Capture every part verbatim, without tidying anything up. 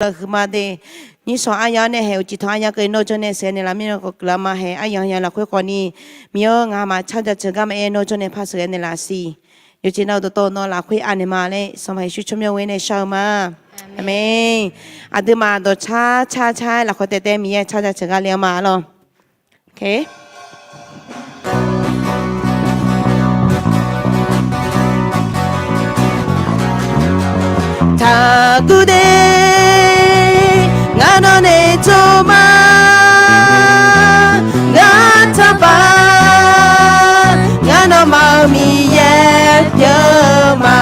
lafhuiq ma de. Nyirshawq aryamq-anr nae haeq uqcif tanq aryamq keuvni nawr jawrnae sheuqghae naeqlaf mirnae khawf guiqlanq ma. Haeq aryamq aryamq lafkhoer khawfni, Miqyaer-or, ngaq-euq maqtsar jaceuq gar maqaer nawr jawrnae par sheuqghae naeqlaf siq. Yawqjeq navluf dawqtawvluf nawr lafkhoer anaeq ma laer Sanqpaq Yeqsur tsawrmyanr-eu nae shar-eu ma. Aqmeq. Aqduimaf dawqcar car car-aer lafkhoer taev taev Miqyaer tsar jaceuq gar le-anr ma arlawr. Taqguv de, ngar nawr naeq tsov ma, ngar taqpar, ngar nawmaf-euq Miqyaer pyeuf-eu ma.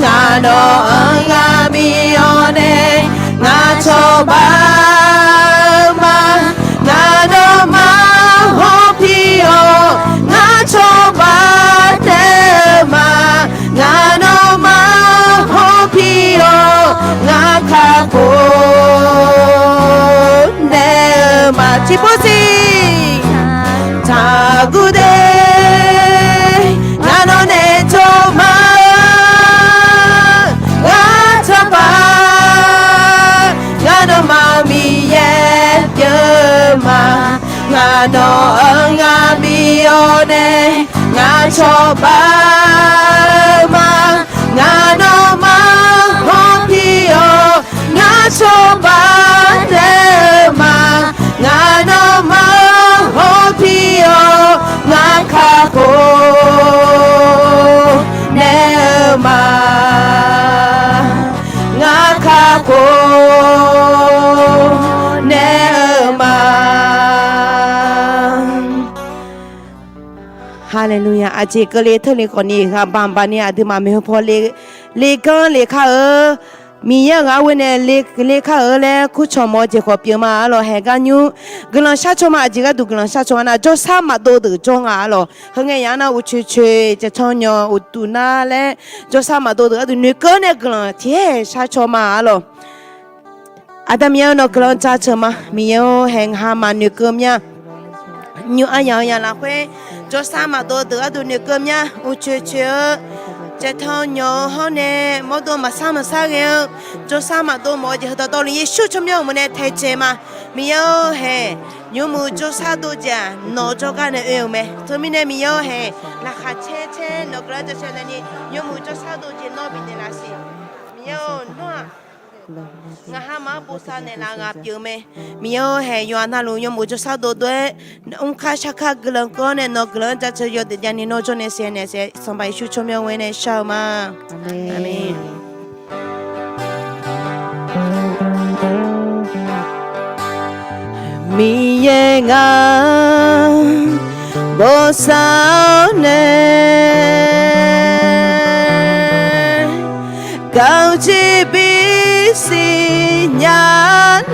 Ngar nawq-anr ngar bi-awr nae, ngar cawba-eu ma. Ngar nawmaf-anr hawpir-awr, ngar cawba naeq-eu ma. Ngar nawmaf-anr hawpir-awr, ngar kakhof naeq-eu ma. Tiqpov siq. Taqguv de, ngar nawr naeq tsov ma, ngar taqpar, ngar nawmaf-euq Miqyaer pyeuf-eu ma. Ngar nawq-anr ngar bi-awr nae, ngar cawba-eu ma. Ngar nawmaf-anr hawpir-awr, ngar cawba naeq-eu ma. Ngar nawmaf-anr hawpir-awr, ngar kakhof naeq-eu ma. Ngar kakhof naeq-eu ma. Haleluya. Aqjeq keuvle teule khawfni ghaq baq baq ni aqduimaf maeqhu paw le, le ganr le kar-eu. Miqyaer-euq ghaq ghoe nae le, le kar-eu laer kurcawq mawf-eu jeq khawf pyeuf ma arlawq. Haeq gar nymr guiqlanq shar caw ma. Aqjeq gharduq guiqlanq shar caw nga nar, jawrshar maqdov deuq jawr nga arlawq. Heu ngae yaf-anr nar uqcoeq coeq, caeqtanq nyawq uqduq nar laer, jawrshar maqdov deuq gharduq noeqkeuv nae guiqlanq tiqhaer shar caw ma arlawq. Aqda Miqyaer-or, nawq guiqlanq jaceuq ma. Miqyaer-or, haeq ngaq ha maqnoeqkeuv mya. Nymr aryamq aryamq lafkhoer jawrshar maqdov deuq gharduq noeqkeuv mya. Uqcoeq coeq-eu, caeqtanq nyawq-eu hawr nae mawrdo maqsar maqsar ghae-eu, jawrshar maqdov mawf-eu jeq heu dawqtawvluf Yeqsur tsawrmyanr-euq meuq nae taedzae ma. Miqyaer-or, haeq nymr muiq jawrshar dov jeq-aq nawq-eu jawrgar nae oe-euq mae. Teumirnae Miqyaer-or, haeq laqkhaq caer caer nawq guiqlanq jaceuq naeqni, nymr muiq jawrshar dov jeq nawr bifnaeq laf siq. Miqyaer-or, nawr-aq ngaq ha maqar bosav naeqlaf-eu ghaq pyeuf-eu mae. Miqyaer-or, haeq yawqha navluf nymr muiq jawrshar dov dov-aer, mrkar sharkar guiqlanq keuv-awr nae nawq guiqlanq-anr jaceuq yawdaef javni nawr jawrnae saeqnaeq saeq Sanqpaq Yeqsur tsawrmyanr ghoe nae shar-eu ma. Aqmeq. Miqyaer ngaq bosav-awr nae gaq-eu jeq bisiq nya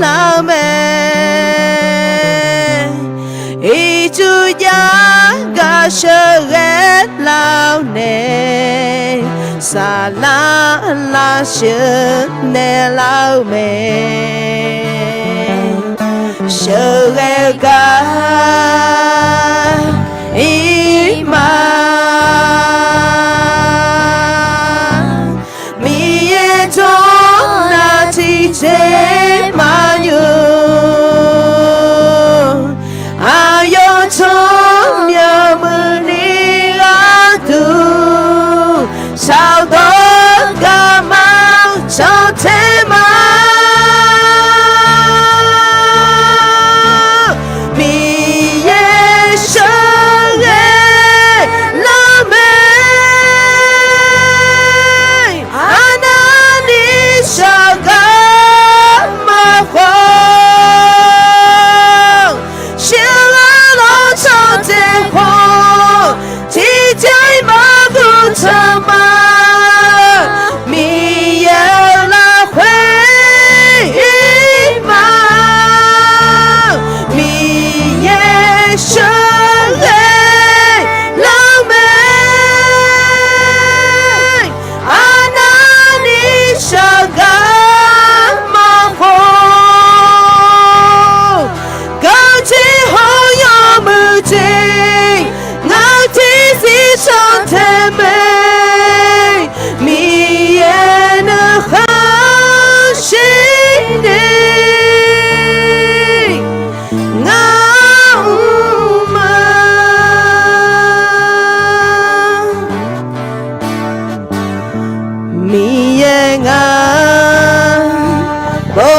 lar-eu mae. Ircuf jav gaq sheuqghae lar-awr nae, saflar lar sheuqnaeq lar-eu mae. Sheuqghae-eu gar ir ma. Miqyaer jawr nar tiqjeq maqnymr. Aqyawf tsawrmyanr muiqni gharduq shaqdawr gaq ma, jantae ma. Miqyaer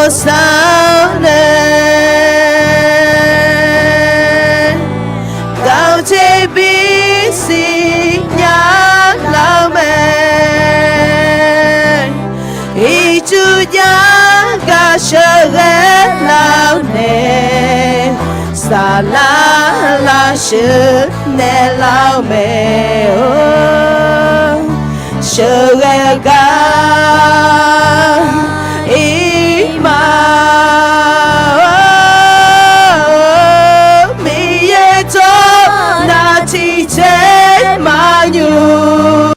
sar nae, gaq-eu jeq bisiq nya lar-eu mae. Ircuf jav gaq sheuqghae lar-eu mae. Saflar lar sheuqnaeq lar-eu mae-or, sheuqghae gar ir ma-or, Miqyaer tsawrhaq tiqjeq maqnymr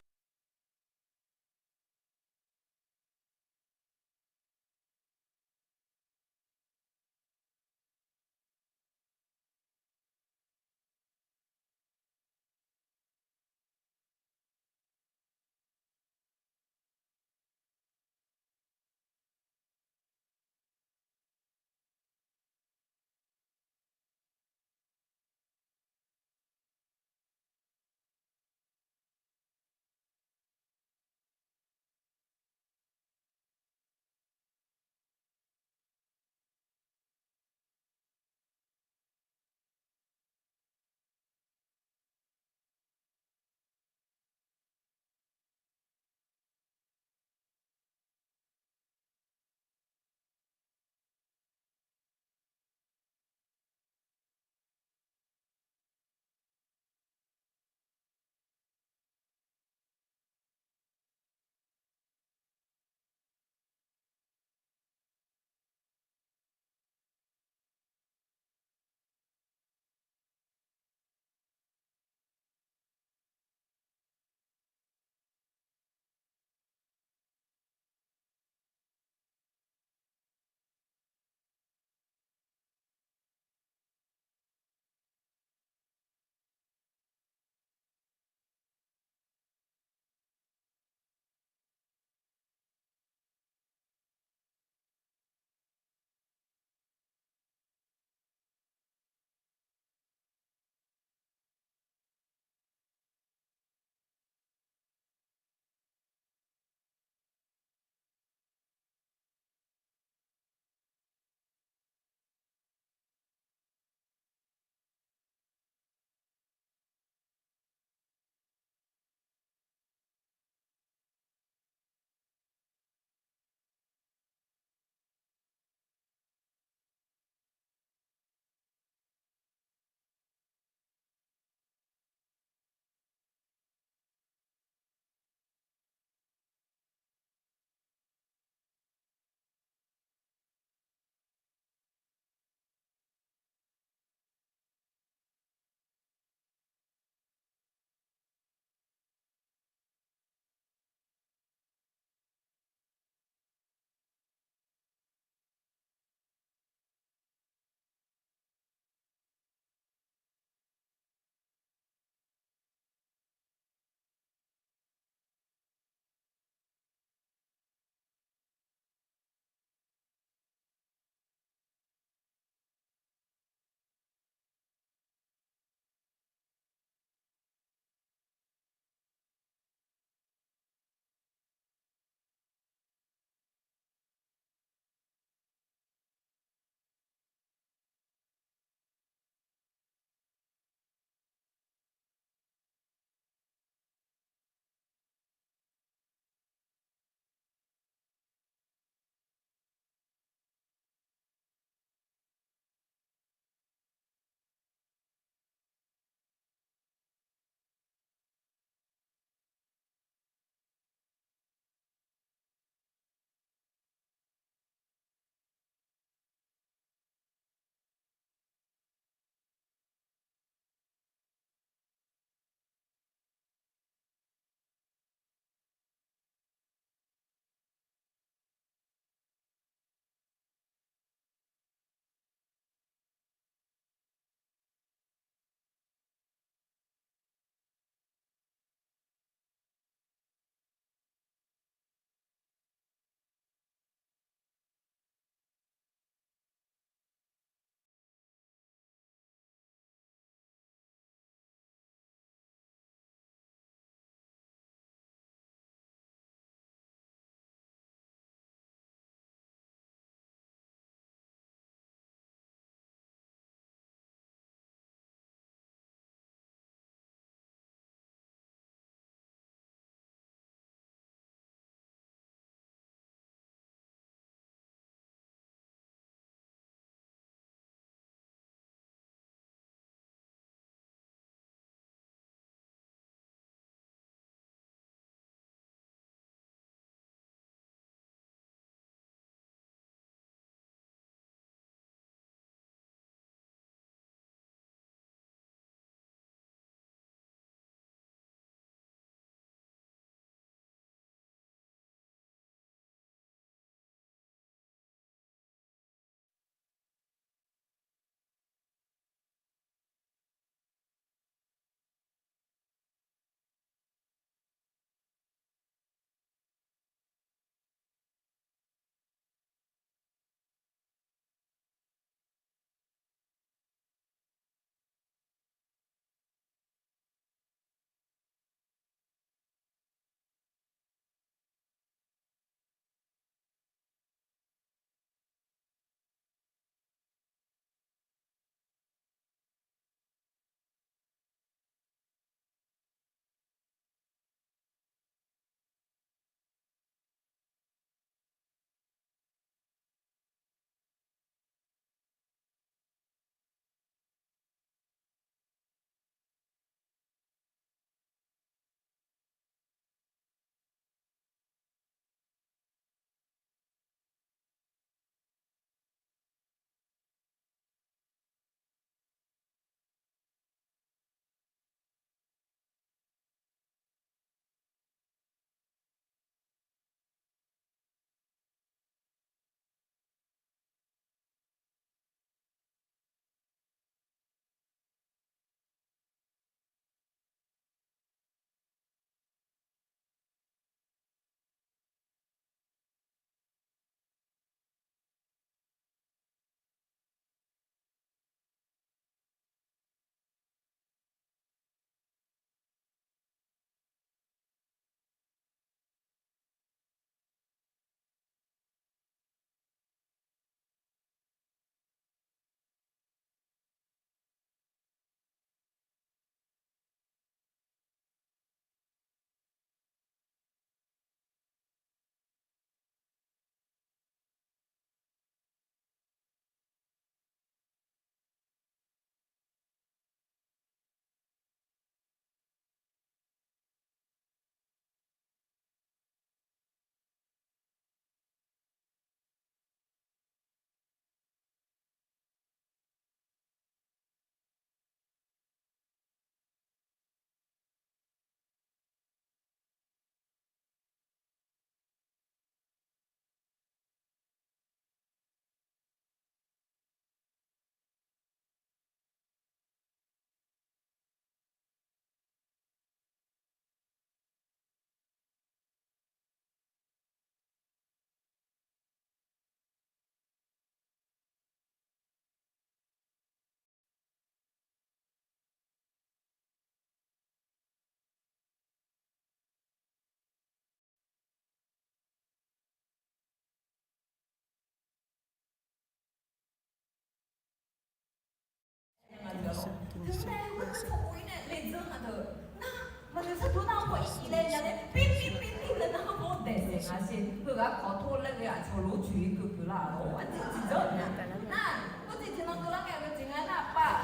Teunae heugar tsawrkhof-ir nae ledzeur nga deuq nar, maqnoeq sar dov nar khawf ir laer nya laer, pirpirpirpir laer nar, hawr daeq saeq nga siq. Heughaq kawq tor laer ghae aqcawq lof-aer coeq-ir keuv peuq lar-awq. Aqjeq tiqjawr nya nar, khoerjeq tiqnan keuvlar ngae, aqgeu jeq nga nar, aqpav,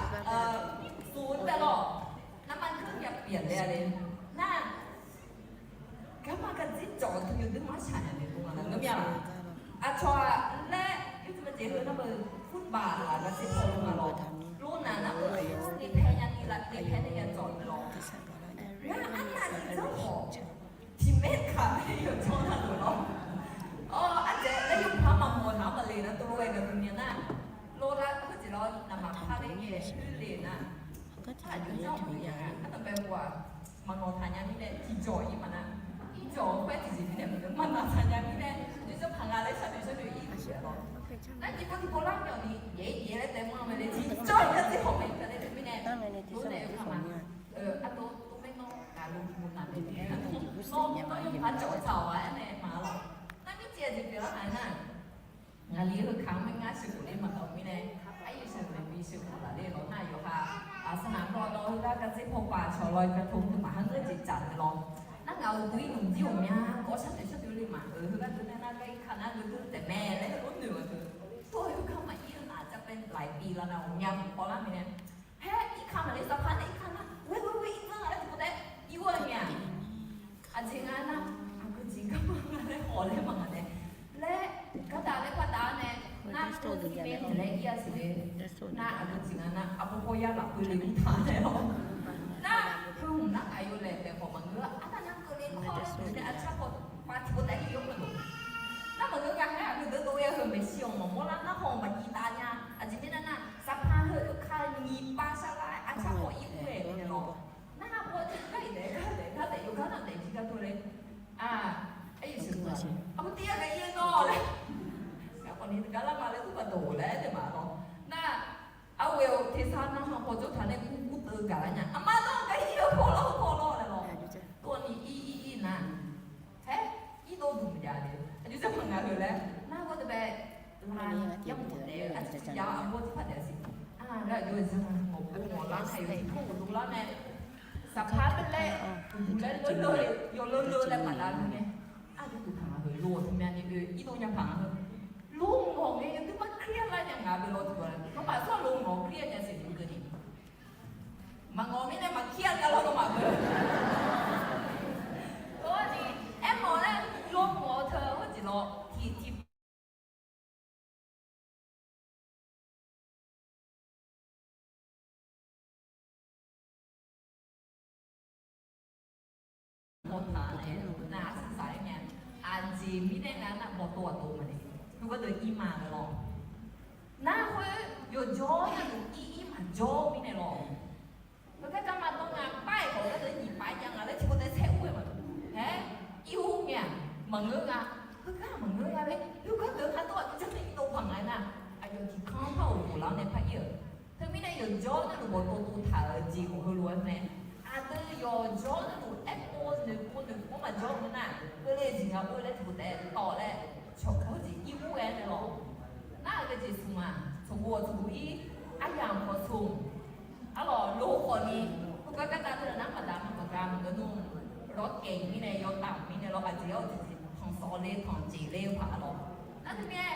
sof-eu taev lawr, navmaqkeuv ya pyeuf laer-a le nar, garma gardzir cawq-eu teu yawdui mar shaq nya naeq dov nga nar, ngeur mya laq. Aqcawq-aq laer yawjeq maqjeq heu nar, beu football-aq gardzir paw lo nga lawr. Lonaq nar, beu yawjeq ni pae nya ni laf ni pae nae ya cawq ni lawr. Ngar arnav ni dzanr khawf, tiq maer kaq nae yawjawr nar lawr. Awr, ardzaeq laer yawpar maqmawf taq-anr maqle nar, tov lof-aer gaqdui mya nar, lawr lar khoerjeq lawr, naqmaq par ler ngae oerle nar, aqjox janr-eu ya, ardanqbae-aq maqnawq taq nya mirnae tiqjawq-ir maqnar, irjawq-eu khoer tiqjeq mirnae maqnawq taq nya mirnae, aqjox janr paq nga laer sharnoeq sharnoeq-ir lawr. Nar tiqpov tiqpov lar myawf ni yaeq-ir yaeq laer taef manr mae le, tiqjawr-ir gar dzer hawq mae taef laer teu mirnae, tov nae-eu kaq ma. Ardov tov maernawr gaq lo tiqpov naq mae, nawr nawr yawpar jawq taq-awq-a aer nae maqlawr. Nar mirjeq aqjeq pyeuflar haq nar, ngaqli heukaq-anr maerngar sheuqkhof ler maqdawq mirnae, aqyuif sheuqkhof bi sheuqkhof laf ler lawr nar, yawqha aqsaq naq paw dawq heugar gardzer paw pav cawq lawr, yawqha tov teu maqha ngeur jeq dzaq nae lawr. Nar ngaq-euq guv-ir nmqdir ghawqmya kawv sharnoeq sharnoeq le maqngeur, heugar deuq nae nar gar irkar nar geu deur taef mae laer heulof noeq-eu teu. Tov-aer heugar maqir-eu nar, aqcav pae laiq bi lar nar ghawqmya mq paw lar mae nae, haer irkar maqle, saqpar nae irkar nar, ghoer ghoer ghoer ir dzanr-a laer tiqpov taef ir ghor-aer nya. Aqjeq nga nar, aqgeu jeq garma nga laer khawf laer maqnga nae laer, gardav laer par dav-ar nae, nar tov-aer naeq laer ir-a siq le. Nar aqgeu jeq nga nar, arpawr pawr yar lafkhoer le mr taq nae lawr. Nar heu hmq nar aqyawf laeq taef khawf maqngeur, arnav nar keuvle kawr-aer nae arcar paw pav tiqpov taef ir-awr maqloq. Nar maqngeur ghaq haer aqgeu deuq dov-aer heu maeqshi-awq maqmawr lar nar, haw maqjiv dav nya. Aqjeq mirnae nar, saqpar heu kar nyiq pav sharlar-aer arcar paw ir ur-aer nae lawr. Nar paw tiq gar-iq daef gar daef gar daef yawgar nar daef jir gar dov le. Aqyuif sheuqkhof-a, aqbur tir-aer ghae ir-aer nawr laer, garkawv ni gar lar ma laer ur gaq dawq laer nae maqlawr. Nar arghoe-euq tersar nar han paw jawr taq nae ur ur teuv gaq lar nya. Aqma nawr gar ir-eu paw lawr paw lawr laer lawr. Tov-ni ir ir ir nar, haer irdov duq maqjav le. Aqjox zanr maqnga heu laer nar, gawr teu bae la yamq daef-eu aqjeq tiq jav-awr aqbur tiq paq daef-a siq. Aqgeu aqjox zanr mawf pov mawf lar nae yawqjeq kawr ghofdov lar nae, saqpar laer uqduq laer lawr lawr-eu yawlawr lawr laer maqdav lar nae, aqjox duq paq nga heu lo-awq teu myav ni oe irdov nya paq nga heu. Lo ngawq ngae yawdui mar kir-a lar nya ngaq beu lawr tiq ghaq-a, nawmaf sawr lo ngawq kir-a nya siq duq keuvni. Maqngawq mirnae maqkir-a nya lawr nawmaf beu. Tov-aer ni, aermawf laer lo ngawq-eu teu hawr jeq lawr tiq tiq Mawqtaq nae, nar arsaq saq-aer nya. Aqjeq mirnae nga nar, bawqtov aqtov maqle. Khoergar deuq ir ma lawr. Nar khoer yawqjawr navluf ir ir maqjawr mirnae lawr. Heugar garma dawr nga, bar-iq khawf gardeuq nyiq pav jav nga laer tiqpov taef saer ur-aer ma. Haer, ir ur ngae-aq, maqngeur nga. Heugar maqngeur nga laer, heugar deuq-anr dawr-aq, janr nae irdov paq nga-aer nar, aqyawf tiq kanr par-euq ghoflar nae par ir-euq. Teumirnae yawqjawr navluf bawqtov tov taq-euq jeq khawf heulof-aer mae. Aqdui yawqjawr navluf aerpov noeqpov noeqpov maqjawr-eu nar, keuvle jeq nga or laer tiqpov taef tawv laer, cawq kawr jeq ir ur-aer nae lawr. Nar-euq ghae jeq smq-aq, tsawqgov tsawqgov ir, aryamq khawf smq. Arlawq lo khawf ni, khoergar gardav teu nar maqdav maqdav maqngeur nmr. Lawrkaeq mirnae yawtaf mirnae lawr aqjeq-awr jeq tanqsawq le tanqjeq le-eu paq lawr. Nar teumirnae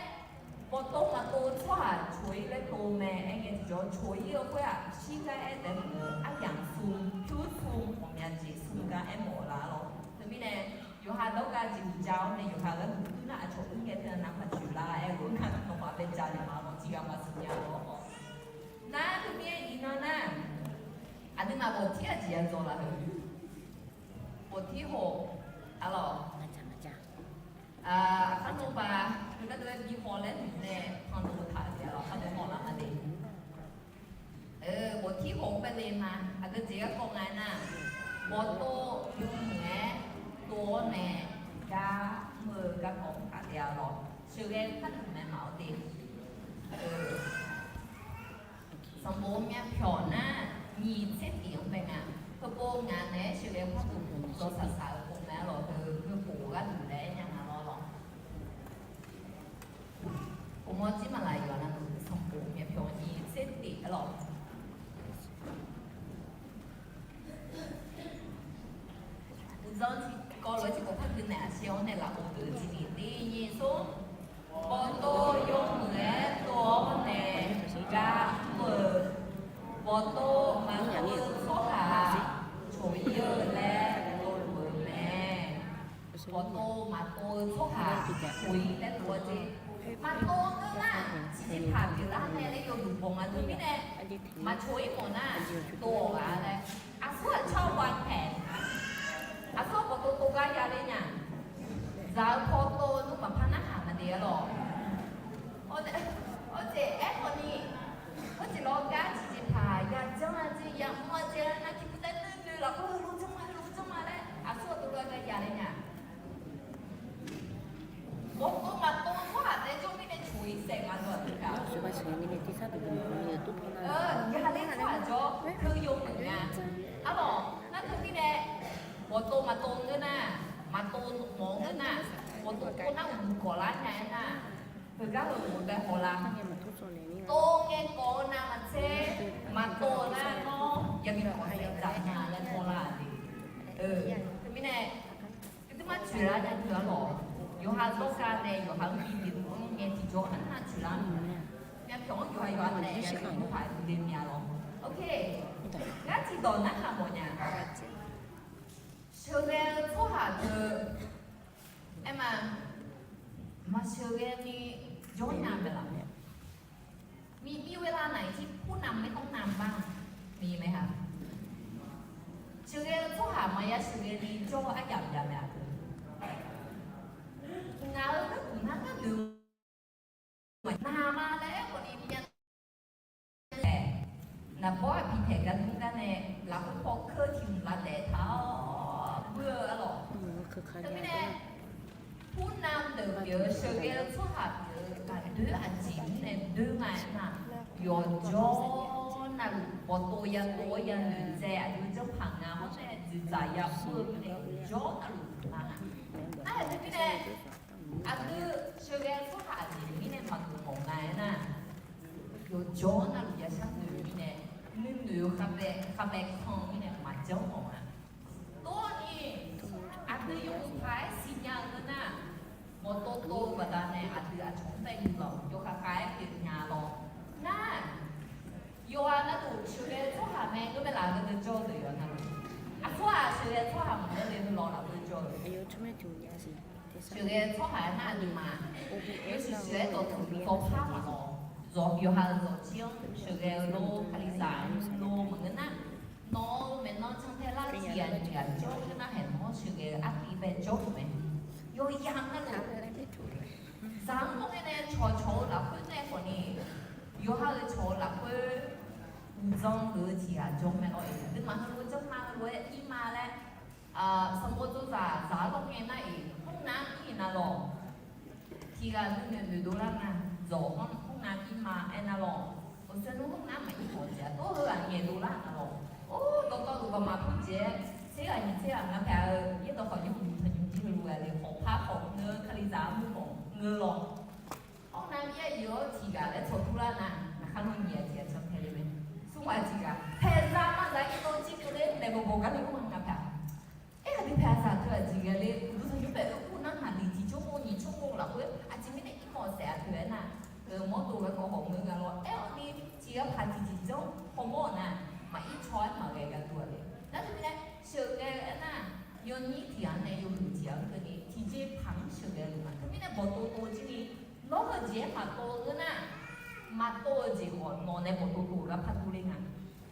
bawqtov maqtov-eu tsawrhaq coq-ir laer tov mae. Aer ngae tiqjawr coq-ir-eu khoer-aq, shirgar aer taef maqngeur, aryamq smq, pyur smq, ghawqmya jeq smq gar aermawf-eu la lawr. Teumirnae yawqha dawrgar jeq uqdzan-awr nae yawqha gharduq uir nar aqcawq uir ngae teu nar maqcoeq lar aer-eu lof nar nawmaf bae ja naeq ma lawr, tiq ghaq maqsiq nya lawr. Nar teumirnae iqnan nar, aqduimaf bawqtir aqjeq ya dzaw laf-eu. Bawqtir haw, arlawq, aqkar nmr ba, heugar deuq-aer bi haw laer noeq nae panq dov taq-euq jeq arlawq, aqkar dov haw lar ma le. Bawqtir haw-eu bae le ma. Aqgeu jeq garkawv nga-aer nar, bawqtov yawmuiq-aer tov-awr nae gar mr-eu garkawv taq taef-a lawr. Sheuqghae par duq nae maq-awr te. Sanqbof myavpyawq nar, nyiq tser tif-anr bae nga. Heupov ngaq naeq-aer sheuqghae par duq dawqsaq saq-eu pov mae arlawq, heu heupov gharduq laer aer nya nga lawr lawr. Pov mawr jir maqlaq yawq navluf sanqbof myavpyawq nyiq tser tif arlawq. Bawq nga teumirnae, maqcoq-ir mawf nar, tov-awq ghaq laer. Aqsur aqcar-eu วางแผน aqsur aqbawq tov tov gar ya ler nya. Dzaq-eu paw tov-eu nmr maqpar narhaq maqdeq-a lawq. Awr jeq aerkhawf ni, hawr jeq lawr gar tiqjeqpaq ya janr-a jeq ya mr-a jeq nar, tiqpov taef nuinoeq lafkhoer heulof janr ma heulof janr ma laer aqsur aqdov gar gar ya ler nya. Mawqtov maqtov-eu tsawrhaq taef jawr mirnae coq-ir saef nga dawq-aq. Ya ler tsawrhaq jawr keuv yawmuiq nga. Arlawq, nar teumirnae, mawqtov maqtov ngeur nar, maqtov mawf-eu ngeur nar, mawqtov tov nar uqduq kawq lar nya-aer nar, heugar heulof-aer bae hawlar. Tov ngae kawv-eu navmaqtser, maqtov-eu nar nawr yabi kawv saef dzaq nya laer mawrlar-aq de. Teumirnae, aqduimaf coeqlar nya deuq-a lawq. Yawqha zawrga nae yawqha-anr bi bif-eu mr ngae tiqjawr arnav coeqlar mr-a. Myavpyawq-anr yawqha yawqha taef ya deuq mr paq-aer deuq de mya lawr. Ok, ngar tiqdawq narhaq mawf nya. Sheuqghae-eu tsawrhaq deuq, aer ma, maqsheuqghae ni jawr nya mae laf. มี มีเวลาไหนที่ผู้นำไม่ต้องนำบ้าง มีไหมคะ sheuqghae-eu tsawrhaq maqya sheuqghae ni jawr-eu arjaf jav mae-a. Ngaq-euq gharduq nar gharduq maqnaq ma laer aerkhawf ni myav aer, naqbawr aqpiq taeq gar dmr gar nae lafkhoer paw keuv tiq hmq lavdaef taq-awr bur-eu arlawq. Teumirnae, ผู้นำ deuq pyeuf-eu sheuqghae-eu tsawrhaq pyeuf-eu aqdoer aqjeq mirnae doer nga aernar, yawqjawr navluf bawqtov ya tov-awr ya noeqtsaev aqdui-eu janrpaq nga hawr nae dzoeqdzaq ya mr-eu mirnae yawqjawr navluf pyeuf nga. Nar-aq teumirnae, aqdui sheuqghae-eu tsawrhaq aqjeq mirnae maqgeuf mawf nga aernar, yawqjawr navluf ya shar noeq-eu mirnae, nuinoeq-eu khavbae khavbae kan-eu mirnae maqjanr mawf nga. Tov-awr ni, aqdui yawmuiq paq-aer siqnya-eu ngeur nar, mawqtov tov-eu baqdanae aqdui aqcawq-anr bae nymr lawq yawkhav khav-aer pyeuf nya lawr. Nar, yawqghaq navluf sheuqghae-eu tsawrhaq mae ngeur mae laf-eu deuq jawr-eu deuq yawqghaq navluf. Aqsur-aq sheuqghae-eu tsawrhaq maqngeur le lawq laf-eu deuq jawr-eu. Sheuqghae-eu tsawrhaq-aer nar aqduimaf yawshuif shuif-aer dawqtsuif dawqpar maqlawq. Yawqha-euq zawqjir-anr sheuqghae-eu lor, kalizaq-anr lor maqngeur nar, nawq-euq maeqnan cantae lar tiq ghaq tiq ghaq jawr-eu nar haeq nawq-anr sheuqghae-eu artiv bae jawr-euq mae. Yawqyaq navluf, zaq-anr mawr ngae nae cawqcawq-eu lafkhoer nae khawf ni, yawqha-euq cawq-eu lafkhoer uqdzan geuf-eu tiq ghaq jawr mae lawr-e. Aqduimaf heulof-aer janrma heulof-aer ir ma laer, sanqbof dzawzaq zaq-anr lawr ngae nar-iq, ห้องน้ำ ir-iq na lawq. Tiq ghaq nuinoeq noeqdov lar nga, zawq-anr ห้องน้ำ ir ma aernar lawq. Awqsaer nmr ห้องน้ำ maqir khawf jeq-aq, tov heughaq ngaeqdov lar nga lawq. Or, dawqtawvluf baqmaq pur jeq-aer, tser ghaq nyiq tser ghaq ngar pyaeq-eu yaerdawq khawf nymr huiq tanqnymr jir heulof-aer le khawf par khawf ngeur kalizaq-anr mr khawf ngeur lawq. ห้องน้ำ ir-aer yawq-awr tiq ghaq laer tsawq turlar nar, naqkhar nawr nyiq ghaq tiq ghaq can pae le mae. Smr ghaq tiq ghaq paeqzaq mazaq ir dov jir keuvler naeq bawqbawq gar le mr ma nga pyaeq. Aer aqdui paeqzaq teu aqjeq ghae le, uqduq tanqnymr paeq-eu kur nar naqliq tiq jawr mawr nyiq jawr mawr lafkhoer aqjeq mirnae ir mawf saef-a teu aernar, mawrdov gharkawv hawq ngeur nga lawr. Aer-awr ni tiq ghaq paq tiqjeq janr hawmawr-awq nar, maqir caw-aer maqghae gharduq-a le. Nar teumirnae sheuqghae-eu aernar, yawnyir tiq ghaq nae yawhuiq tiq ghaq-anr keuvni tiqjeqpaq-anr sheuqghae luf ma. Teumirnae bawqtov tov jir ni, nawr heujeq-aer maqtov-eu ngeur nar, maqtov-eu jeq khawf nawq nae bawqtov tov-eu gar par dur ler nga.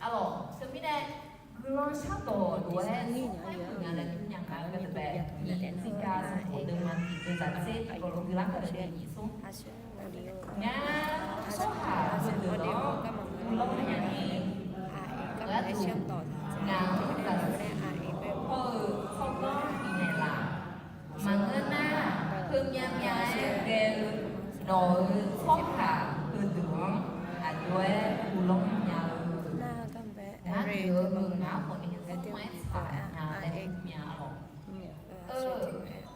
Arlawq, teumirnae guiqlanq shardawq lof-aer smr-aer meuq nya laer dur nya nga-eu gharduq bae, nyiq tser ga sanqbof deuvma tiq deuv zaq tser tiqkawv lof guiqlanq kar-eu nyiq smr. Ngar tsawrhaq heudeuq-anr uvlanr nya ni, gharduq ngaq-anr zaqsiq hawr-eu tsawrganr bifnaeq laf. Maqngeur nar, heumyav myav-aer ghae-eu nawq-euq tsawrhaq heudeuq-anr aqjox-aer uvlanr nya-eu, ngar deuq-eu ngaq-anr khawf ni smr-aer tsaq nya laer mr mya-a lawq. Eu,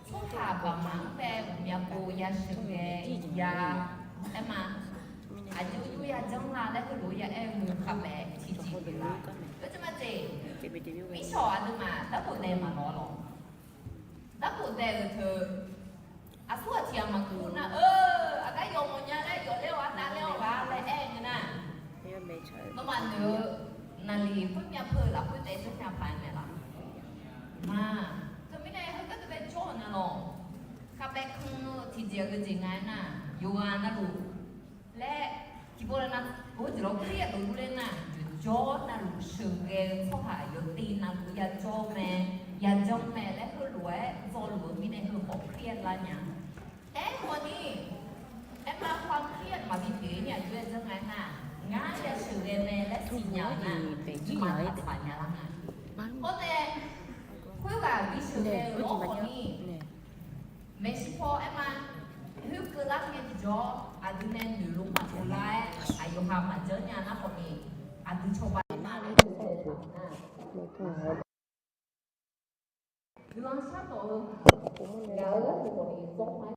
tsawrhaq baqmaf-anr bae uqmya pov ya sheuqghae ya aer ma. Aqjox yur ya janr la laer heulof-aer ya aer-eu khavbae tiqjeq pyeuf la. Khoerjeq ma jeq, mirshawq aqduimaf darbof daef maqlawq-a lawq. Darbof daef-euq teu, aqsur aqtiq ghaq maqkur nar, eu, aqgar yawf mawf nya laer yawf ler-awq aqda ler-awq ghaq laer aer-eu ngeur nar, nawmaf noeq-eu naqliq khoermyav peu-eu lafkhoer taef janrnya paq-aer mae laf. Ma, teumirnae heugar deuq bae jawr-euq nar lawq. Khavbae kan-eu tiqjeq-eu jeq nga aernar, yawqghaq navluf laer tiqpov laer nar Khoerjeq lawr, Kali aqdui durler nar, yawqjawr navluf sheuqghae-eu tsawrhaq yawtiv navluf yajawr mae, yajanr mae laer heulof-aer dzawluf-eu mirnae heukhawf Kali lar nya. Aerkhawf ni, aerma khawf Kali maqbi pyeuf-ir nya, aqjox-aer janr nga aernar, ngar yasheuqghae mae laer siqnya-eu nar, iqma taqtsaq nya lar nga. Khoer nae, khoerghaq bisheuqghae-eu lawrkhawf ni, maeqshi paw aerma, khoerkeuv lar ngae tiqjawr aqdui nae noeqluf maqdov lar-aer, aqyawf ha maqjanr nya nar khawf ni, aqdui cawba nar laer noeqtaq-eu nar, guiqlanq shardawq-eu gaq-eu gharduq khawf ni zawr ma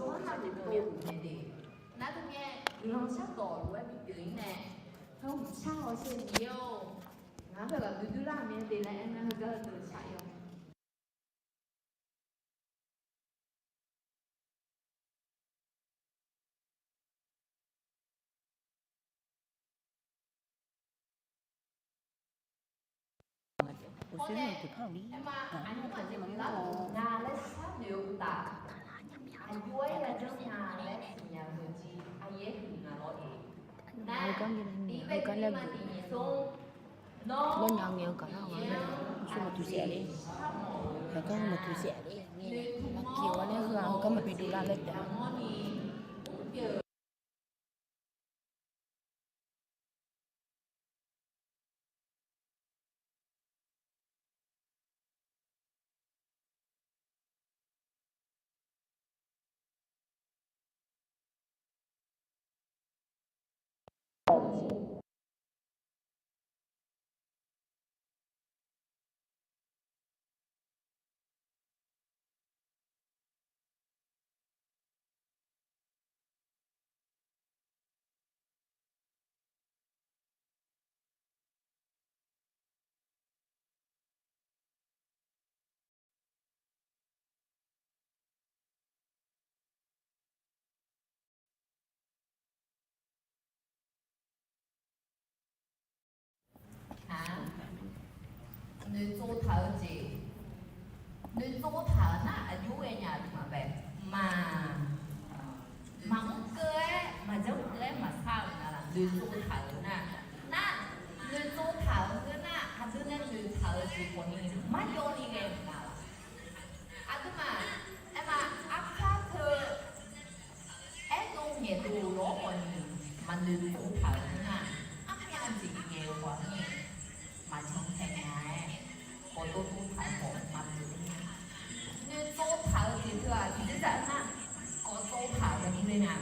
Jawrnar luf-eu nae de, nar teu ngae guiqlanq shardawq lof-aer bipyeuf-ir nae, heu hmq shar hawsher ni-or, ngar heughaq duidui lar mae de laer aernar heugar heudeuq shaq-ir-awq. Aqyawf-aer yajanr nya laer siqnya-eu jeq aqyaer huiq nga lawr-e. Nar, iqbax tiqjeq ma tiqnyiq sor, lawrnya ngae-eu gaqlar-awq nga, mqsur maqtuq saef le. Heugar maqtuq saef le. Maqpyeuf-awr laer heu-aq heugar maqbi dovlar laer taef-a. Noeqtsov taq-eu jeq, noeqtsov taq-euq nar aqjox ghae nya-eu aqduimaf bae, maq, maqmr keuv-aer maqjanr keuv-aer maqsar-euq nga laf. Noeqtsov taq-euq nar, nar, noeqtsov taq-euq ngeur nar aqdui nae noeqtaq-eu jeq khawf ni marjawv ni ghae-euq nga laf. Aqduimaf, aerma, arpar teu aerdov ngaeqdov-eu lawr khawf ni maqnoeqtsov taq-euq nar, armyav jeq ngaeq-eu khawf ni maqjanr tae nya-aer, khawf dovdov taq-euq khawf maqpyeuf nya. Noeqtsov taq-eu jeq teu-aq tiqjeq dzaq nar, kawv tsov taq-euq ni le nga.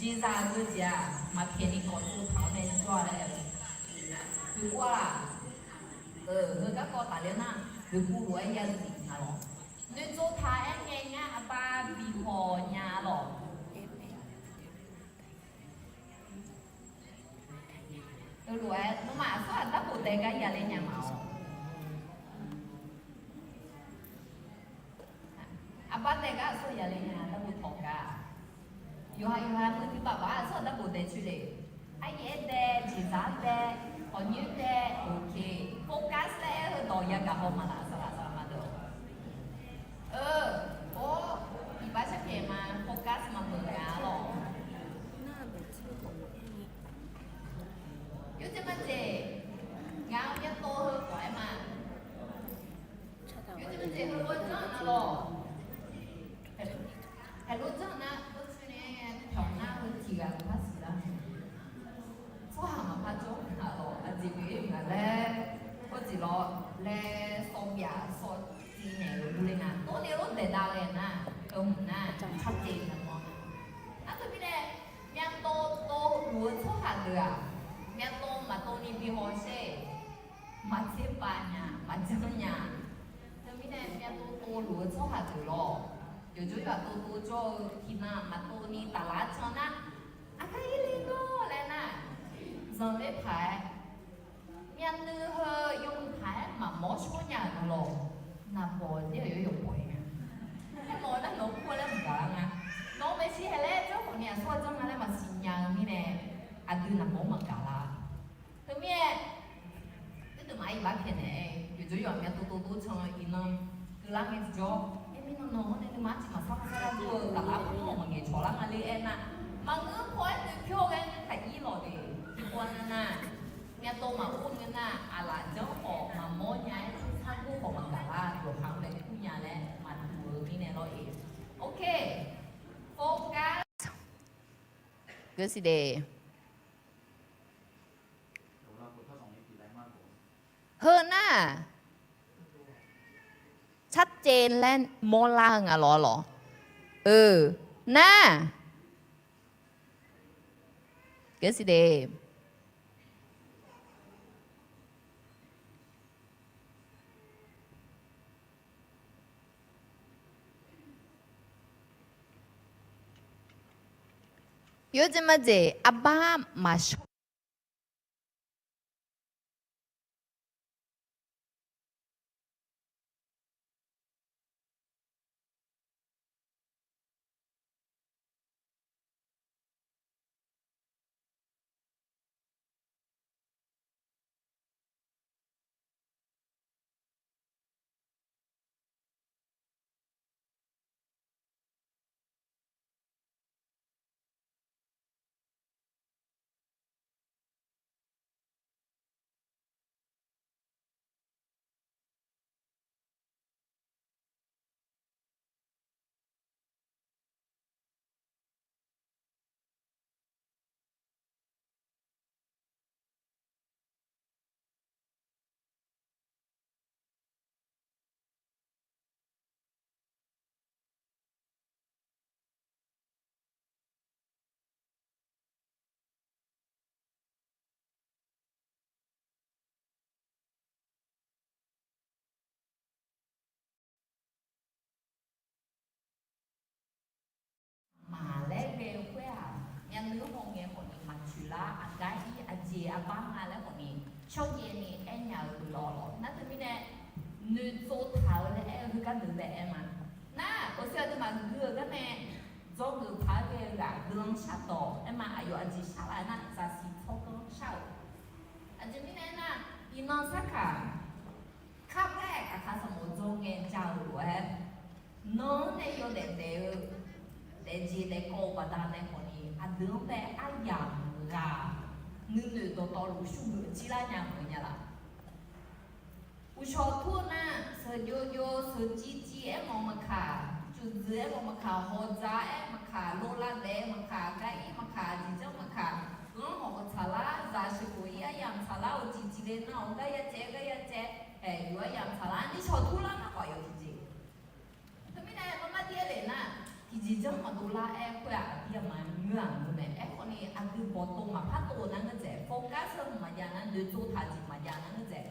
Jeqzaq-eu jeq-aq maqpyaeq ni kawv tsov taq-awr nae jawr-a laer, noeqkov-a laf. Heugar kawv tafler nar, noeqkov lof-aer ya zif nga lawr. Noeqtsov taq-aer ngae ngar aqbar bi haw nya lawq. Heulof-aer nawmaf aqsur aqdarbof dae gar yaler nya ma-awr. Aqbar dae gar aqsur yaler nya darbof tawq gar. Yawqha yawqha meuq tiq baf baf aqsur aqdarbof dae coer le. Aryaef-aer dae, jeqzaq-aer dae, khawqnyoer dae, oke. Focus laer aer-eu dawq yagaq haw ma laf, saqlaq saqlaq ma deuq. Eu, or, iqbax sharpyaeq ma, focus maqmeuq gaq-a lawq. Yawjeq majeq, ngaq-anr myav tov heu khawf-aer ma. Yawjeq majeq heu lof-aer janr-eu nar lawq. Heulof-aer janr-eu nar, or, tsuir nae pyawq nar heu tiq ghaq par siqlar. Tsawrhaq maqpar jawr-a lawq, aqjeq pyeuf-ir-euq nga laer, or, tiq lawr laer sawv byaf sawv tiv naeq-eu dur le nga. Tov ni lof daeq dav ghae nar, heu hmq nar, tsarjeq maqmawr. Nar teumirnae, myav tov tov luf-eu tsawrhaq deuq-aq, myav tov maqtov ni bi hawsher, maqtser pav nya, maqjanr nya. Teumirnae myav tov tov luf-eu tsawrhaq deuq lawq, yawqjawr yawqha tov tov jawr-eu tiqnan maqtov ni taflar can nar, aqkar ir le lawr laer nar, Zanqler paq-aer, myavnuiv heu yawmuiq paq-aer maqmawr shawr nya-euq lawq. Naqbawq ler-euq yawr yawqbawq-ir nga. Aermawf-eu nar nawq-eu kur-eu laer maqgaq-a nga. Nawq-eu maeqshi haeq laer janrkhawf ni aqsur-a janr nga laer maqsiq nya-eu mirnae, aqdui naqbawq-anr maqgaq lar. Teumirnae, uirdeuq maf-aer iqbax pyaeqnaeq-aer, yawqjawr yawq myavtov tov tov can iqnan keuvlar ngae tiqjawr, aer mirnan nan-anr nae nuima arciv maqsar maqsar lar dur-eu lafkhoer maqngaeq cawq lar nga le aernar, maqngeur paw-aer noeqpyawr ghae-eu taqir lawq de. Tiqpov-a nar nar, myavtov maqur ngeur nar, aqlaf janr khawf maqmawr nya-aer, sargor khawf maqgaq lar, yawqha-anr bae kur nya laer maqduq-eu mirnae lawr-eq. Ok. Focus. Geusiq de. Heu nar, tsarcaev laer mawrlar-eu nga lawr lawq. Eu, nar, geusiq de. Yawjeq majeq arbar maqshawr Maq laer ghae-eu khoer-aq, myavnuiv-anr hawngae khawf ni maqtsoeq lar, aqgar-ir aqjeq arbar nga laer khawf ni shawrjaev ni aernya-eu lawr lawr. Nar teumirnae noeqtsov taq-eu laer aer-eu heugar deuq bae aer ma. Nar, aqsur aqdui maqgui-eu garnae, dzawgeuf paq-aer ghae-eu ghaq guiqlanq shardawq aer ma. Aqyawf aqjeq shar laf nar, zaqsiq tsawrganr shar-euq. Aqjeq mirnae aernar, iqnan sarkaq, karbaer aqkaq sanqbof dzawr ngae ja-eu lof-aer, nan-anr nae yawdaef daef-eu, daefjeq daefkawv-eu baqdanae khawf ni aqdui-anr bae aryamq ghaq nuinoeq dawqtawvluf shurgeuf jir lar nya meuq nya laf. Uqshawq tur nar, sheuqjov jov sheuqciv civ aer mawf maqkaq, cufdzuiq aer mawf maqkaq, hawqdzaq aer maqkaq, lorlav daef maqkaq, gar-ir maqkaq, aqjeq janr maqkaq, ghanr hawq tsaqlar, zaq sheuqkhof-ir aryamq tsaqlar, uqcif cifle nar-awq, gar ya caev gar ya caev, aeq, yuf aryamq tsaqlar, nishawq turlar nar khawf yawf tiqjeq. Teumirnae marmar dir-aer le nar, tiqjeq janr maqdov lar-aer khoer-aq, aqdir aqma ngeur-aq ngeur mae. Aerkhawf ni aqdui bawqtov maqpar tov-eu nar ngeur dzaeq, focus-eu maqjav nar, noeqtsov taq jeq maqjav nar ngeur dzaeq,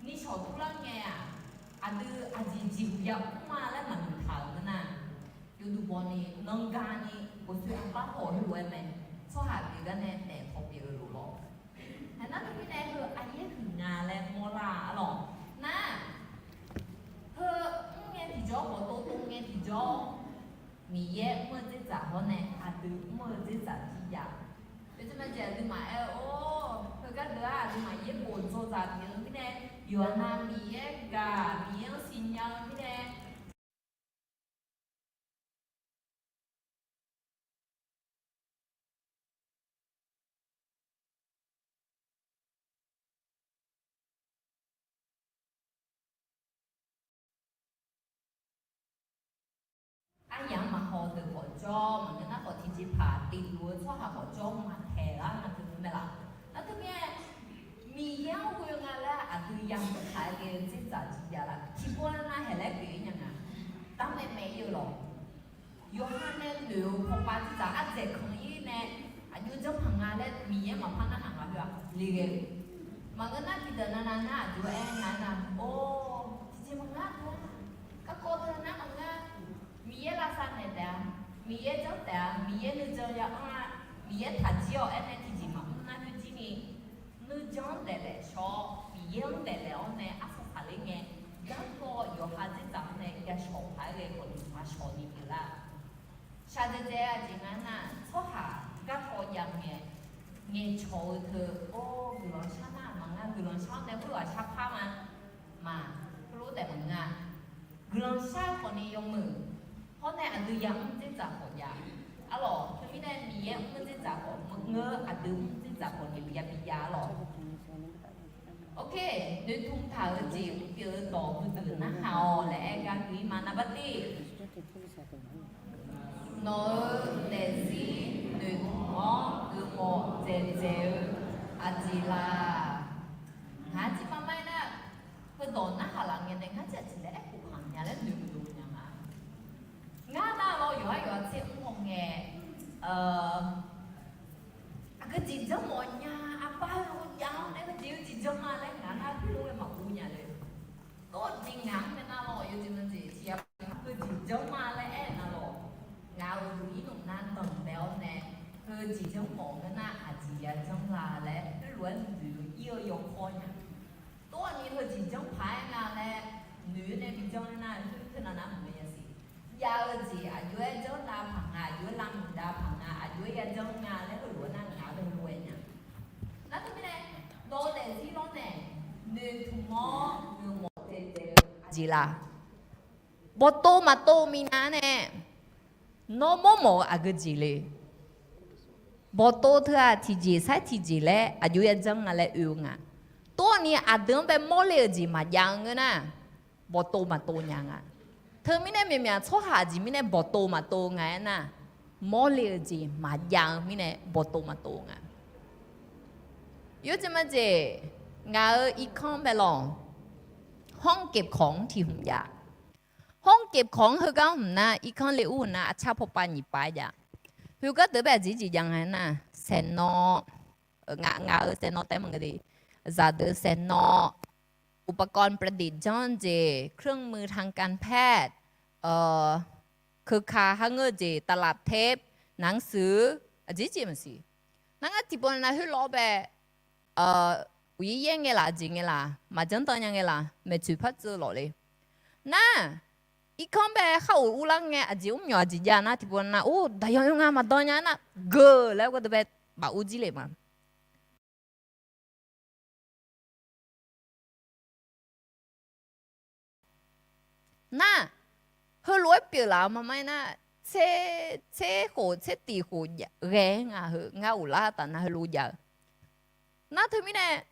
nishawq turlar ngae-aq, aqdui aqjeq jeqhuq ya mr ma laer maqnoeq taq-euq ngeur nar, yawduq bawni nan gani bawqtsoeq aqbar hawq heulof-aer mae. Tsawrhaq pyeuf gar nae naef tawq pyeuf-eu lof lawr. Aqnar teumirnae heu aqyaer huiq nga laer mawrlar-a lawq. Nar, heu mr ngae tiqjawr, bawqtov tov ngae tiqjawr, Miqyaer mr-eu dzerdzaq hawr nae aqdui mr-eu dzerdzaq jir jav. Yawjeq majeq aqdui maqaer-eu, or, heugar deuq-aq aqdui maqyaer bof dzawzaq pyeuf-eu mirnae, yawqha nav Miqyaer gaq, Miqyaer-anr siqnya-eu mirnae, aryamq-anr maqhaw deuq khawf jawr, maqngeur nar khawf tiqjeqpaq tifluf-eu tsawrhaq khawf jawr maqtaeq lar nar teumirnae mae laf. Nar teumirnae Miqyaer-anr ghoe nga laer aqdui yamq taq-aer ghae-eu dzerdzaq jir jav laf. Tiqpov nar haeq laer pyeuf-ir nya nga. Darmaeq maeq-ir-eu lawq. Yawqha nae noeq-eu pawpav dzerdzaq ardzaeq kanq-ir nae aqjox janrpaq nga laer Miqyaer maqpar narhaq nga khoer-aq le ghae-eu. Maqngeur nar tiqdeuq navnav nar aqjox aer nga nar, or, tiqjeq maqngeur-a, garkawv teu nar maqngeur-a, Miqyaer lavsav naeq taef-a, Miqyaer janr taef-a, Miqyaer nuijan ya anr-a, Miqyaer taqjir-awq aer nae tiqjeq maqmr nar khoer jir ni Or, guiqlanq shar nar maqngeur, guiqlanq shar-awr nae khoerghaq sharpar ma. Maq, heulof taef maqngeur-a. Guiqlanq shar-eu khawfni yawmuiq, hawr nae aqdui yamr dzerdzaq khawf jav. Arlawq, teumirnae Miqyaer mr dzerdzaq khawf maqngeur, aqdui mr dzerdzaq khawfni bijav bijav arlawq. Ok, noeqtmq taq-eu jeq pyeuf-eu dawq heudeuq narhaq-awq laer aer gar gui-ir ma. Naqbar tiv, nawq-euq daefzir noeqtmq-awr geufmawf dzaeqdzaeq-eu aqjeq laq. Ngar jir ma mar-aer nar, heudawq narhaq laf ngae nae ngar jir aqjeq laer aerkhof kaq nya laer noeqdov nya ma. Ngar nar lawr yawqhar yawqha tser mr haw ngae, aqgeujeq janrmawf nya, aqbar-eu jav-awr nae heujeq heujeq janr ma laer ngaq nar khoerlof-aer maqur nya le. Dawrjeq ngaq-anr nae nar lawr yawjeq maqjeq tiq ya heujeq janr ma laer aer-eu nar lawr, ngaq-euq uqduq irnmq nar danqbae-awr nae, heujeq janrmawf ngeur nar aqjeq ya janr la laer khoerlof-aer noeq-eu ir-eu yawkawr nya. Tov-awq ni heujeq janr paq-aer nga laer noeq-eu nae bi janr nar khoer teunav nar maqngeur nya siq. Jav-eu jeq aqjox-aer janr dav paq nga, aqjox-aer lavmuiq dav paq nga, aqjox-aer ya janr nga laer heulof-aer nar ngaq-anr bae heulof-aer nya. Nar teumirnae, nawq-eu daefzir lawr nae noeqtmq-awr geufmawf dzaeqdzaeq-eu jeq laq. Bawqtov maqtov minav nae, nawr mawrmawf-eu aqgeujeq le. Bawqtov teu-aq tiqjeq sair tiqjeq laer aqjox ya janr nga laer oe-eu nga. Tov-awq ni aqdui-anr bae mawrle-euq jeq maqjav-eu ngeur nar, bawqtov maqtov nya nga. Teumirnae myaqmyaq tsawrhaq jeq mirnae bawqtov maqtov nga aernar, mawrle-eu jeq maqjav-eu mirnae bawqtov maqtov nga. Yawjeq maqjeq, ngaq-euq irkanr bae lawq, ห้องเก็บของ tiq hmq jav. ห้องเก็บของ heugar hmq nar irkanr le ur-eu nar arcar pawpav nyiq pav jav. Khoergar deuq bae aqjeq jeq jav nga aernar, saeqnawv, ngaq-euq saeqnawv taef maqngeur de, zaqdeuq saeqnawv, อุปกรณ์ประดิษฐ์ janr jeq, เครื่องมือทางการแพทย์, keuka har ngeur jeq, ตลับเทป, หนังสือ, aqjeq jeq maqsiq. Nar ngar tiqpov nav khoerlof-awr bae, uqyir yaer ngae laf, aqjeq ngae laf, maqjanr dan nya ngae laf, maeqtsoeq par tsuv lawq le. Nar, irkanr bae khar of urlar ngae aqjeq mr myawq aqjeq jav nar tiqpov nav, or, daqyan oe nga maqdan nya nar, geu laer gardeuv bae baf ur jir le ma. Nar, heulof-aer pyeuflaf-eu ma mar-aer nar, tser khof tser tiq khof ghae nga heu ngar ghoflar taf nar heulof jav-eu. Nar teumirnae,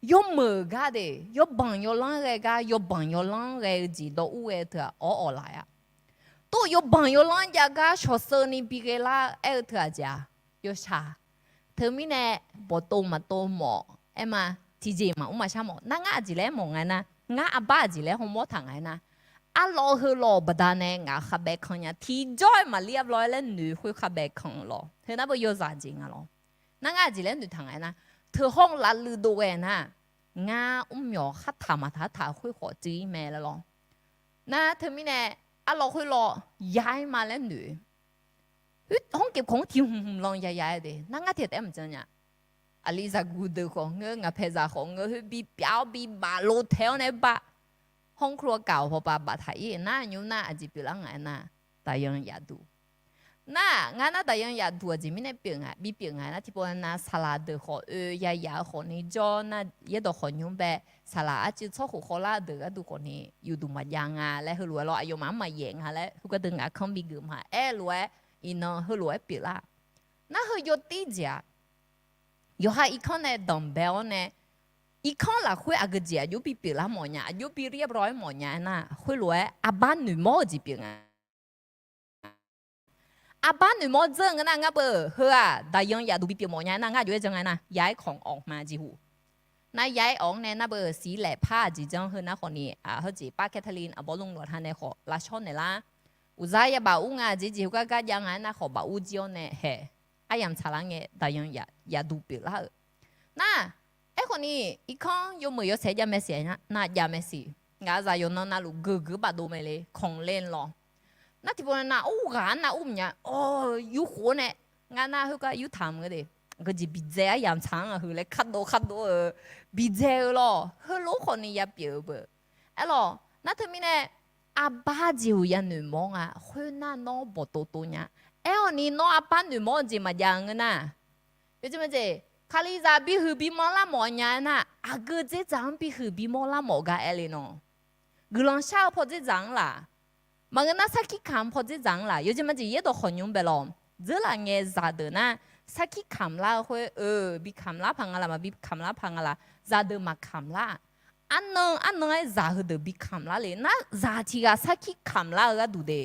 yawmeuq gar de, yawbanq yawlanr ghae gar, yawbanq yawlanr ghae-eu jeq dawv ur ghae-eu teu-aq awr awq laf-a. Tov yawbanq yawlanr jav gar shawqsheuvni bi ghae lar aer-eu teu-aq jeq-aq, yawshaq. Teumirnae, bawqtov maqtov mawf aer ma, tiqjeq maqmr maqshar mawf. Nar ngar aqjeq laer mawf nga aernar, ngar arbar aqjeq laer hawmawr taq nga aernar, arlawr heulawq baqdanae ngaq khavbae kan nya, tiqjawr-aer maqlir arlawr-aer laer noeq khoer khavbae kan-eu lawq. Heu nar beu yawzaq jeq nga lawq. Nar ngar aqjeq laer noeqtaq nga aernar, teu hawr lavluiv dov ghae nar, ngar mr myawq khartaq maqtaq taq khoer khawf tsuif-ir mae laer lawr. Nar teumirnae, arlawr khoerlawr ya-ir ma laer noeq. Hawrgeuf kawq-anr tiq hmq hmq lan yaya-aer de nar ngar tiq taef-aer maqjan nya. Aqli zaqguq deuq khawf ngeur, ngaq paeqzaq khawf ngeur, khoer bipyav-awr bibaf lo tae-awr nae bar. Hawrklof-aer kaq-awq pawpav baftaq-ir nar nymr nar aqjeq pyeuflar nga aernar, daqyan yafduq. Nar ngar nar daqyan yafduq aqjeq mirnae pyeuf nga, bipyeuf nga nar tiqpov nav saqlaq deuq khawf oe yaya-eu khawfni jawr nar, yaerdawq khawf nymr bae, saqlaq arcuiv tsawrkhof khawvlar deuq gharduq khawfni yufduq maqjav nga laer heulof-aer lawr, aqyawfmaf-anr maqyaef nga laer heugar deuq ngaq kanr bigeuf ma aer lof-aer, iqnan heulof-aer pyeuflar. Nar heu yawtir jeq-aq, yawqha irkanr nae danqbae-awr nae, irkanr lafkhoer aqgeujeq aqjox bipyeuf lar mawf nya, aqjox bi เรียบร้อย mawf nya aernar, khoerlof-aer arbar noeqmawr-eu jeq pyeuf nga. Arbar noeqmawr dzeur ngeur nar ngar beu heu-aq daqyan yafduq bipyeuf mawf nya aernar, ngar aqjox-aer jan nga aernar, ya-aer kawq-anr awq ma jeqhu. Nar ya-aer awq-anr nae nar beu siq laef par aqjeq janr heu nar khawfni, heujeq par Catherine aqbawr lmr lawq ha nae khawf lavshawr naeqlar. Uqdzar yabaf ur nga jeq jeqhu gar gar jav nga aernar khawf baf ur jir-awr nae haeq, aryamq tsaqlar ngae daqyan yafduq pyeuflar-euq. Nar, aerkhawfni, irkanr yawmeuq yawsaeq jav mae siq, nav jav mae siq. Ngaq-euq zaq yawqnan navluf geuf geuf bafdov mae le, kanqle lawq. Nar tiqpov nav ur ghaq arnav ur mq nya, awq, yurkhof-awr nae, ngar nar heugar yurtaq mq-eu de, geujeq bidzae aryamq tsaq-anr-aq heu laer kardov kardov-eu bidzae-eu lawq. Heulof khawfni yapyeuf-eu beu. Aerlawq nar teumirnae, arbar jeqhu yanoeq mawr nga, khoernar nawr bawqtov tov nya. Aer-awq ni nawr arbar noeqmawr-eu jeq maqjav ngeur nar, yawjeq maqjeq, Kalizaq bihuiq bimawr larmawf nya aernar, aqgeu dzerdzaq-anr bihuiq bimawr larmawf gar aer le nawr. Guiqlanq shar-eu paw dzerdzaq-anr laq, maqngeur nar sarkir kamq paw dzerdzaq-anr laq, yawjeq majeq yaerdawq khawqnymr bae lawr. Dzeurlaf ngae zaqdeuq nar, sarkir kamq lar-eu khoer-eu, bi kamq lar paq nga laq, maqbi kamq lar paq nga laq, zaqdeuq maqkamq lar. Arnan arnan-aer zaq heudeuq bi kamq lar le nar, zaq tiq ghaq sarkir kamq lar-eu gharduq de.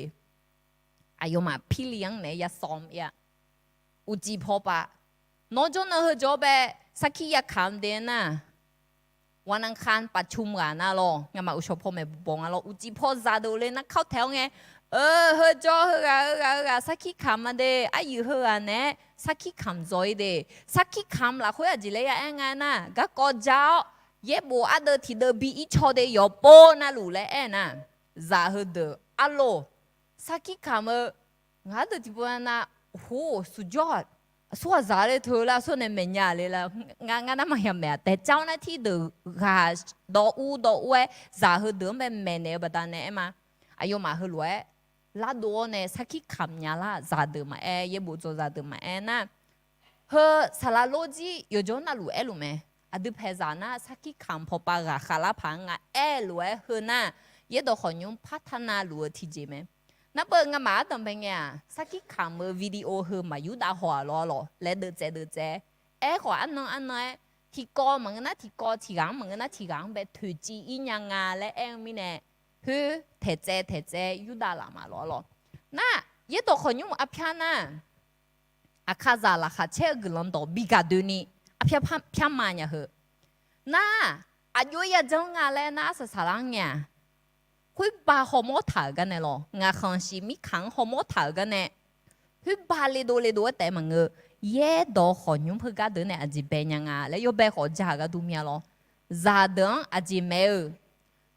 Aqyawfmaf pirli-anr naeq-aer ya sawm-ir-a. Uqcif paw pav, nawr jawrnan heujawr bae sarkir ya kamq de nar, วันอังคารประชุม ghaq nar lawr, ngamaf uqshawq paw maeqbawq nga lawr, uqcif paw zaqdeuq le nar kawr taeq-awr ngae, eu, heujawr heughaq heughaq heughaq sarkir kamq ma de, aryuif heughaq naeq-aer sarkir kamq dzaw-ir de. Sarkir kamq lafkhoer aqjeq laer ya aer nga aernar, garkawv ja-awr yaerbof ardeuv tiqdeuv bi-ir caw de yawqpov navluf laer aernar, zaq heudeuq arlof, sarkir kamq-eu, ngaq ardeuv tiqpov nav, โอ้โห สุดยอด aqsurghaq zaq le teu laer aqsurghaq nae maeqnya le laer, ngar ngar nar maqya maeq-a taef car-awr nar tirdeuq ghaq dawv ur dawv ur-aer zaq heudeuq-anr bae maeqnaeq-eu baqdanae aer ma. Aqyawfmaf heulof-aer lardov-awr nae sarkir kamq nya lar, zaqdeuq maqaer, yaerbof dzaw zaqdeuq maqaer nar, heu saqlaq lor jir yawqjawr navluf aerluf mae. Aqdui paeqzaq nar sarkir kamq paw pav ghaqkhav lar paq-anr nga aerlof-aer heu nar, yaerdawq khawqnymr par tar navluf-eu tiqjeq mae. Nar beu ngamaf ardanq bae ngae-aq, sarkir kamq-eu video heu maq yurdav haw-aq lawr lawr laer deuvtsaev deuvtsaev. Aerkhawf arnan arnan-aer, tiqkawv maqngeur nar tiqkawv, tiq ghaq-anr maqngeur nar tiq ghaq-anr bae toeqciv-ir nya nga laer aer-eu mirnae, khoer taeqtsaev taeqtsaev yurdav laf ma lawr lawr. Nar, yaerdawq khawqnymr arpyar nar, Aqkaqzaq laqkhaq caer-eu guiqlanq dawq bi gaq doeni, arpyar pyar ma nya heu. Nar, aqjox-aer yajanr nga laer nar arsaq saqlar ngae-aq, khoerba hawmawr taq-euq garnae lawr, ngaq khanqshiq mirkaq-anr hawmawr taq-euq garnae, khoerba le dov le dov-aer taef maqngeur. Yaerdawq khawqnymr heugar deuq nae aqjeq bae nya nga laer yawbae khawf ja-euq gharduq mya lawr. Zaqdeuq-anr aqjeq maeq-eu,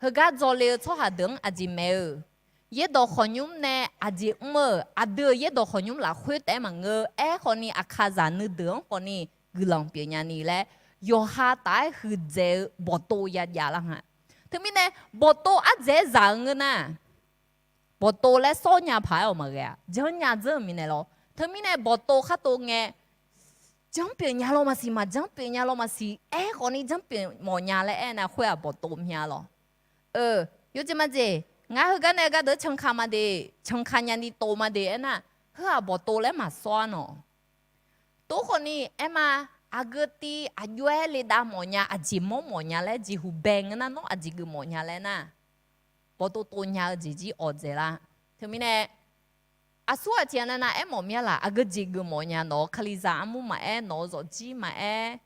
heugar dzawle-eu tsawrhaq deuq-anr aqjeq maeq-eu, yaerdawq khawqnymr nae aqjeq mr-eu, aqdui-euq yaerdawq khawqnymr lafkhoer taef-aer maqngeur. Aerkhawfni Aqkaqzaq nuideuq-anr khawfni guiqlanq pyeufnya ni laer, yawqha taf-aer huiqdzaeq-eu bawqtov ya jav lar nga. Teumirnae, bawqtov ardzaeq-aer zaq-eu ngeur nar, bawqtov laer sawr nya paq-aer awq maqghae-aq, janrnya dzeur-euq mirnae lawr. Teumirnae bawqtov khar tov ngae, janrpyeuf nya lawr maqsiq, maqjanr pyeuf nya lawr maqsiq, aerkhawfni janrpyeuf mawf nya laer aernar khoer-aq bawqtov mya lawr. Eu, yawjeq majeq, ngar heugar nae gardeuq canka ma de, canka nyani tov ma de aernar, heu-aq bawqtov laer maqsawr-ar nawq. Tov khawfni aer ma, aqgeu tiv aqjox-aer le dav mawf nya, aqjeq mawr mawf nya laer jeqhuq bae ngeur nar nawr aqjeq geuf mawf nya laer nar, bawqtov tov nya-eu jeq jir awq dzaeq lar. Teumirnae, aqsurghaq tiqghaq navnav aermawf mir-a laq, aqgeu jeq geuf mawf nya, nawq-euq kalizaq armur maqaer, nawq-euq zawqjir maqaer,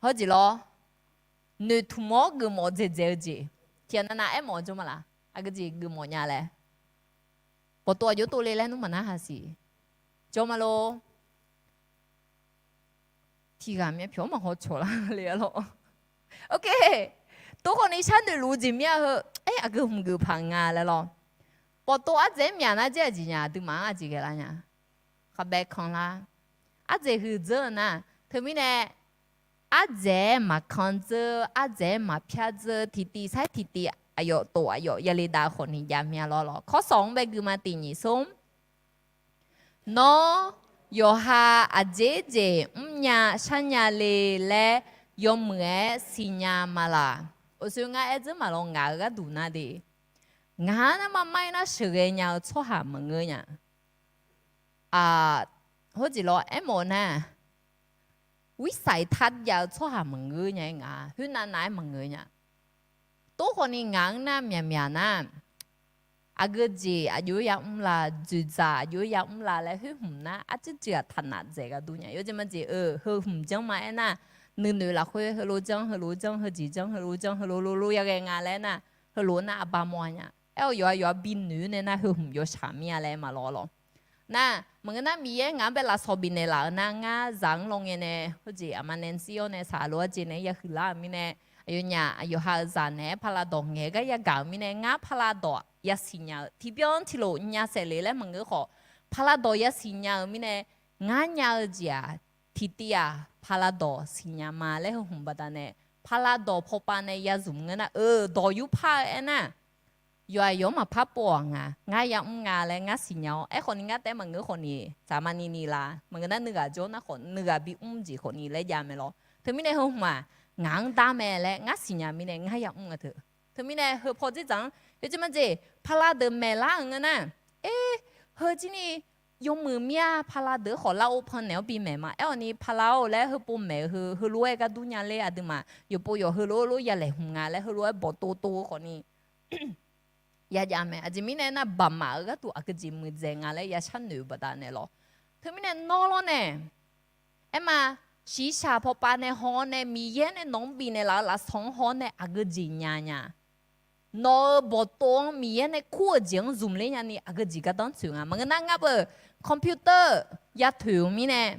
hawjeq lawr, noeqtmq-awr geufmawf dzaeqdzaeq-eu jeq, tiqghaq navnav aermawf-eu jawr ma laq, aqgeu jeq geuf mawf nya laer, bawqtov aqjox tov le laer nmr maqnar haq siq, jawr ma lor. Tiqghaq myav pyawq-anr maqhaw cawq lar le-a lawr. Ok, tov khawfni sharnoeq luf-eu jeq mir-a heu, aer aqgeu hmq geuf paq nga laer lawr. Bawqtov ardzaeq-aer myaq nar dzer aqjeq nya, aqduimaf-anr aqjeq ghae lar nya. Khaqbae kanlar. Ardzaeq huiqdzeur-eu nar, teumirnae, ardzaeq-aer maqkan dzeur, ardzaeq-aer maqpyar dzeur, tiqtiv sar-aer tiqtiv aqyawf tof aqyawf yale dav khawfni jav mya lawr lawr. Kawrsawq-anr bae gui ma tiq nyiq smr. Nawr, yawqha aqjeq jeq mrnya sharnya le laer yawmuiq-aer siqnya ma laq? Uqshoe ngar aer dzeur maqlawr, ngaq-euq gharduq nar de. Ngaq-anr nar mar mar-ir nar sheuqghae nya-eu tsawrhaq maqngeur nya. Aq, hawjeq lawr aermawf-eu nar, wirsaq-iq tar jav-eu tsawrhaq maqngeur nya-aer ngaq khoernav nav-aer maqngeur nya. Tov khawfni ngaq-anr nar myaqmyaq nar, aqgeu jeq aqjox-aer yamr la, dzoeqdzaq aqjox-aer yamr la laer khoer hmq nar arcuir cuiv-aq taqnaf dzaeq gharduq nya. Yawjeq majeq-eu heu hmq janr ma aernar, nuinoeq lafkhoer heulof janr heulof janr heujeq janr heulof janr heulof lof lof ya ghae nga laer aernar, heulof nar arbar mawr-a nya. Aer-awr yawqha yawqha binoeq-eu nae nar heu hmq yawshaq mir-a laer maqlawr lawr. Nar, maqngeur nar Miqyaer ngaq-anr bae lafsawq bifnaeq laf-eu nar, ngar zaq-anr lawngae nae hawjeq aqma Nancy-awr nae saqluf-aer jeq naeq-aer yahuiq lar-euq mirnae, aqyawfnyaf aqyawf ha-eu zaq naeq-aer paqlav dawq ngaeq-aer gar yagaq-euq mirnae, ngar paqlav dawq yasiq nya-eu tiqbyan tiqlof nya saef le laer maqngeur khawf, paqlav dawq yasiq nya-euq mirnae, ngar nya-eu jeq-aq, tiqtiv-aq paqlav dawq siqnya ma laer heu hmq baqdanae, paqlav dawq pawpav nae yazmq ngeur nar-eu dawq yurpar-eu aernar, yawqha yawq-anr maqpar pov-aq nga, ngar yamr nga laer ngar siqnya-awr, aerkhawf ni ngar taef-aer maqngeur khawf ni, tsaq maqni ni la, maqngeur nar nuighaq jawr nar khawf nuighaq bi mr jeq khawf ni laer jav mae lawr. Teumirnae heu hmq-aq, ngaq-anr dar mae laer ngar siqnya mirnae ngar yamr nga teu. Teumirnae heu pawdzer dzaq-anr yawjeq majeq paqlav deuq maeqlar-euq ngeur nar, er, heu jir ni yawmuiq mir-a, paqlav deuq khawf lar-or pannaeq-awr bi maeq ma. Aer-awq ni paqlav-or laer heupov maeq-eu heu, heulof-aer gar dur nya ler aqduimaf yawqpov yawq heulof-aer lof ya laeqhmq nga laer heulof-aer bawqtov tov khawf ni yajav mae. Aqjeq mirnae nar, baqmaf-eu gharduq aqgeujeq muiqdzaeq nga laer ya sharnoeq-eu baqdanae lawr. Teumirnae nawr lawr nae, aerma, shiqshaq pawpav nae haw-awr nae Miqyaer nae nawq-anr bifnaeq laf-eu lafsawq-anr haw-awr nae aqgeujeq nya nya. Nawq-euq bawqtov-anr Miqyaer nae kur-euq jeq-anr zmq ler nyani aqgeujeq gardanr tsoeq nga. Maqngeur nar ngar beuq computer ya toeq-eu mirnae,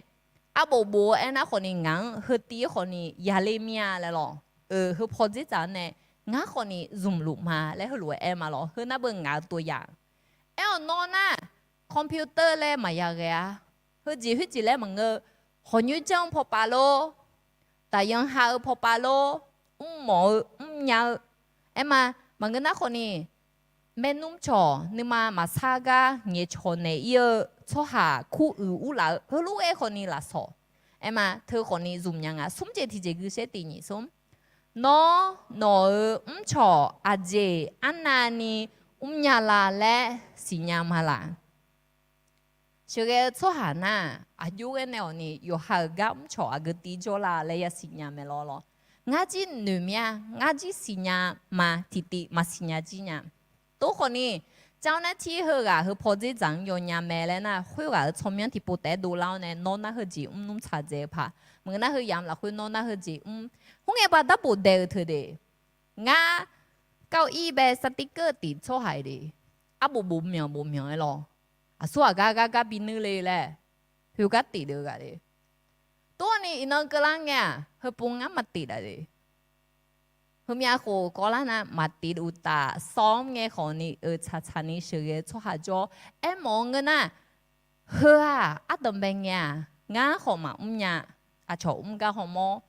arbof bof-eu aernar khawf ni ngaq-anr heu tiv-aer khawf ni yaler mir-a laer lawr. Eu, heu pawdzer dzaq-anr nae ngar khawf ni zmqluf ma laer heulof-aer aer ma lawr. Heu nar beuq ngaq-eu tov ya. Aer-awq nawr nar, computer laer maqya ghae-a. Heujeq khoerjeq laer maqngeur, hawqnyoer janr-eu pawpav lor, daqyan ha-eu pawpav lor, mrmawf-eu mrnya-eu, aerma, maqngeur nar khawf ni, maernmr cawq nuima maqsar gar ngaeqcawq naeq-ir-eu tsawrhaq kur uiq urlaf-eu heulof-aer khawf ni lafsawq, aerma, teu khawf ni zmq nya nga. Smr jeq tiqjeq gui saer tiq nyiq smr. Nawr nawq-euq mrcawq aqjeq arnavni mrnya la laer siqnya ma laq? Sheuqghae-eu tsawrhaq nar, aqjox ghae nae awq ni yawqha-euq gar mrcawq aqgeu tiv jawr la laer yasiq nya mae lawr lawr. Ngar jir noeq mir-a, ngar jir siqnya ma, tiqtiv maqsiq nya jir nya. Tov khawf ni, janr nar tir heughaq heu pawdzer dzaq-anr yawnya mae laer nar, khoerghaq-euq tsawrmyanr tiqpov taef-aer dovlar-awr nae nawr nar heujeq mrnmr tsaq dzae-eu paq. Maqngeur nar heu yamq lafkhoer nawr nar heujeq mr. Khoerngae baqda bof daeq-eu teu de. Ngar kar-ir bae sartiqkeuv tif tsawrhaq-iq de. Arbof bof myanq bof myanq-aer lawr. Aqsur aqgar gar gar bi nuir le laer, khoergar tif deuq-eu ghaq de. Tov-awr ni iqnan keuvlar ngae-aq, heupov ngar maqtif daq de. Heumyav khof kawvlar nar maqtif uqtaf, sawr-anr ngae khawf ni euq tsaqtsaq ni sheuqghae-eu tsawrhaq jawr. Aermawf-eu ngeur nar, heu-aq ardanq bae ngae-aq, ngar khawf maqmr nya. Aqcawq mr gar hawmawr.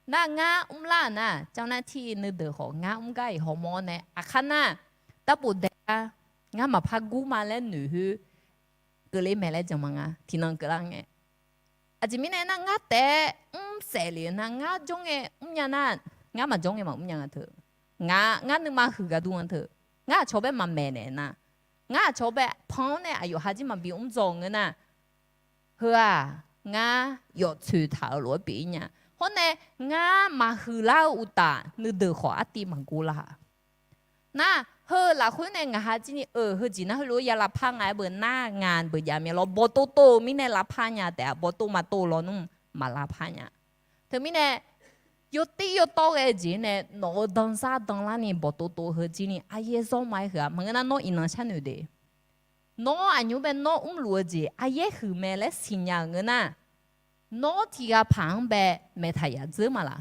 Nar ngar mrlar-euq nar, janr nar tir nuideuq khawf ngar mr gar-iq hawmawr nae aqkar nar, darbof dae gar, ngar maqpar gur ma laer noeq khoer keuvle mae laer jan ma nga, tiqnan keuvlar ngae. Aqjeq mirnae nar, ngar taef-aer mr saef le-eu nar, ngar jawr ngae mrnya nar, ngar maqjawr ngae maqmr nya nga teu. Ngar, ngar nuima huiq gar dur nga teu. Ngar aqcawq bae maqmaeq naeq nar, ngar aqcawq bae pan-awr nae aqyawf ha jir maqbi mr dzaw ngeur nar, heu-aq, ngar yawf tsoeq taq-euq lof-aer pyeuf-ir nya. Hawr nae, ngar maqhuiq lar-eu uqtaf nuideuq khawf artiv maqgor lar-a. Nar, heu lafkhoer nae ngaq ha jir ni-euq heujeq nar heulof-aer ya lavpar nga-aer beu nar, ngaq beujav myav lawr, bawqtov tov-eu mirnae lavpar nya taef-a, bawqtov maqtov lawq nmr maq lavpar nya. Teumirnae, yawtir yawtawr ghae-eu jeq nae nawq-euq danzar danlarni bawqtov tov heu jir ni aryaer zawr ma-aer huiq-a. Maqngeur nar nawr iqnan sharnoeq de. Nawr aqnymr bae nawr mrluf-eu jeq aryaer huiq mae laer siqnya-euq ngeur nar, nawr tiqghaq paq-anr bae maeqtaq yaf dzeur ma laq?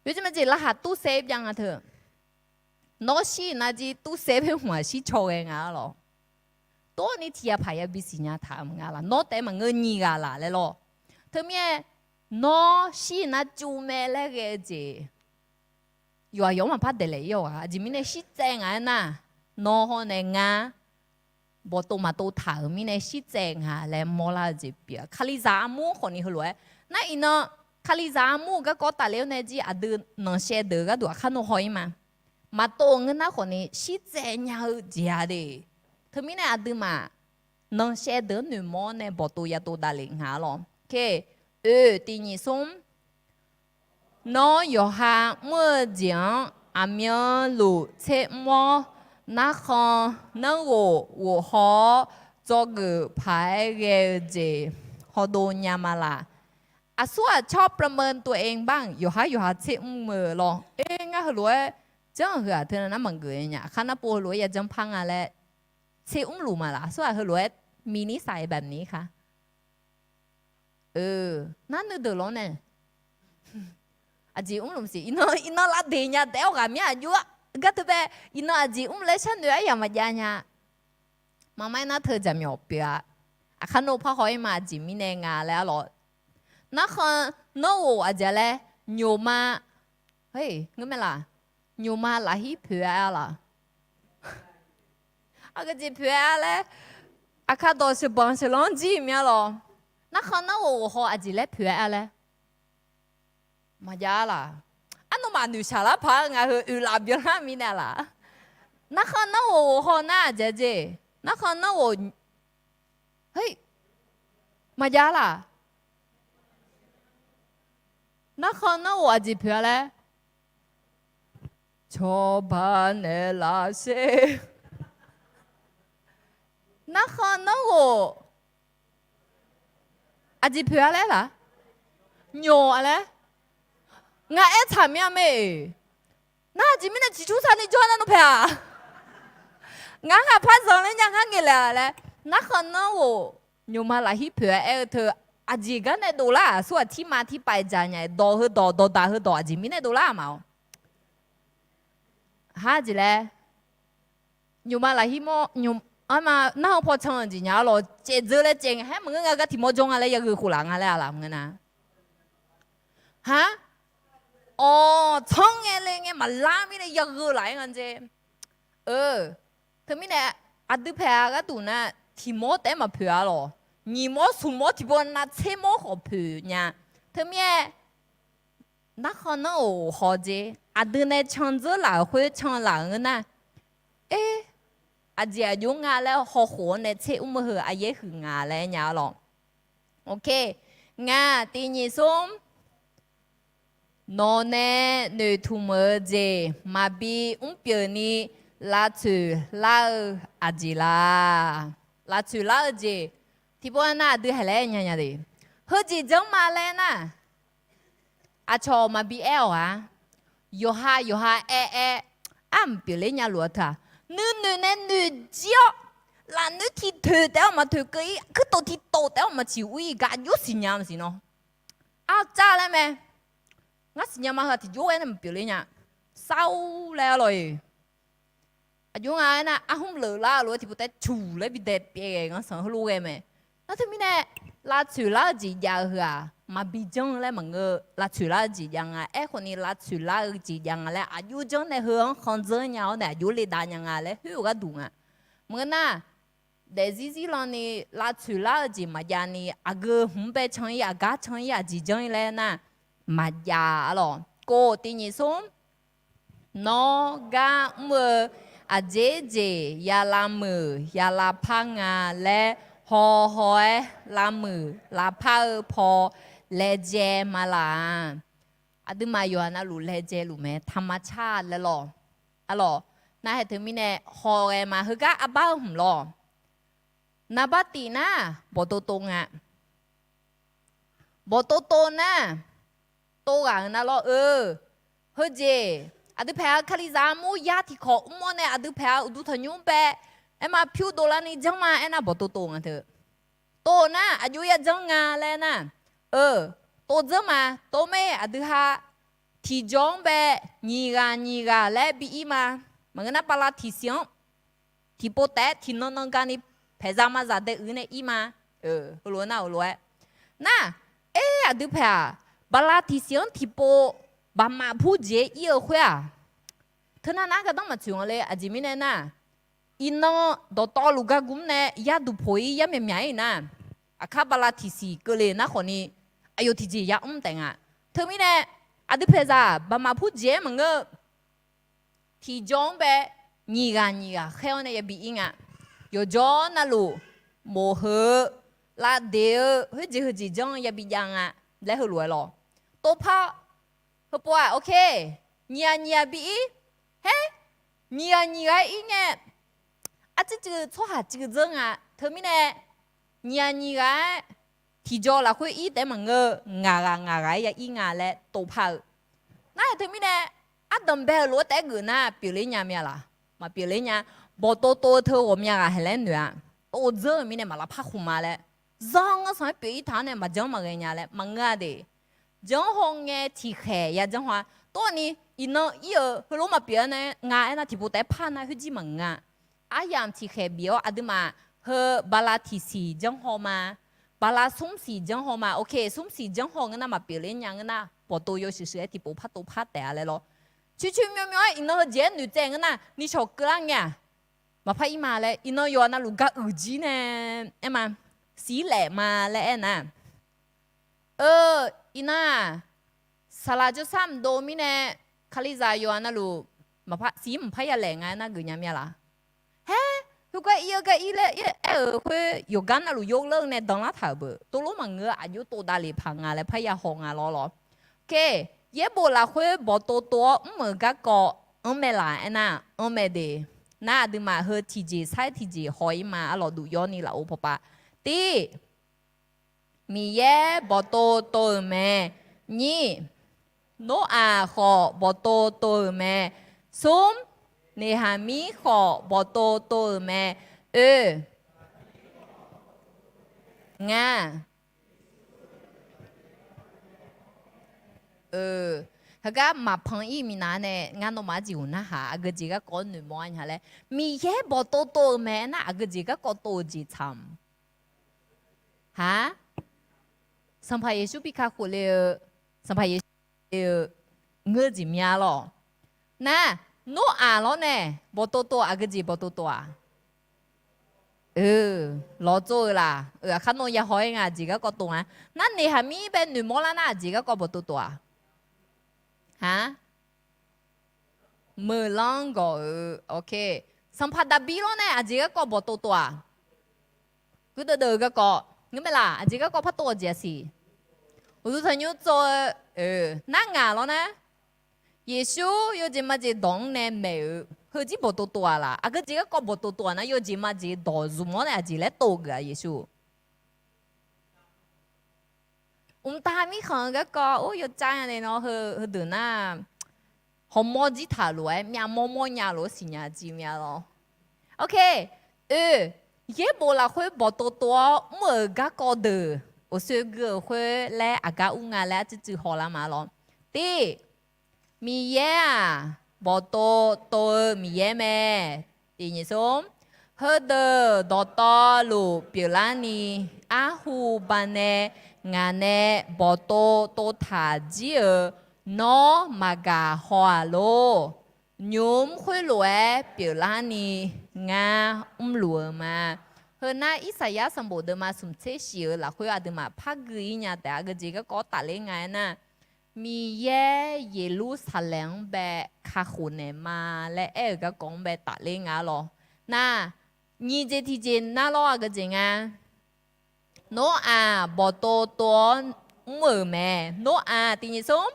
Yawjeq majeq laqkhaq tursaev-ir byan nga teu. Nawr shir-iq nar jir tursaev bae hmq-aq shir caw ghae nga-ar lawq. Tov-awr ni tiqghaq paq ya bisiq nya taq-eu maqnga laq? Nawr taef-aer maqngeur nyiq ghaq laq laer lawr. Teumirnae, nawr shir-iq nar cuv mae laer ghae-eu jeq, yawqha yawq-anr maqpar daeqlaef-ir-awq ghaq. Aqjeq mirnae shirtsaev nga-aer nar, nawr hawr nae ngar bawqtov maqtov taq-euq mirnae shirtsaev nga laer mawrlar-eu jeq pyeuf-a. Kalizaq armur khawf ni heulof-aer nar, iqnan kalizaq armur-eu garkawv tafler-awr nae jir aqdui nanqshaev deuq-eu gharduq aqkar nawr haw-ir ma. Maqtov-eu ngeur nar khawf ni shirtsaev nya-eu jeq-a de. Teumirnae aqduimaf nanqshaev deuq-anr noeqmawr-awr nae bawqtov yatov davlef nga-ar lawq. Oe, tiq nyiq smr. Nawr yawqha mr-eu jeq-anr aqmyanluf tser mr-awr, narkhan, nanrghof ghof haw-awr, dzawgeuf paq-aer ghae-eu jeq hawdov nya ma laq? Aqsur aqcawq ประเมินตัวเองบ้าง yawqhar yawqha tser mr-eu lawr. Oe, ngar heulof-aer janr-euq heu-aq teu nar maqgeuf nya. Aqkar nar pov heulof-aer yajanr par nga laer tser mrluf ma laq? Aqsur-aq heulof-aer miqnir saq-aer baq miqnir kar. Nar nuideuq lawr nae aqjeq mrluf siq. Iqnan, iqnan lavdeq nya taef-aer ghaq mir aqjox-a. Gar teu bae, iqnan aqjeq mr laer sharnoeq aryaq maqjav nya. Maqmaer nar teu jaqmyawf pyeuf-a. Aqkar nawr par haw-ir ma, aqjeq mirnae nga laer-ar lawq. Narkhan, nanrghof aqjeq laer, nyoqma, ngeur mae laq? Nyoqma lafhir poeq-a laq? Aqgeujeq poeq-aer-a laer, aqkar dawq sheuqbanq sheuqlanr jir mya lawq. Narkhan nanrghof haw aqjeq laer poeq-aer-a laer maqjav laq. Arnawmaf noeqshaq lar paq-aer ngaq heu oeqlaf byanlar mirnae laq. Narkhan nanrghof haw nar aqjeq jeq. Narkhan nanrghof, hei, maqjav laq. Narkhan nanrghof aqjeq poeq-a laer, cawba naeqlaf sher. Narkhan nanrghof aqjeq poeq-a laer laq. Nymq-a laer. Ngaq aer tsaq mir-a mae. Nar aqjeq mirnae ciqcur sar ni jawr nar nawr paeq-aq. Ngaq-anr ngaq par zanq ler nya ngar ngaeq laeq-a laer. Narkhan nanrghof nymqma lafhir poeq-aer aer-eu teu, aqjeq gar nae dovlar-aq, aqsur aqtir ma tirpav dzaq nya-aer dawq heudawq dawqdaq heudawq aqjeq mirnae dovlar-aq ma-awr. Har jeq laer, nymqma lafhir mawr, nymq, arma narhaq paw can-eu jeq nya-a lawq, caevdzeur laer caev ngae haer maqngeur nga gar tiq mawr jawr nga laer yagheu khof laf nga laer-a laq maqngeur nar. Har, awq, tsanr ngae le ngae maqlar mirnae yagheu laf-aer nga jeq. Eu, teumirnae aqdui paeq-a gharduq nar, tiq mawr taef-aer maqpoeq-a lawq. Nyiq mawr smq mawr tiqpov nav tser mawr khawf poeq nya. Teumirnae narkhan nanrghof haw jeq, aqdui nae candzeur laf-euq khoer canlaf-eu ngeur nar, er, aqjeq aqjox nga laer hawkhof-awr nae tser mr-eu heu aqyaer huiq nga laer nya-a lawq. Ngaq tiq nyiq smr, nawq nae noeqtmq-eu jeq maqbi mrpyeuf ni lavtsoeq lar-eu aqjeq la. Lavtsoeq lar-eu jeq tiqpov nav aqdui haeq laer nya nya de. Heujeq janr ma laer nar, aqcawq maqbi aer-awq-a. Yawqha yawqha aer aer, armq pyeufler nya luf-a teu-aq, nuinoeq nae noeq jir-awr, lafnoer tiq toeq taef-aer maqtoeq keuv-ir, kuirtof tiq tof taef-aer maqciq ur-ir gar aqjox siqnya maqsiq nawr. Arcav laer mae. Ngar siqnya ma heu tiqjox-aer nae maqpyeuf ler nya. Sar-ur laer-a lawq-iq. Aqjox nga aernar, arhmr leuflar-eu lof-aer tiqpov taef-aer cuq laer bi dae pyaev ghae ngar sanq heulof ghae mae. Nar teumirnae, lavtsoeq lar-eu jeq jav-eu heu-aq, maqbi janr laer maqngeur, lavtsoeq lar-eu jeq jav nga. Aerkhawf ni lavtsoeq lar-eu jeq jav nga laer aqjox janr nae heu-anr khandzeur nya-awr nae aqjox le dav nya nga laer khoer-eu gharduq nga. Maqngeur nar, daefzir zir lan ni lavtsoeq lar-eu jeq maqjav ni aqgeu hmq bae can-ir aqgar can-ir aqjeq janr-ir laer nar, maqjav-a lawq. Kov tiq nyiq smr, nawr gar mr-eu aqjeq jeq ya lavmuiq ya lavpar nga laer haw haw-aer lavmuiq lavpar-eu paw laejae ma laq-a. Aqduimaf yawqha navluf laejae luf mae, taqma car laer lawq. Arlawq, nar haeq teumirnae haw ghae ma heugar arbar-eu hmq lawq. Naqbar tif nar, bawqtov tov nga. Bawqtov tov nar, tov ghaq-eu nar lawr-eu. Heujeq aqdui paeq-a kalizaq armur yar tiqkawq mr-awr nae aqdui paeq-a uqduq tanqnymr bae aerma pyur dovlar ni janr ma aernar bawqtov tov nga teu. Tov-eu nar aqjox ya janr nga laer nar, eu, tov dzeur ma. Tov mae, aqdui ha tiqjawr-anr bae nyiq ghaq nyiq ghaq laer bi ir ma. Maqngeur nar bala tiqsiq-anr tiqpov taef-aer tiqnan nan ga ni paeqza mazaq dae uiq nae ir ma. Heulof-aer nar heulof-aer nar, er aqdui paeq-aq, bala tiqsiq-anr tiqpov baqmaf pur jeq-aer ir-eu khoer-aq, teunav nar gardanr maqtsoeq nga le. Aqjeq mirnae nar, iqnan dawqtawvluf gargmr nae yarduq poq-ir yar myaqmyaq-ir nar, aqkar bala tiqsiq keuvle nar khawf ni, aqyawf tiqjeq yamr taef nga. Teumirnae, aqdui paeqzaq baqmaf pur jeq-aer maqngeur-eu, tiqjawr-anr bae nyiq ghaq nyiq ghaq khaer-awr nae yabi ir nga. Yawqjawr navluf, mof heu-eu, lavdeq-eu, khoerjeq heujeq janr yabi jav nga laer heulof-aer lawq. Tovpar, heupov-aq, ok, nyiq ghaq nyiq ghaq bi ir, her, nyiq ghaq nyiq ghaq-aer ir ngae, arcuiv cuiv tsawrhaq cuiv dzeur nga. Teumirnae, nyiq ghaq nyiq ghaq-aer tiqjawr lafkhoer ir taef-aer maqngeur-eu, ngaq ghaq ngaq ghaq-aer ya ir nga laer tovpar-eu. Nar-aq teumirnae, ardanq bae-euq lof-aer taef-aer geuf nar pyeufler nya mya laq? Maqpyeufler nya. Bawqtov tov-eu teu ghawqmya ghaq haeq laer noeq-a. Tov dzeur-euq mirnae maq lavpar khmq ma laer, zanr ngar sanq-aer pyeuf ir taq-anr nae maqjanr maqghae nya laer maqngeur-a de. Janr haw ngae tiqkhaeq ya janr haw-a. Tov-a ni, iqnan ir-euq heulof maqpyeuf-a nae nga aernar tiqpov taef-aer par nar khoerjir maqngeur-a. Aryamq tiqkhaeq bif-awr aqduimaf heu bala tiqsiq janr haw ma, bala smr siq janr haw ma. Ok, smr siq janr haw ngeur nar maqpyeufler nya ngeur nar bawqtov yawshuif shuif-aer tiqpov par tov par taef-a laer lawr. Coer coer myawr myawr-aer iqnan heujeq-aer noeqtsaev ngeur nar nishawq keuvlar ngae-aq, maqpar ir ma laer, iqnan yawqha navluf gar uiq jir nae aer ma, siq laef ma laer aernar, eu, iqnan-aq, saqlaq jawrsar mqdov mirnae, Kalizaq yawqha navluf maqpar siq mqpar ya laef nga aernar geufnya mir-a laq? Haer, heugar ir-eu gar ir laer aer-euq khoer yawqgar navluf yawlar-eu nae danlar taq-euq beuq, tov lor maqngeur-eu aqjox tov davlef paq nga laer parya haw nga lawr lawr. Oke, yaerbof lafkhoer bawqtov tov-awr mr-euq garkawv anr mae laq aernar, anr mae de. Nar aqduimaf heu tiqjeq sair tiqjeq haw-ir ma. Arlawq duf yawrni lafov pawpav. Tir, Miqyaer bawqtov tov-euq mae. Nyir, Noraq khawf bawqtov tov-euq mae. Smr, Neqhaqmir khawf bawqtov tov-euq mae. Oe, ngar, heugar maqpan ir minav nae ngar nawmaf arjeq ghawq narhaq, aqgeu jeq garkawv noeqmawr-a nya laer, Miqyaer bawqtov tov-euq mae aernar, aqgeu jeq garkawv tov-eu jeq tsaq-a. Haq, Sanqpaq Yeqsur bi kakhof le-eu, Sanqpaq Yeqsur le-eu ngeur-eu jeq mya lawr. Nar, Noraq lawr nae bawqtov tov-aq, aqgeu jeq bawqtov tov-aq? Lawr tsov-eu laq? Aqkar nawr ya haw-aer nga, aqjeq garkawv tov nga. Nar, Neqhaqmir bae noeqmawr lar nar, aqjeq garkawv bawqtov tov-aq? Haq, meuqlanr gawq-eu, Sanqpaq Daqbir lawr nae aqjeq garkawv bawqtov tov-aq? Guirdeuv deuv-eu garkawv ngeur mae laq? Aqjeq garkawv par tov-eu jeq-aq siq? Uqduq tanqnymr tsov-eu, nar ngaq lawr nar, Yeqsur yawjeq majeq dawq-anr nae maeq-eu heujir bawqtov tov-aq laq? Aqgeu jeq garkawv bawqtov tov-aq nar, yawjeq majeq dawq zmq-awr nae aqjeq laer tov geuf-aq Yeqsur? Mqtav mirkhanq-eu garkawv or yawcav nya nae nawr heudeuq nar, hawmawr jir taq lof-aer myavmawr mawrnya lof-aer siqnya jir mya lawr. Oke, oe, yaerbof lafkhoer bawqtov tov-awr mr-euq garkawv deuq, uqsoer gui-euq khoer laer aqgar ur nga laer arcuiv cuiv hawlar ma lawr. Tir, Miqyaer-aq, bawqtov tov-eu Miqyaer mae. Tiq nyiq smr, heudeuq dawqtawvluf pyeuflarni, arhu banae ngaq nae bawqtov tov taq jir-euq nawr maqgaq haw-aq lor. Nymq mr khoerlof-aer pyeuflarni ngar mrluf-eu ma. Heu nar Irsaqyar sanqbof deuvma smq tser shif-euq lafkhoer aqduimaf par gui-ir nya taef-a. Aqgeu jeq garkawv tafler nga aernar, Miqyaer Yeqlursaqlaeq-anr bae kakhof naeq ma laer aer-euq garkawv-anr bae tafler nga lawr. Nar, nyiq jeq tiqjeq nar lawr, aqgeu jeq nga. Noraq bawqtov tov-awr mr-euq mae. Noraq tiq nyiq smr,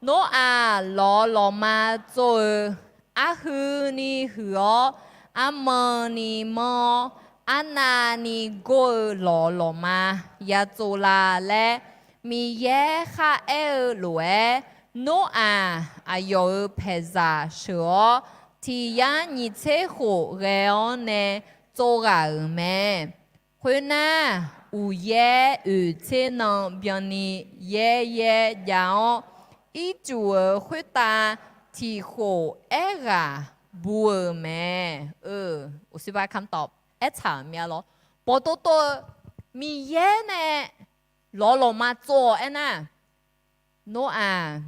Noraq lawq lawqma tsov-eu, arhuini huiq-awr, armanni manr-awr, arnavni gor-eu lawq lawqma ya tsov la laer, Miqyaer kharaer-eu lof-aer, Noraq aqyawf-euq paeqzaq sheuq-awr, tiq yar nyiq tser khof ghae-awr nae tsov ghaq-euq mae. Khoernar, uqyaer oeq tser nan byanni yaeryaer jav-awr, ircuf-euq khoertav tiq khof aerghaq bu-euq mae. Uqsirbar kamtawv aertaq-euq mya lawr. Bawqtov tov-eu Miqyaer nae lawq lawqma tsov-awq aernar, Noraq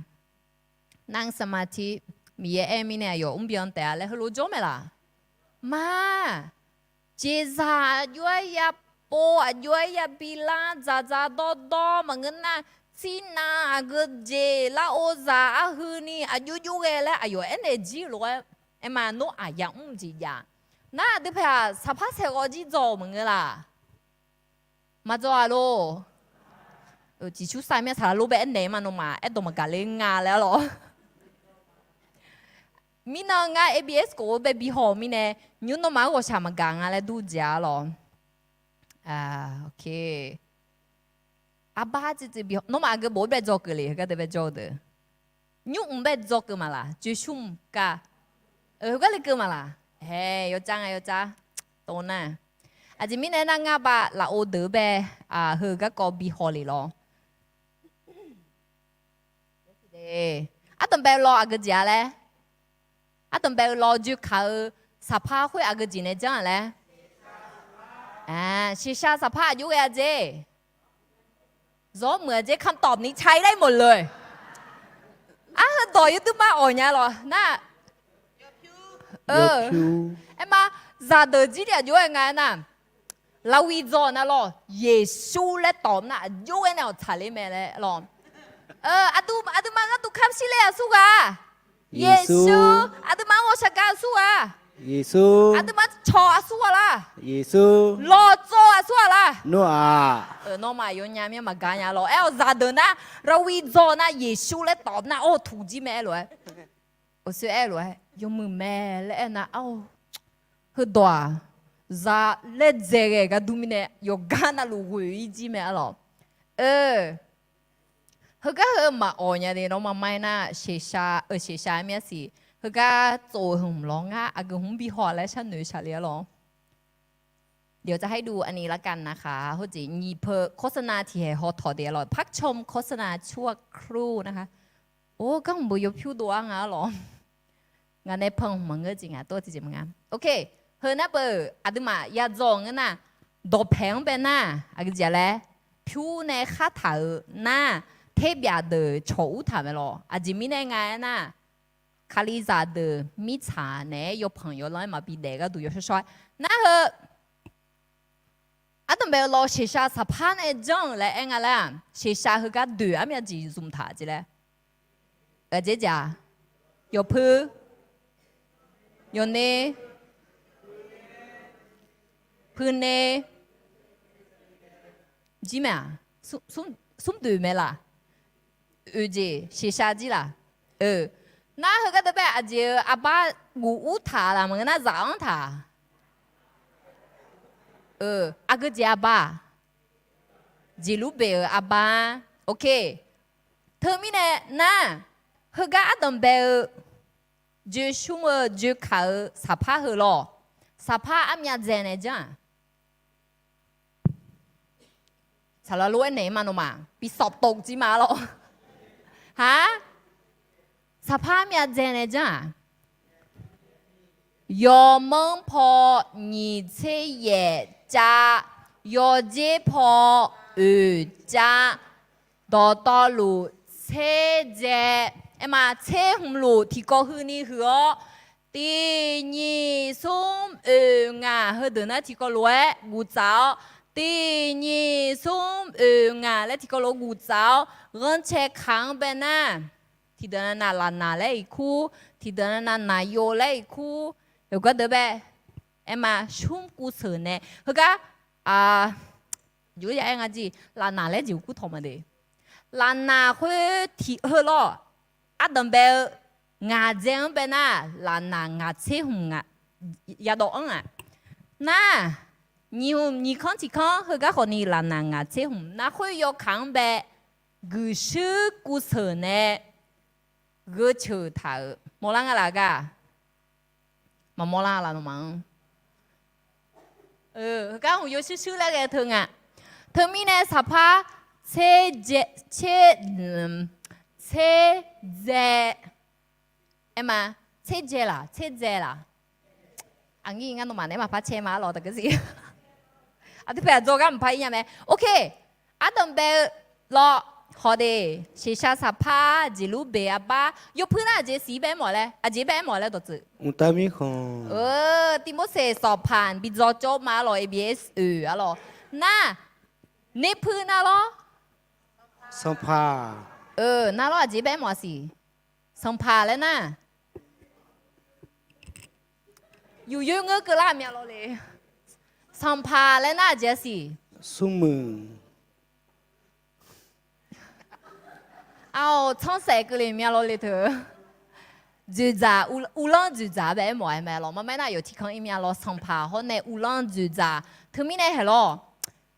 nar saqmaqtir Miqyaer aer mirnae aqyawf mrbyan taef-a laer heulof jawr mae laq? Ma, jeqzaq aqjox-aer ya pov, aqjox-aer ya bilar, dzaqdzaq dawrdawr maqngeur nar, tsirnav aqgeu jeq lar-or zaq arhuini aqjox jox ghae laer aqyawf aernaeq jir-eu lof-aer, aerma Noraq yamr jeq jav. Nar aqdui paeq-aq saqpar saeqghawv jir dzaw-euq maqngeur laq? Maqdzaw-a lor. Ciqcur sav mir-a, saqlaq lor bae aernaeq ma nawmaf aerdawq maqgaq ler nga laer lawr. Mirnan ngar A B S khof-eu bae bi haw-euq mirnae, nymr nawmaf-anr ghawqshaq maqgaq nga laer dur jeq-a lawr. Arbar civ civ bi haw, nawmaf aqgeu bof-aer bae dzaw keuv le, heugar deuq bae jawr-eu deuq. Nymr mq bae dzaw keuv maqlaq, joeqsur mq kav. Heugar le keuv maqlaq? Hae, yawcav nga yawcav. Tov nar, aqjeq mirnae nar ngar bav lafov deuq-eu bae, heu garkawv bi haw le lawr. Ardanqbae-eu law aqgeu jeq-a laer? Ardanqbae-eu law joekaq-eu saqpar khoer aqgeu jeq nae janr-aq laer? Shiqshaq saqpar aqjox ghae-a jeq. Zawr muiq-a jeq คำตอบนี้ใช้ได้หมดเลย. Arheu dawq yurdui mar awq nya lawq nar. Aerma, Zaqdeuq jir ni aqjox-aer nga aernar, Lawi dzaw nar lawr, Yeqsur laer tawq nar aqjox-aer nae awq tsaqler mae laer lawr. Aqduimaf gharduq kamq shir ler aqsur ghaq-a? Yeqsur. Aqduimaf-anr ghawqshaq gaq aqsur ghaq-a? Yeqsur. Aqduimaf cawq aqsur ghaq la? Yeqsur. Lawqtsov aqsur ghaq la? Nawr-aq. Nawmaf yawnya mir maqgaq nya lawr. Aer-awq zaqdeuq nar, Lawi dzaw nar Yeqsur laer tawq nar awr tuq jir mae aer lof-aer. Aqsur aer lof-aer yawmuiq mae laer aernar, ar, heudawq-aq, za laer dzaeq ghae gar dur mirnae yawqgar navluf ghoeq-ir jir mae ar lawq. Heugar heu maqawq nya de nawr maqmae nar, shaqshaq-eu shaqshaq-aer mir-a siq. Heugar tsov-eu heu hmq lawr ngar aqgeu hmq bi haw-a laer sharnoeq shaqle ar lawq. เดี๋ยวจะให้ดูอันนี้ละกันนะคะ hawjeq nyiq peu โฆษณา tiqhaeq haw tawq de ar lawq. พักชมโฆษณาชั่วครู่นะคะ Or, garhmq beu yawpyur dov-ar nga ar lawq. Ngaq nae pan hmq maqngeur jeq ngaq tov tiqjeq maqnga. Ok, heu nar beu aqduimaf yadzaw ngeur nar, dawqpaeq-anr bae nar, aqgeu jeq laer, pyur nae khar taq-euq nar, terbyaf deuq cawq ur taq mae lawq. Aqjeq mirnae nga aernar, Kalizaq deuq mirtsaq naeq-aer yawpanq yawlanr-aer maqbi daef gharduq yawshawr shawr-aer. Nar heu, ardanqbae-eu lawr shaqshaq saqpar nae janr-euq laer aer nga laer-aq, shaqshaq heugar doeq armyav jeq zmq taq jeq laer. Aqjeq jeq-aq, yawqpui, yawqni, puini, jir mae-aq, smr doeq mae laq. Oeq jeq shaqshaq jir laq. Nar heugar deuq bae aqjeq-eu arbar guf ur taq laq maqngeur nar zaf-anr taq. Aqgeu jeq arbar-aq, jeqlur beq-euq arbar-a. Ok. Teumirnae nar, heugar ardanqbae-eu joe shmr-eu joe kaq-eu saqpar heu lawr, saqpar armyav dzaenaeq janr-aq. Saqlaq lof-aer naeq-ir ma nawmaf bi sawf tov jir ma lawr. Haq, saqpar armyav dzaenaeq janr-aq. Yawmanr paw nyiq tser yaef cav, yawdzer paw oeq cav, dawqtawvluf tser dzae, aer ma tser hmq luf tiqkawv huini huiq-awr, tiq nyiq smr oeq ngaq heudeuq nar tiqkawv lof-aer guf tsaf-awr, tiq nyiq smr oeq ngaq laer tiqkawv lof-aer guf tsaf-awr, ghanrcae kaq-anr bae nar, tiqdeuq nav nav lafnaq laer iq kur, tiqdeuq nav nav naqyov laer iq kur, yawqgar deuq bae, aer ma smr kuv seuq nae heugar, aq, jov ya aer nga jir lafnaq laer jeq kur tawq ma de. Lafnaq khoer tiq heu lawr, ardanqbae-eu ngaq dzae-anr bae nar, lafnaq ngaq tser hmq ngaq yadawv-anr-aq. Nar, nyiq hmq nyiq kanr tiq kanr heugar khawfni lafnaq ngaq tser hmq nar khoer yawkaq-anr bae, guiqshuir kuv seuq nae gheurceuq taq-euq mawrlar nga laf gar? Maqmawr lar laf nawmaf-anr. Heugar hmq yawshuir shuir laer ghae teu nga. Teumirnae saqpar tser dzae, tser, tser dzae, aer ma, tser dzae laq, tser dzae laq. Aqnyir ngar nawmaf naeq-aer maqpar cae ma ar lawq taqkeuv siq. Aqdui paeq aqdzawr gar maqpar ir nya mae. Ok. Ardanqbae-eu lawr, hawq de, shaqshaq saqpar jeqlur beq arbar yawpui nar aqjeq siq bae-aer mawf laer, aqjeq bae-aer mawf laer dawqtsuif. Mqtav mirkhanq. Tiqmorseq sawqpaq bi dzaw cawv ma ar lawq, A B S oeq ar lawq. Nar, nerpui nar lawr. Sanqpaq. Nar lawr aqjeq bae-aer mawf-a siq. Sanqpaq laer nar, yufyoer ngeur keuvlar myav lawr le. Sanqpaq laer nar aqjeq-a siq. Smrmuiq. Aq-awq, tsanrsaef keuvle myav lawr le teu. Dzoeqdzaq, uvlanr dzoeqdzaq bae-aer mawf-aer mae lawq. Maqmae nar yawf tiq kanr ir myav lawr, sanqpaq hawr nae uvlanr dzoeqdzaq. Teumirnae haeq lawr,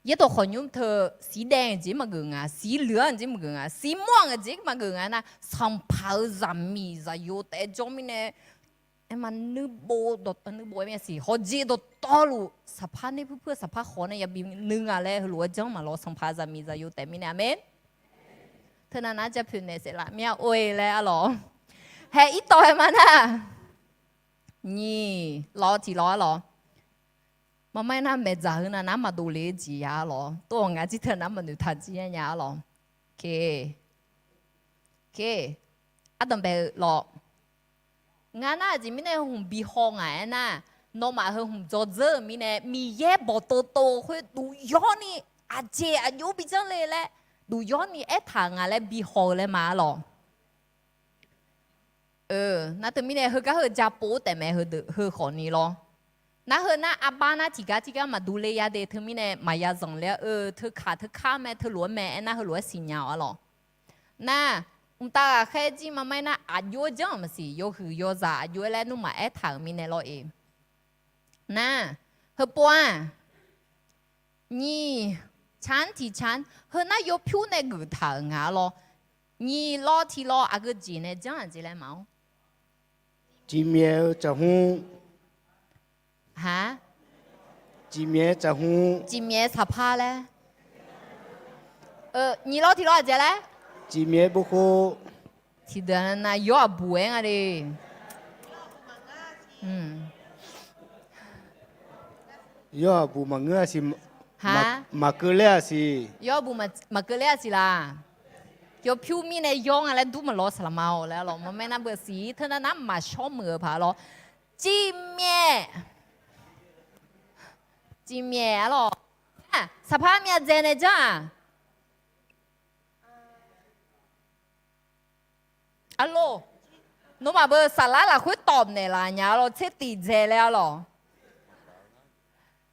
yaerdawq khawqnymr teu, siqdaev-anr jeq maqgeuf nga, siqluiq-anr jeq maqgeuf nga, siqmawr-anr jeq maqgeuf nga nar, sanqpaq-euq zaqmiq zaqyo taef jawr mirnae, aer ma, nuibov dawqtawv, nuibov-aer myav siq, hawqjeq dawqtawvluf saqpar ner puirpuir-eu saqpar khawf nae yabi nuiv nga laer heulof-aer janr maqlawr, sanqpaq zaqmiq zaqyo taef mirnae, aqmeq. Teunav nar japoeq naeq saef laf myav or-e laer ar lawq. Haeq irtawv-aer ma nar, nyiq lawr tiq lawr ar lawq. Maqmae nar maeqdzaq heu nav nar maqdov le-eu jeq ya ar lawq. Tov-awq nga jir teu nar maqnoeq taq jir nya ar lawq. Ardanqbae-eu lawr. Ngar nar aqjeq mirnae hmq bi haw ngaq-aer nar, Nawmaf heu hmq dzawdzeur-euq mirnae, Miqyaer bawqtov tov khoer duq yawrni, aqjeq aqjox bi janr le laer, duq yawrni aertaq-euq nga laer bi haw-eu laer ma-ar lawq. Nar teumirnae heugar heu japov-ar taefmae, heudeuq heu khawfni lawr. Nar heu nar arbar nar tiqgar tiqgar maqdur ler yar de, teumirnae maqya zanqler-a, teukaq teukar mae, teulof-aer mae, aernar heulof-aer siqnya-awq-ar lawq. Nar, mqtav ghaqkhaer jir maqmae nar aqjox-aer janr-euq maqsiq, yawhuiq yawzaq aqjox-aer laer nmrmaq aertaq-euq mirnae lawr-eq. Nar, heupov-aq, nyiq canr tiq canr, heu nar yawpyur nae geuf taq-euq nga-ar lawr. Nyiq lawr tiq lawr aqgeu jeq nae janr-aq jeq laer ma-awr. Cifmyaef-eu tsaqhmr. Ha? Cifmyaef-eu tsaqhmr. Cifmyaef-eu saqpar laer. Nyiq lawr tiq lawr aqjeq laer? Cifmyaef-eu bov khov. Tiqdeuq nav yawr aqbuq-aer nga le. Yawr aqbuq maqngeur-a siq. Maqkeuv ler-a siq. Yawr aqbuq maqkeuv ler-a siq laq. Yawpyur mirnae yawr nga laer dur maqlawr saqlaq ma-awq laer-ar lawq. Maqmae nar beusiq teunar nar maqshawr muiq-eu paq-ar lawr. Cifmyaef. Cifmyaef-ar lawq. Saqpar myav dzae nae janr-aq. Arlor, nawmaf beu saflar lafkhoer tawf naeqlaf nya-ar lawr, tser tif dzae laer-ar lawq.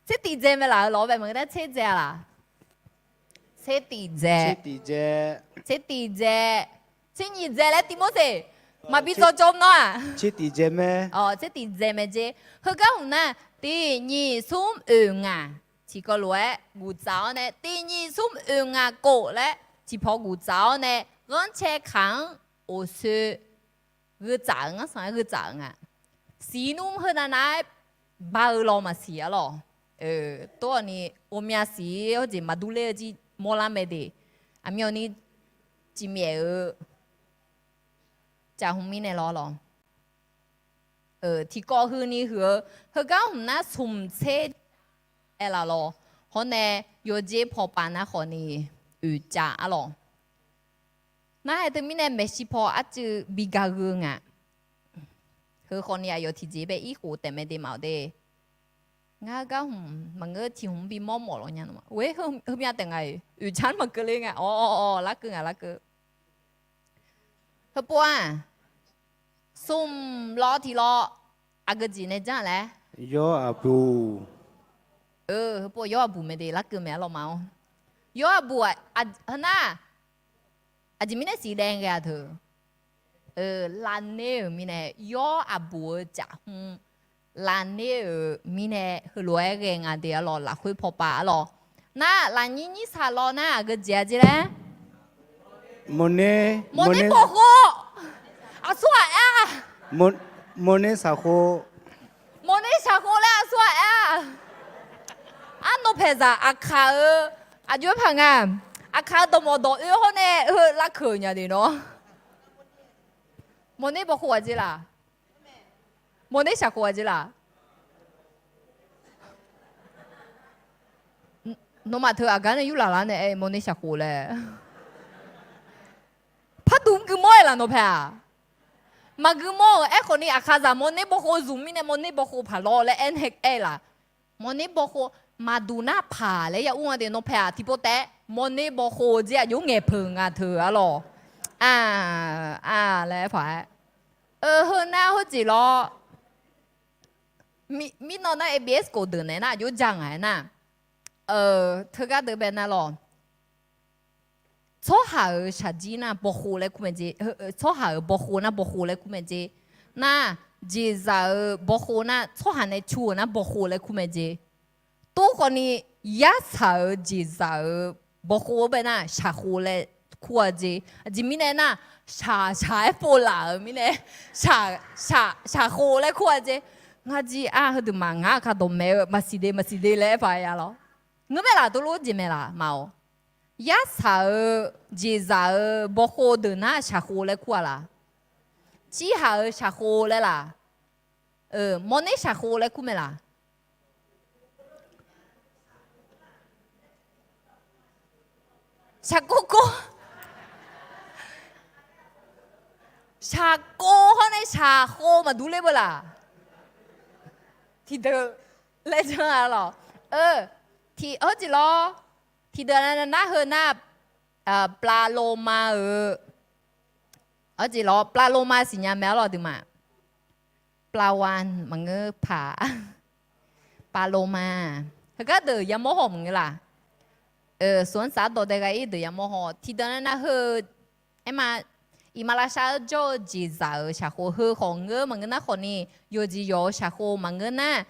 Tser tif dzae mae laf-eu lawq, bae maqngeur nar tser dzae-a laq. Tser tif dzae. Tser tif dzae. Tser nyiq dzae laer Tivmorseq maqbi dzaw jawr nawr-aq. Tser tif dzae mae. Tser tif dzae mae jer. Heugar hmq nar, tiq nyiq smr oeq ngaq tiqkawv lof-aer guqtsaf-awr nae, tiq nyiq smr oeq ngaq kof laer tiqpaw guqtsaf-awr nae, ghanrcae kaq-anr oqsoe gheurtsaf-eu ngar sanq-aer gheurtsaf-eu nga. Siqnmr heunav nav-aer bar-eu law maqsiq-ar lawq. Tov-awq ni, ghawqmya siq-ir hawjeq maqdur ler-eu jir mawrlar mae de. Aqmyawf ni cifmyaef-eu caf hmq mirnae lawr lawq. Tiqkawv huini huiq-eu, heugar hmq nar smq tser aer laf lawq. Hawr nae yawjer pawpav nar khawfni oeqcav-ar lawq. Nar hae teumirnae maeqshi paw arcuiv bi ga gheu nga. Heu khawfni aqyawf tiqjeq bae irkhof taef mae de maf-awq de. Ngar gar hmq maqngeur tiq hmq bimawr mawf lawq nya nmr-a. Oe, heumyav taef nga-iq, oeqcar maqkeuv ler nga. Awq, larkeuv nga larkeuv. Heupov-aq, smq lawr tiq lawr aqgeu jeq nae janr laer? Yawr aqbuq. Heupov yawr aqbuq mae de, larkeuv mae-ar lawq ma-awr. Yawr aqbuq-aq, heunar, aqjeq mirnae siqdaev ghae-aq teu. Lavner-euq mirnae, yawr aqbuq-eu caf hmq lavner-euq mirnae heulof-aer ghae nga de-ar lawq, lafkhoer pawpav-ar lawq. Nar lafnyir nyir saq lawr nar aqgeu jeq-a jer laer? Mawrner, mawrner bawkhov. Aqsur ghaq aer-a. Mawrner shaqkhov. Mawrner shaqkhov laer aqsur ghaq aer-a. Arnawv paeqzaq aqkaq-eu aqjox-aer paq nga. Aqkaq-eu dawqmawf dawq oe hawr nae heu larkeuq nya de nawr. Mawrner bawkhov ghaq jer laq? Mawrner shaqkhov ghaq jer laq? Nawmaf teu aqgar nae yurlaf lar nae aer mawrner shaqkhov laer. Parduq mr gui mawr-aer laf nawq paeq-aq? Maqgui mawr-euq aerkhawf ni aqkaqzaq mawrner bawkhov zmq mirnae mawrner bawkhov paq lawr laer aer nae aer laf. Mawrner bawkhov maqduq nar paq laer ya ur nga de nawq paeq-aq tiqpov taef-aer mawrner bawkhov jer aqjox ngaeqpeuq nga teu-ar lawq. Aq, aq laer paq-aer. Heu nar hawjeq lawr. Mirnan nar A B S kof deuq naeq nar aqjox ja ngaq-aer nar. Teugar deuq bae nar lawq. Tsawrhaq-euq shaqjir nar bawkhov laer kur mae jer. Tsawrhaq-euq bawkhov nar bawkhov laer kur mae jer. Nar, jeqzaq-euq bawkhov nar tsawrhaq nae cu-euq nar bawkhov laer kur mae jer. Tov khawfni, yarsaq-euq jeqzaq-euq bawkhov-eu bae nar shaqkhov laer kur-a jer. Aqjeq mirnae nar, shaq shaq-aer pov laf-euq mirnae shaq, shaq, shaqkhov laer kur-a jer. Ngar jir ar heudeuq maqngeur-a ka dawqmaeq-eu maqsiq de maqsiq de laer aer paq-aer ya lawr. Ngeur mae laf, tov lof jeq mae laf ma-awr. Yarsaq-euq jeqzaq-euq bawkhov deuq nar shaqkhov laer kur-a laf? Cirhaq-euq shaqkhov laer laf? Mawrner shaqkhov laer kur mae laf? Shaqkov kov. Shaqkov hawr nae shaqkhov maqdur ler beu laf? Tiqdeuq laer janr-a lawq. Eu, tiq, hawrjeq lawr, tiqdeuq nar heu nar, plavloma-euq, hawrjeq lawr, plavloma siqnya mae-a lawq duimaf. Plawan maqngeur paq, pavloma. Heugar deuq yamawr haw maqngeur laq? Suqanr sar dawq dae gha-ir deuq yamawr haw. Tiqdeuq nar heu, aerma, iqmalavshav-eu jawr-eu jeqzaq-euq shaqkhov heu khawf ngeur maqngeur nar khawfni, yawqjeq yawq-eu shaqkhov maqngeur nar,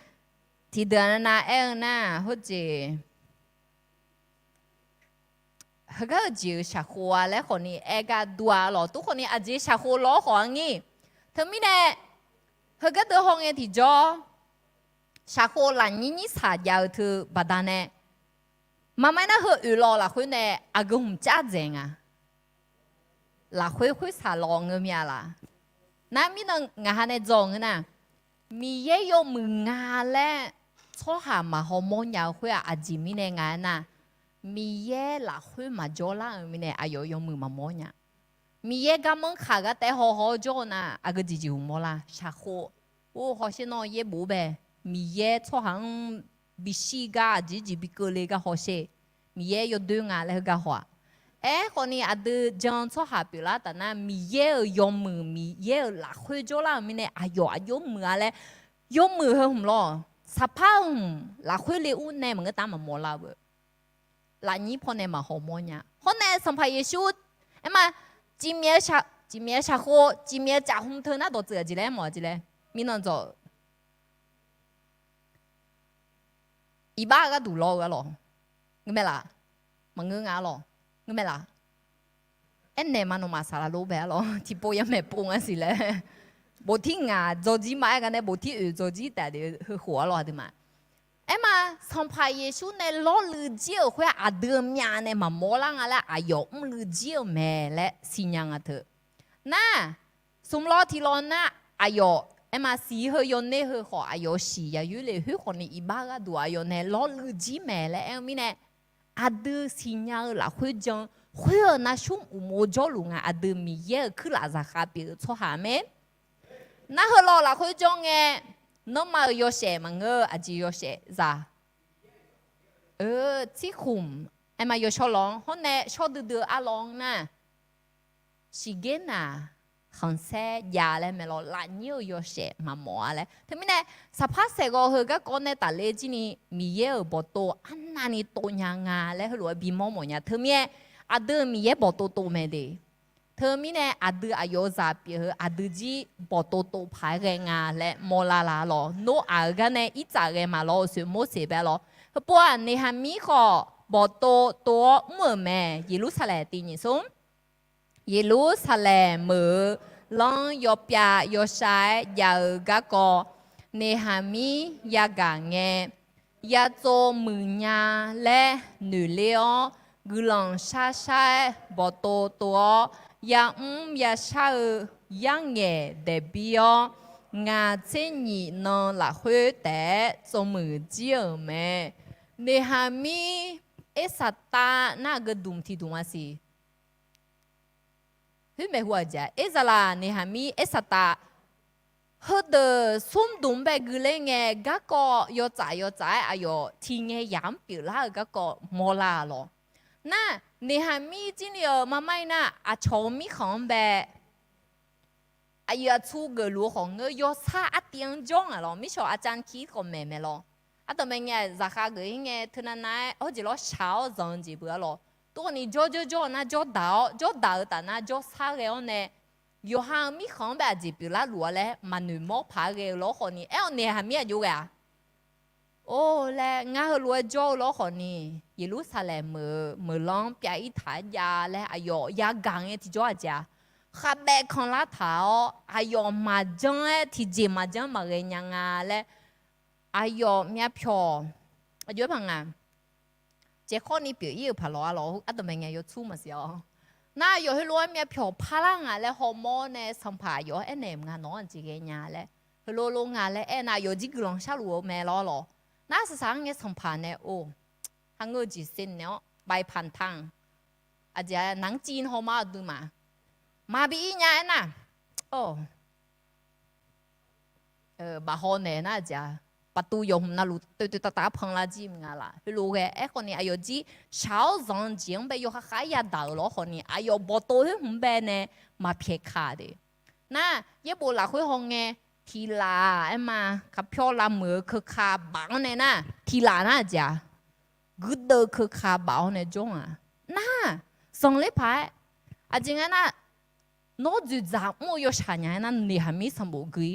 tiqdeuq nar aer-eu nar, hawrjeq heugar-eu jeq-euq shaqkhov-a laer khawfni aer gar dur-a lawq. Tov khawfni aqjeq shaqkhov lawr khawf-a ngir. Teumirnae, heugar deuq haw ngae tiqjawr, shaqkhov lafnyir nyir saq jav-eu teu baqdanae, maqmaer nar heu oeq lawq lafkhoer nae aqgeu hmq car dzaeq nga. Lafkhoer khoer saq lawq ngeur mya laq? Nar mirnan ngaq ha nae dzaw ngeur nar, Miqyaer yawmuiq nga laer tsawrhaq maqhaw mawr nya-eu khoer-aq, aqjeq mirnae nga aernar, Miqyaer lafkhoer maqjawr lar-euq mirnae aqyawf yawmuiq maqmawr nya. Miqyaer garmanr kaq gar taef haw haw-awr jawr-eu nar, aqgeu jeqjeq uq mawr lar shaqkhov. Or, hawsher nawr yaerbof bae, Miqyaer tsawrhaq-anr bishir gar aqjeq jeq bi keuvle gar hawsher. Miqyaer yawdoer nga laer heugar haw-aq. Aerkhawfni aqdui jan tsawrhaq pyeuflar taf nar, Miqyaer-euq yawmuiq, Miqyaer-euq lafkhoer jawrlar-euq mirnae aqyawf aqjox muiq-a laer, yawmuiq heu hmq lawr, saqpar-eu hmq lafkhoer le ur nae maqngeur tav maqmawr lar-eu. Lafnyir pawnae maqhaw mawr nya. Hawr nae Sanqpaq Yeqsur, aerma, cifmyaef-eu cafkhov, cifmyaef-eu cafhmq teu nar dawqtsuif aqjeq laer mawf-a jeq laer mirnan dzawq. Iqbax gharduq lawr-eu-a lawq. Ngeur mae laf? Maqngeur nga-a lawq. Ngeur mae laf? Aernaeq ma nawmaf saqlaq lof bae-a lawq. Tiqpov yamaeq pov nga siq laer. Bof tir ngaq dzawjir ma-aer gar nae bof tir oeq dzawjir taef de heukhof-a lawq aqduimaf. Aerma, Sanqpaq Yeqsur nae lawrluiv jir-euq khoer aqdui-eu myavnae maqmawr lar nga laer aqyawf mrluiv jir-euq mae laer siqnya nga teu. Nar, smq lawr tiq lawr nar, aqyawf aerma siq heu yawner heu khawf aqyawf siq ya yoer le khoer khawfni iqbax gharduq aqyawf nae lawrluiv jir mae laer aer-eu mirnae, aqdui siqnya-eu lafkhoer jan, khoer-euq navsmr uqmov jawrluf nga. Aqdui Miqyaer-euq kuirlaf zaqkhav pyeuf-eu tsawrhaq mae. Nar heu lawq lafkhoer jawr ngae, nanrma-euq yawshaef maqngeur-eu aqjeq yawshaef zaq. Eu, tsirkhmq, aerma yawshawr lawq-anr hawr nae shawr duidui-eu arlawq-anr nar, siqger naq khanqsaer jav laer mae lawq. Lafnyir-euq yawshaef maqmawf-a laer. Teumirnae, saqpar saeqghawv heu garkawv nae tafler jir ni Miqyaer-euq bawqtov arnavni tov nya nga laer heulof-aer bimawr mawf nya. Teumirnae, aqdui Miqyaer bawqtov tov mae de. Teumirnae aqdui aqyawf-eu zaq pyeuf-eu aqdui jir bawqtov tov paq-aer ghae nga laer mawrlar laf lawq. Noraq-euq gar nae irtsaf ghae maqlawr-eu soeq Morseq bae lawq. Heupov-aq, Neqhaqmir khawf bawqtov tov-awr mr-euq mae. Yeqlursaqlaeq tiq nyiq smr. Yeqlursaqlaeq meuq-eu lanr yawpyav yawshav-aer jav-eu garkawv, Neqhaqmir yagaq ngae, yatsov muiqnya laer noeqler-awr, guiqlanq sharshar-aer bawqtov tov-awr, yamr yashar-eu yarngaeq daeqbir-awr, ngaq tser nyif nan lafkhoer taef-aer tsovmuiq jir-euq mae. Neqhaqmir, Ersaqtav nar aqgeu dmq tiq dmq-a siq. Khoermaeq hu-aq jeq-a, Erzaqlaq, Neqhaqmir, Ersaqtav, heudeuq smr dmq bae guiler ngae, garkawv yawtsaf yawtsaf-aer aqyawf tiq ngae yamq-anr pyeuflar-eu garkawv mawrlar-a lawq. Nar, Neqhaqmir jir ni-euq marmar-ir nar, aqcawq-euq mirkhanq-anr bae aqyuif aqtsu geufluf-eu khawf ngeur, yawsar artiv-anr jawr ngaq lawq. Mirshawq arcavkir khawf maeq mae lawq. Ardanqbae ngae zaqkhav geuf-ir ngae, teunav nav-aer hawrjeq lawr shaq-awr zanq-eu jeq beu-a lawq. Tov khawfni jawr jawr jawr-eu nar jawrdaq-awr, jawrdaq-eu taf nar jawrsar ghae-awr nae, yawqha-eu mirkhanq-anr bae aqjeq pyeuflar luf-a laer maqnoeq mawr paq-aer ghae-eu lawr khawfni, aer-awr Neqhaqmir aqjox ghae-aq. Or laer ngar heulof-aer jawr-eu lawr khawfni, Yeqlursaqlaeq meuq-eu meuqlanr pyav-ir taq-aer jav laer aqyawf yagaq ngae tiqjawr-aq jeq-a. Khavbaev kanlar taq-awr aqyawf maqjanr-aer tiqjeq maqjanr maqghae nya nga laer, aqyawf myavpyawq, aqjox-aer paq nga, caeqkhawr ni pyeuf-ir-euq paq lawq-a lawq, ardanqbae ngae yawtsur maqsiq-awr. Nar aqyawf heulof-aer myavpyawq parlar nga laer hawmawr nae sanqpaq aqyawf-anr aernaeq nga, nawq-anr aqjeq ghae nya laer. Heulof lof nga laer aernar, aqyawf jir guiqlanq sharluf-eu mae lawr lawq. Nar saqsaq-anr ngae sanqpaq nae or, haqngeur-eu jeq sernaq-awr baipantan, aqjeq-a naq-anr civ hawmawr aqduimaf, maqbi ir nya aernar, bafhaw naeq nar aqjeq-a. baqtuv yawqhmq navluf toeq toeq taf taf-aer panlar jir nga laf. Heulof ghae aerkhawf ni aqyawf jir shaq-awr zanq-eu jeq-anr bae yawkhav khav-aer yadaq-euq lawr khawf ni aqyawf bawqtov khoer hmq bae nae maqpyaeq ka de. Nar, yaerbof lafkhoer hawngae, tiqlaf aer ma, kaqpyawr lavmuiq-eu keuka baf-anr nae nar, tiqlaf nar aqjeq-a, guirdeuv keuka baf-awr nae jawr-aq. Nar, zanqler paq-aer, aqjeq nga nar, nawr dzoeqdzaq mr-eu yawshaq nya-aer nar, noeqhaq mir sanqbof gui.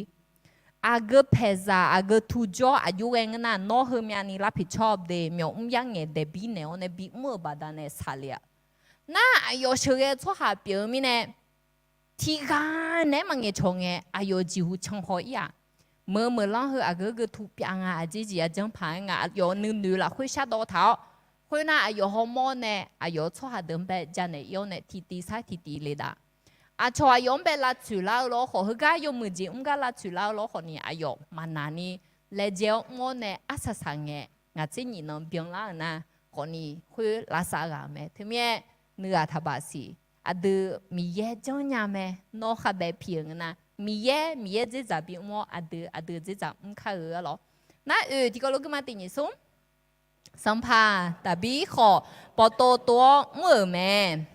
Aqgeu paeqzaq aqgeu tujawr aqjox ghae ngeur nar, nawr heumyavni lavpiq cawr-eu de, myawq mr yar ngaeq daeq bir naeq-awr nae bimr-euq baqdanae saqle-a. Nar, aqyawf sheuqghae-eu tsawrhaq pyeuf-eu mirnae, tiqghaq naeq-aer maqngaeq cawq ngae, aqyawf jeqhu canhaw ir-aq. Meuq-eu meuqlanr heu aqgeu geu tu pyav nga, aqjeq jeq aqjanr paq-aer nga, aqyawf nuinoeq lafkhoer shardawv taq-awr, khoernar aqyawf hawmawr nae aqyawf-eu tsawrhaq deuq-anr bae janaeq ir-awr nae tiqtiv sar tiqtiv le dav. Aqcawq aqyawf-anr bae lavtsoeq lar-eu lawr khawf, heugar yawmuiq jeq mr gar lavtsoeq lar-eu lawr khawf ni aqyawf maqnaq ni laejae-awr mr-awr nae arsaq saq ngae, ngaq tser nyif nan byanlar-euq nar, khawf ni khoer lavsav ghaq-euq mae. Teumirnae nuighaq taqbaq siq. Aqdui Miqyaer janrnya mae. Nawr khavbae pi-euq ngeur nar, Miqyaer, Miqyaer dzerdzaq bimr-awr aqdui, aqdui dzerdzaq mr kar-eu-ar lawr. Nar oeq tiqkawv lof guima tiq nyiq smr. Sanqpaq Daqbir khawf, bawqtov tov-awr mr-euq mae.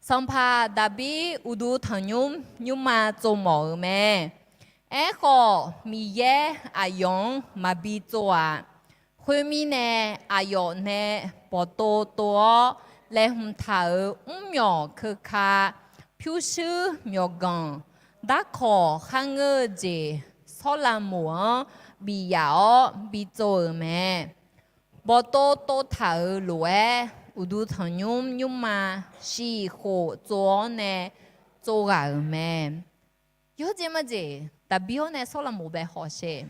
Sanqpaq Daqbir uqduq tanqnymr nymrma tsovmawf-euq mae. Aerkhawf, Miqyaer aqyawf-anr maqbi tsov-aq. Khoermirnae, aqyawf nae bawqtov tov-awr laeqhmq taq-euq mrmyawq keuka, pyurshuir myawqganq, darkawq kharngeur-eu jeq, Sawrlaqmoq-anr bif yaf-awr bi tsov-euq mae. Bawqtov tov taq-euq lof-aer, uqduq tanqnymr nymrma shiq khof tsov-awr nae tsov ghaq-euq mae. Yawjeq majeq, Daqbir-awr nae Sawrlaqmoq bae hawsher.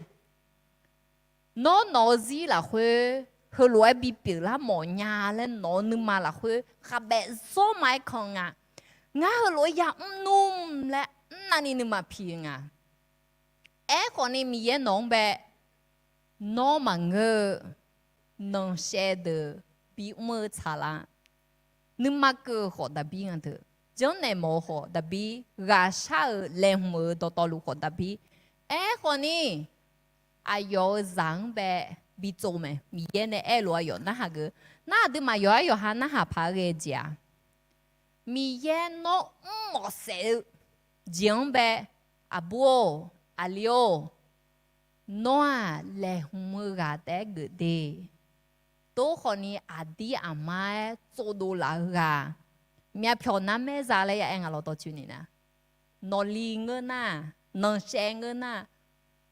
Nawr nawq-eu zir lafkhoer heulof-aer bipyeuf lar mawf nya laer nawq-eu nuima lafkhoer khavbaev zawr ma-aer kan nga. Ngar heulof-aer yamr nmr laer mrnavni nuima pi-eu nga. Aerkhawf ni Miqyaer nawq-anr bae, nawr maqngeur-eu nanqshaev deuq bimr-eu tsaq lar. Nuima keuv-eu khawf Daqbir nga deuq, janrnaeq mawf-eu khawf Daqbir, ghaqshar-euq laeqhmq-euq dawqtawvluf khawf Daqbir. Aerkhawf ni, aqyawf-euq zaq-anr bae bi tsov mae. Miqyaer nae aerlof aqyawf narhaq geuf. Nar aqduimaf yawqha yawqha narhaq paq-aer ghae-eu jeq-aq, Miqyaer nawr mr mawf saef-eu jeq-anr bae, aqbur-or, aqli-or, nawr-aq laeqhmq-eu ghaq taef-aer geuf de. Tov khawf ni aqdir aqmar-aer tsovdov laf-eu ghaq, myavpyawq narmaer za laer ya aer nga lawr dawrcoeni nar, nawqli ngeur nar, nanqshaev ngeur nar,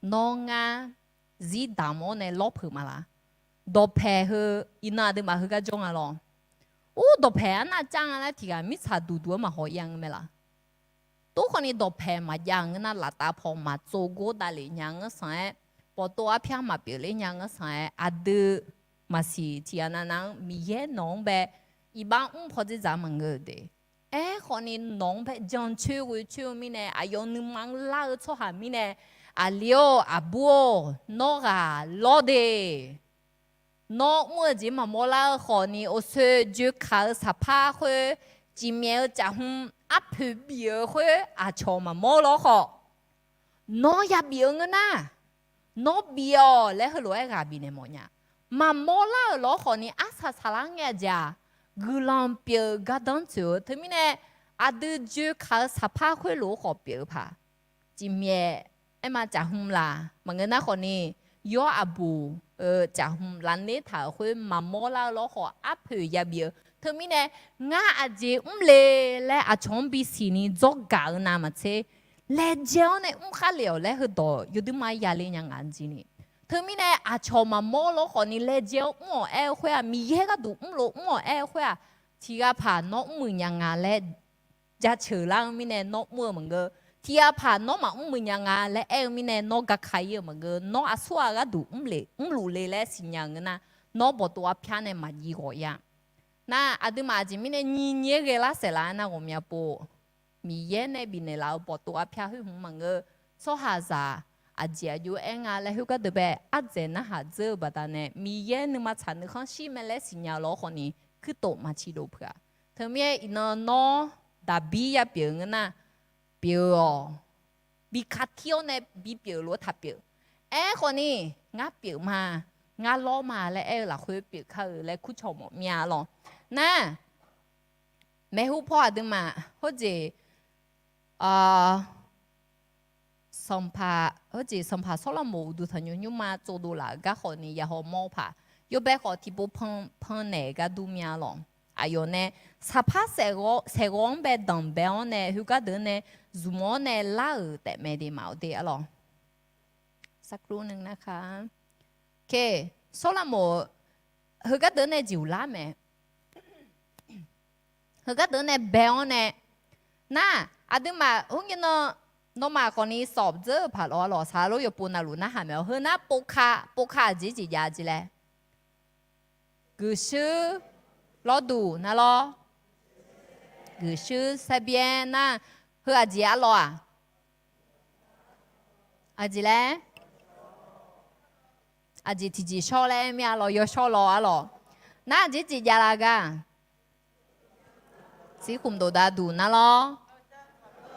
nawr ngar zir damq-awr nae lawr peuq ma laq. Dawqpaeq heu, iqnan aqduimaf heugar jawr nga lawr. Ur, dawqpaeq arnav cav nga laer tiq ghaq mirtsaq duqduq-anr maqhaw ir-a ngeur mae laq. Tov khawf ni dawqpaeq maqjav ngeur nar, laftav paw maqtsov gor davlef nya ngeur sanq-aer, bawqtov arpyar maqpyeuf ler nya ngeur sanq-aer, aqdui maqsiq tiq ghaq navnav-anr Miqyaer nawq-anr bae iqbax mr paw dzerdzaq maqngeur-eu de. Aerkhawf ni nawq-anr bae jancoer ghoecoer-eu mirnae, aqyawf nuima-anr lar-eu tsawrhaq mirnae, aqli-or, aqbur-or, nawr ghaq lawr de. Nawr mr-eu jeq maqmawr lar-eu khawf ni, oqsoe joekaq-eu saqpar khoer, cifmyaef-eu cafhmq arpoeq bif-eu khoer aqcawq maqmawr lawr khawf, nawr yabif-eu ngeur nar, nawr bif-awq laer heulof-aer ghaq bifnaeq mawf nya. Maqmawr lar-euq lawr khawf ni arsaq saqlar ngae aqjeq-aq, guiqlanq pyeuf gardanr tsoeq-eu teumirnae, aqdui joekaq-eu saqpar khoerlof-aer khawf pyeuf-eu paq. Cifmyaef aerma cafhmq laq maqngeur nar khawf ni, yawr aqbuq-eu cafhmq lafner taq-euq khoer maqmawr lar-eu lawr khawf arpoeq yabif-eu. Teumirnae, ngar aqjeq mr le laer aqcawq-anr bisiq ni dzawr gaq-eu navmaqtser, laejae-awr nae mr khar lef-awq laer heudawq yawduirma yale nya ngaq jir ni. Teumirnae aqcawq maqmawr lawr khawf ni laejae-awr mr-awq aer-eu khoer-aq, Miqyaer gharduq mrlof mr-awq aer-eu khoer-aq, tiq ghaq paq nawr mr muiq nya nga laer jaceuq lar-eu mirnae nawr mr-eu maqngeur. Tiq ghaq paq nawr maqmr muiq nya nga laer aer-eu mirnae nawr gaka ir-eu maqngeur. Nawr aqsur ghaq gharduq mrluf le laer siqnya-eu ngeur nar, nawr bawqtov arpyar nae maqjiv ghawq ir-a. Nar aqduimaf aqjeq mirnae nyiq nyiq-aer ghae lar saeqlaf-aer nar ghawqmya pov. Miqyaer nae bifnaeq laf-eu bawqtov arpyar khoer hmq maqngeur. Tsawrhaqzaq aqjeq aqjox aer nga laer khoergar deuq bae ardzaeq narhaq dzeur-eu baqdanae, Miqyaer nuima tsaq nuikhanr shir mae laer siqnya-eu lawr khawf ni, kuirtof maqciq dov peuq-a. Teumirnae iqnan nawr Daqbir yapyeuf-eu ngeur nar, pyeuf-awq. Bi katir-awr nae bipyeuf lof-aer taq pyeuf. Aerkhawf ni, ngar pyeuf ma, ngar lawr ma laer aer-eu lafkhoer pyeuf kar-eu laer kurcawq mawf myav lawq. Nar, maeqhu paw aqduimaf hawjeq, sanqpaq, hawjeq sanqpaq Sawrlaqmoq uqduq tanqnymr nymrma tsovdov laf-euq gar khawf ni yahaw mawr paq, yawbae khawf tiqpov pan naeq gar dur myav lawq. Aqyawf nae saqpar saeqghawv-anr bae danqbae-awr nae khoergar deuq-anr nae zmq-awr nae lar-euq taefmae de maqawq de arlawq. Sawrlaqmoq heugar deuq nae jeqhuq lar mae. Heugar deuq nae bae-awr nae, nar, aqduimaf hawr ngae nan, nawmaf khawf ni sawf dzeur-eu paq lawq arlawq, saqlaq lor yawpov navluf narhaq mae-awr, heu nar povka, povka aqjeq jeq jav jeq laer guiqshuir lawrduq nar lawr, guiqshuir saerbyaer nar, heu aqjeq arlawq-aq, aqjeq laer, aqjeq tiqjeq shawr laer aer mir arlawq, yawshawr lawq arlawq. Nar aqjeq jeq jav la gar, tsirkhmq dofdav duq nar lawr,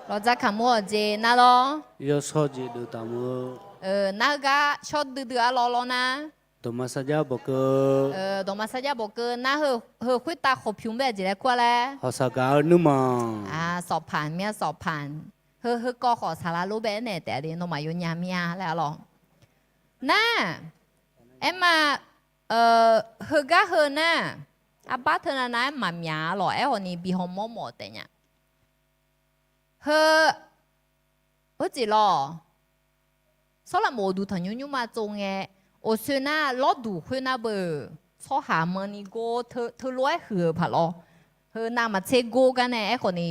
lawqdzar kaqmur-awq jeq nar lawr, yawshawr jeq dov taq mur-eu, nar heugar shawr duidui arlawq lawr nar, dawqma sarjax bawqkeuv, dawqma sarjax bawqkeuv nar, heu khoertav khawqpymq bae aqjeq laer kur-a laer, hawqshaq gaq-eu nuirmanq, sawqpaq mir-a sawqpaq, heu heukawv khawf saqlaq lor bae aernaeq taef-a de, nawmaf yawnya mir-a laer arlawq. Nar, aerma, heugar heu nar, arbar teu navnav-aer maqmyaq-a lawq, aerkhawf ni bi hawmawr mawf taef nya. Heu, hawjeq lawq, Sawrlaqmoq uqduq tanqnymr nymrma tsov ngae, awqsoe nar lawrduq khoernar beu, tsawrhaq manni gor teulof-aer huiq-euq paq lawr. Heu navmaqtser gor gar nae aerkhawf ni,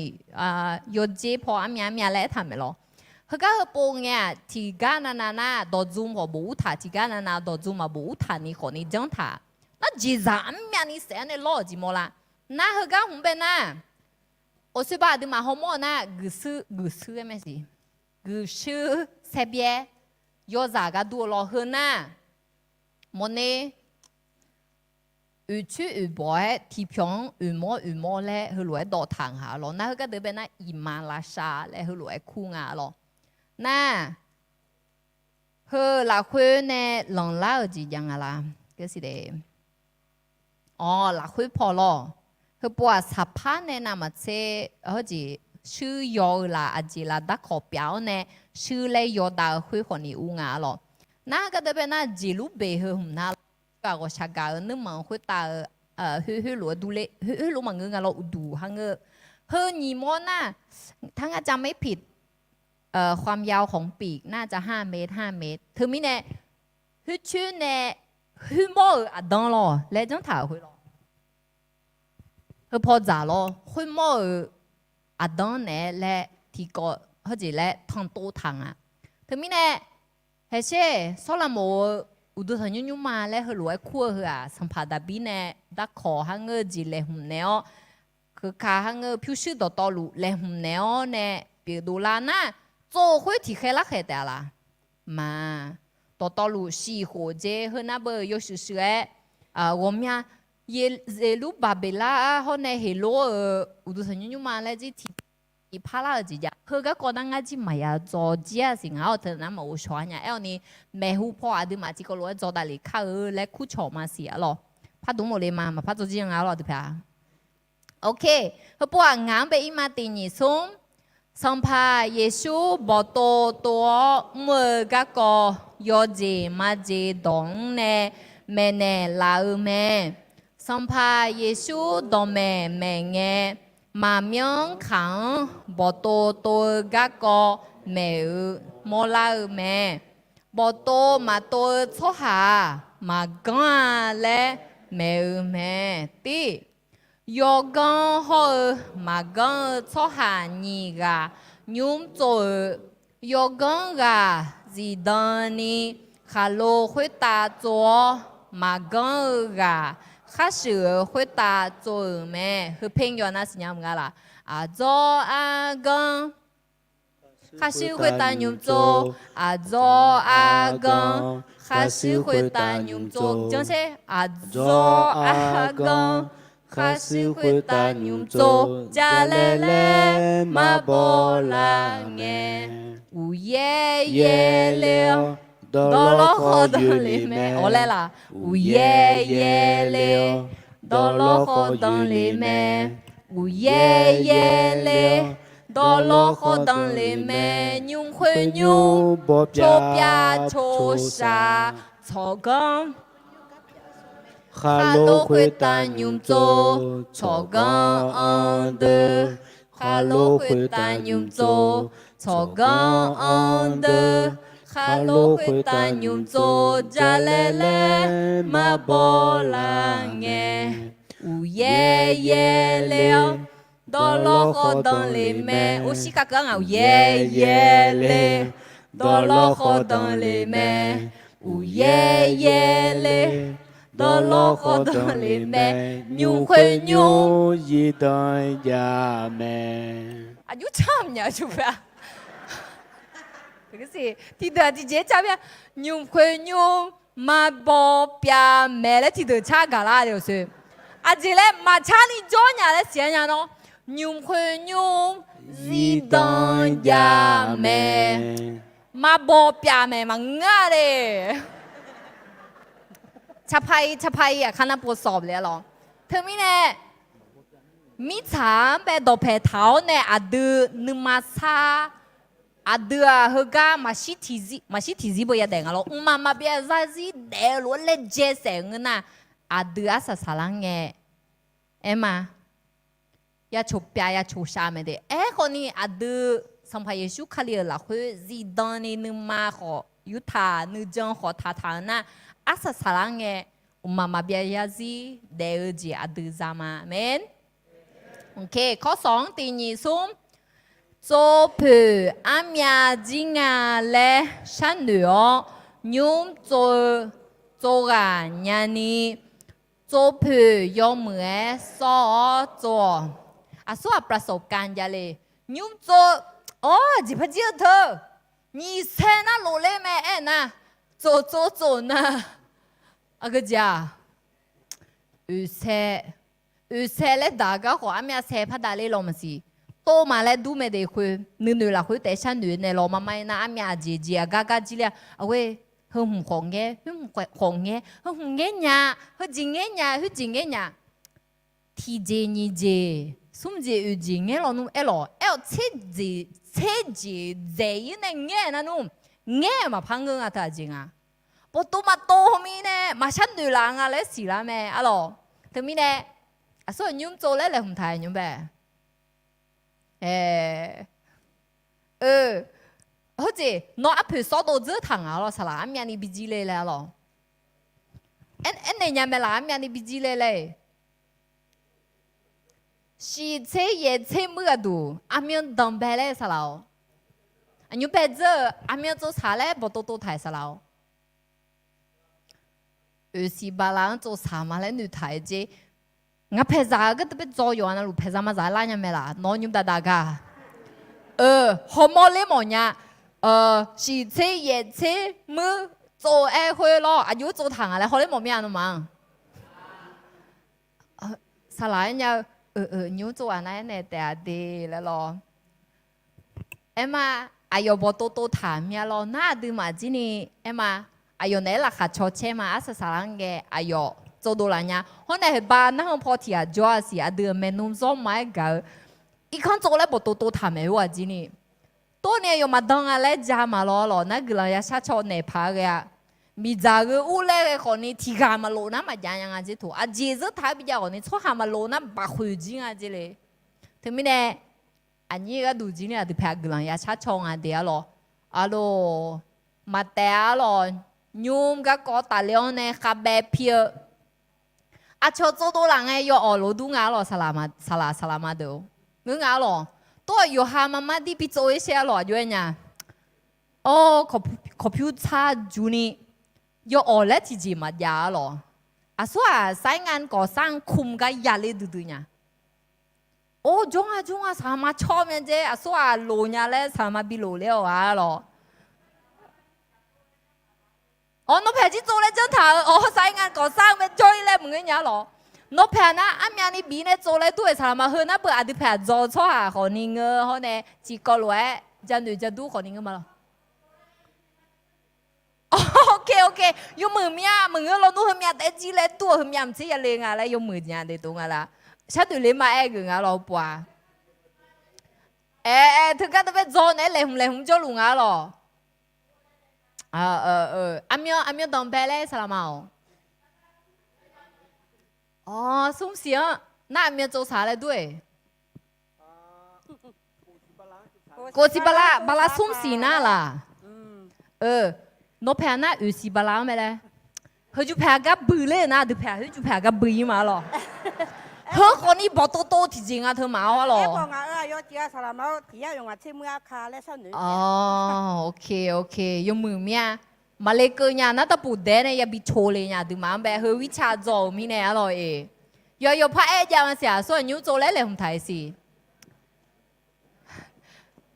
yawdzer paw armyav armyav laer aertaq maeq lawr. Heugar heupov ngae-aq, tiqgar navnav nar dawqdzm khawf bof urtaq, tiqgar navnav dawqdzm maqbof urtaq ni khawf ni janr taq. Nar jeqzaq armyavni saef-anr nae lawr-euq jeq mawr la. Nar heugar hmq bae nar, awqsoe ba aqduimaf hawmawr-eu nar, guiqshuir, guiqshuir aer mae siq, guiqshuir saerbyaer yawzaq gar dur-eu lawr heu nar, mawrner, oeqcoer oeqbawq-aer tiqpyawq-anr oeqmawr oeqmawr laer heulof-aer dawv taq nga lawr. Nar heugar deuq bae nar iqmalavshav laer heulof-aer kur nga lawr. Nar, heu lafkhoer nae lanqlar-euq jeq jav nga la. Awq, lafkhoer paw lawr. Heupov-aq saqpar nae navmaqtser, hawjeq, shuir yaw-eu laf aqjeq laf darkawq pyaf-awr nae, shuir laer yawdav-eu khoer khawf ni ur nga lawr. Nar heugar deuq bae nar jeqlur beq heu hmq nar lawr. Ghaq ghawqshaq gaq-eu nuirmanq khoertav-eu, khoerlof-aer durler, khoerlof maqngeur nga lawr uqduq ha ngeur. Heu nyiq mawr nar, ถ้า ngar จำไม่ผิด ความยาวของปีก น่าจะ ห้าเมตร ห้าเมตร teumirnae, khoercoer nae khoermawr-euq aqdan lawr laer janr taq-euq khoer lawr. Heu paw dzaq lawr, khoermawr-euq aqdan naeq-aer laer tiqkawv hawjeq laer tanqtov taq nga. Teumirnae, haeqsher Sawrlaqmoq-eu uqduq tanqnymr nymrma laer heulof-aer kur-eu heu-aq, sanqpaq Daqbir nae darkawq ha ngeur-eu jeq laeqhmq naeq-awr, keuka ha ngeur pyurshuir dawqtawvluf laeqhmq naeq-awr nae pyeufdov lar nar, tsov-eu khoer tiqkhaer larkhaeq taef-a laf. Maq, dawqtawvluf shif khof dzer heu nar beu yawshuif shuif-aer, ghawqmya, Zeqlurbaqbeqlar hawr nae Heqlor-euq uqduq tanqnymr nymrma laer jir tiqpar lar-euq jeq jav. Heu garkawv nar ngar jir maqya dzaw jir-a siq, ngaq-awr teu nar maqghov shawq-a nya. Aer-awr ni, maeqhu paw aqduimaf tiqkawv lof-aer dzaw davlef kar-eu laer kurcawq ma siq arlawr. Pardmr mawf le ma, maqpar dzaw jir nga arlawr aqduipav. Ok, heupov-aq ngaq-anr bae ir ma tiq nyiq smr. Sanqpaq Yeqsur bawqtov tov-awr mr-eu garkawv yawjeq majeq dawq-anr nae maeqnaeq laf-eu mae. Sanqpaq Yeqsur dawqmaeq maeqngae, maqmyanr kaq-anr bawqtov tov-eu garkawv maeq-eu mawrlar-eu mae. Bawqtov maqtov-eu tsawrhaq-aq, maqganr-a laer maeq-eu mae. Tir, yawganr hawr-eu maqganr-eu tsawrhaq nyiq ghaq nymr tsov-eu, yawganr ghaq zifdan ni khaqlo khoertav tsov-awr, maqganr-eu ghaq kharshuif-euq khoertav tsov-euq mae. Heu เพลง yawf nar siqnya mq nga laf. Aqdzawr arganr kharshuir khoertav nymr tsov, aqdzawr arganr kharshuir khoertav nymr tsov. Janrsher, aqdzawr arganr kharshuir khoertav nymr tsov. Jalaeq laer maqbaw lar ngae, uqyaer yaerle-awr Dawqlawr khawf danle mae. Awq laer laq? Uqyaer yaer le-awr, dawqlawr khawf danle mae. Uqyaer yaer le-awr, dawqlawr khawf danle mae. Nymr khoer nymr, bawpyav coqshaq tsawqganr. Khaqlo khoertav nymr tsov tsawqganr anr deuq. Khaqlo khoertav nymr tsov tsawqganr anr deuq. Khaqlo khoertav nymr tsov jalaer laer maqbaw lar ngae. Uqyaer yaer le-awr, dawqlawr khawf danle mae. Or shir kakeuv-anr nga, uqyaer yaer le, dawqlawr khawf danle mae. Uqyaer yaer le, dawqlawr khawf danle mae. Nymr khoer nymr, zifdan jav mae. Aqjox car maqnya jur-a. Tiqdeuq-aq tiqjeq-aer car mir-a. Nymr khoer nymr, maqbaw pyav maeq laer tiqdeuq car gaq lar-a. Aqjeq laer maqcar ni jawr nya laer siq-aer nya nawr, nymr khoer nymr, zifdan jav mae. Maqbaw pyav maeq maqngeur-a le. Carpar ir carpar ir-aq kar nar pov sawf le-a lawq. Teumirnae mirtsaq-anr bae dawqpaeq taq-awr nae aqdui nuima sar, aqdui-aq heugar maqshir tiqzir beu yadaef nga lawr. Mqmaq maqbyav zarzir daef-eu lof-aer laejae saef ngeur nar, aqdui arsaq saqlar ngae. Aer ma. Ya coq pyav ya coq shav mae de. Aerkhawf ni aqdui Sanqpaq Yeqsur Kali-euq lafkhoer zifdan ni nuima khawf yurtaq nuijan khawf taqtaq-eu nar, arsaq saqlar ngae, mqmaq maqbyav zarzir daef-eu jeq aqdui za ma. Aqmeq. Kawrsawq-anr tiq nyiq smr, tsovpoeq armyav jir nga laer sharnoeq-awr, nymr tsov-eu tsov ghaq nyani, tsovpoeq yawmuiq-aer sawr-awr tsov-awq. Aqsur aqpyar sawq kan jav le. Nymr tsov-awr jeqpar jir-eu teu, nyiq saer nar lofler mae aernar, tsov tsov tsov nar, aqgeu jeq-aq, oeq saer, oeq saer laer daq gar khawf armyav saer par dav ler law maqsiq. Tov ma laer dur mae de khoer, nuinoeq lafkhoer taef sharnoeq naeq law maqma-ir nar armyav aqjeq jeq aqgar gar jir ler-a. Aqghoer, heu hmq khawf ngaer, khoer hmq khawf ngaer, heu hmq ngaer nya, heujeq ngaer nya, khoerjeq ngaer nya. Tiqjeq nyiq jeq smr jeq oeq jeq ngaer lawnmr aer lawq. Aer-awq tser jeq dzaeq-ir nae ngaer nar nmr, ngaer maqpar ngeur nga teu aqjeq nga. Bawqtov maqtov hawmir nae maqshar noeq laf nga laer siqlar mae arlawq. Teumirnae, aqsur-euq nymr tsov laer laeqhmq taq-aer nymr bae. Aer, heujeq nawr arpoeq sawr dov dzeur taq ngaq arlawq, saqlaq armyavni bijir le laer arlawq. Aernaeq nya mae laf armyavni bijir le laer. Shiq tser yaeq tser muir aqduq armyan danqbae laer saqlaq-awq. Aqnymr bae dzeur-eu armyan tsovsaq laer bawqtov tov taq-aer saqlaq-awq. Oeqsiq bala-anr tsovsaq ma laer noeqtaq-aer jer. Ngaq paeqzaq-eu gardeuv bae dzaw yawqha navluf paeqzaq mazaq lar nya mae laf nawr nymr dav dav gar. Hawmawr ler mawf nya. Shiq tser yaeq tser muir tsov-aer khoer lawr aqjox tsov taq ngaq laer hawler mawf mir-a nawmaf-anr. Saqlaq-aer nya-eu, nymr tsov ghaq nar-aer nae taef-a de laer lawr. Aer ma, aqyawf bawqtov tov taq mya lawr nar aqduimaf jir ni, aer ma, aqyawf naeq-aer laqkhaq caw caer ma arsaq saqlar ngae aqyawf tsovdov laf nya. Hawrnae heqba narhaq paw tiq ghaq jawr-a siq aqdui-euq maeqnan zawr ma-aer gaq-eu irkanr tsov laer bawqtov tov taq maeq-eu ghaq jir ni. Tov ni aqyawf maqdan nga laer ja ma lawr lawq nar guiqlanq ya shar caw naeq paq-aer ghae-a. Miqdzaq gheu ur laer ghae khawf ni tiq ghaq maqlof nar maqjav nya nga jer toq aqjeq zeur taq-aer bijav khawf ni tsawrhaq maqlof nar bafkhoeq jir nga jer le. Teumirnae aqnyir gharduq jir ni aqdui paeq-aq guiqlanq ya shar caw nga de arlawq. Arlawq, maqtaef arlawq, nymr garkawv tafle-anr nae khavbae pi-eu aqcawq tsovdov laf ngae yawawq lof dur nga arlawq, saqlaq saqlaq ma deuq-or. Ngeur nga arlawq. Tov-aq yawqha marmar dir bi tsov-ir shaer arlawq aqjox-aer nya. Awr, kawqpyur tsar jur ni yawawq laer tiqjeq maqjav arlawq. Aqsur-aq สายงานก่อสร้าง kum gar yale duidui nya. Or, jawr nga jawr nga saqlaq ma cawr mya jer aqsur-aq loq nya laer saqlaq ma bi loq ler-awq arlawq. Awr, nawr paeq jir tsov laer janr taq-eu, awr, สายงานก่อสร้าง mae jawr-ir laer maqngeur nya arlawq. Nawr paeq-aq nar armyavni bif nae tsov laer dur-aer saqlaq ma heu nar beu aqdui paeq-aq dzaw-eu tsawrhaq khawf ni ngeur hawr nae tiqkawv lof-aer janoeq jadur khawf ni ngeur ma lawq. Yawmuiq myav maqngeur lawnmr heumyav taef-aer jir laer dur-eu heumyav maqtser yale nga laer yawmuiq nya de tov nga la. Sharnoeq ler ma aer geuf nga lawr pov-a. Aer, teugar deuq bae dzaw naeq-aer laeqhmq laeqhmq jawrluf nga lawq. Armyanr, armyanr danqbae laer saqlaq ma-awq. Awq, smr siq-anr nar aqmyan tsov saq laer dur-eq. Kof siq bala, bala smr siq nar laq. Nawpaeq-a nar oeq siq bala-anr mae laer. Heujuq paeq-aq gar bui ler nar, aqdui paeq-aq heujuq paeq-aq gar bui-ir ma lawq. Heu khawf ni bawqtov tov tiqjeq nga teu maf-awr lawq. Awq, ok, ok, yawmuiq mir-a. Maqle keuv nya nar, darpof daef nae yabi co le nya aqduimaf-anr bae heu wirtsa dzaw-euq mirnae arlawq-eq. Yawqha yawqpar aer jav ma siq-aq, sawr-aq nymr tsov laer laeqhmq taq-iq siq.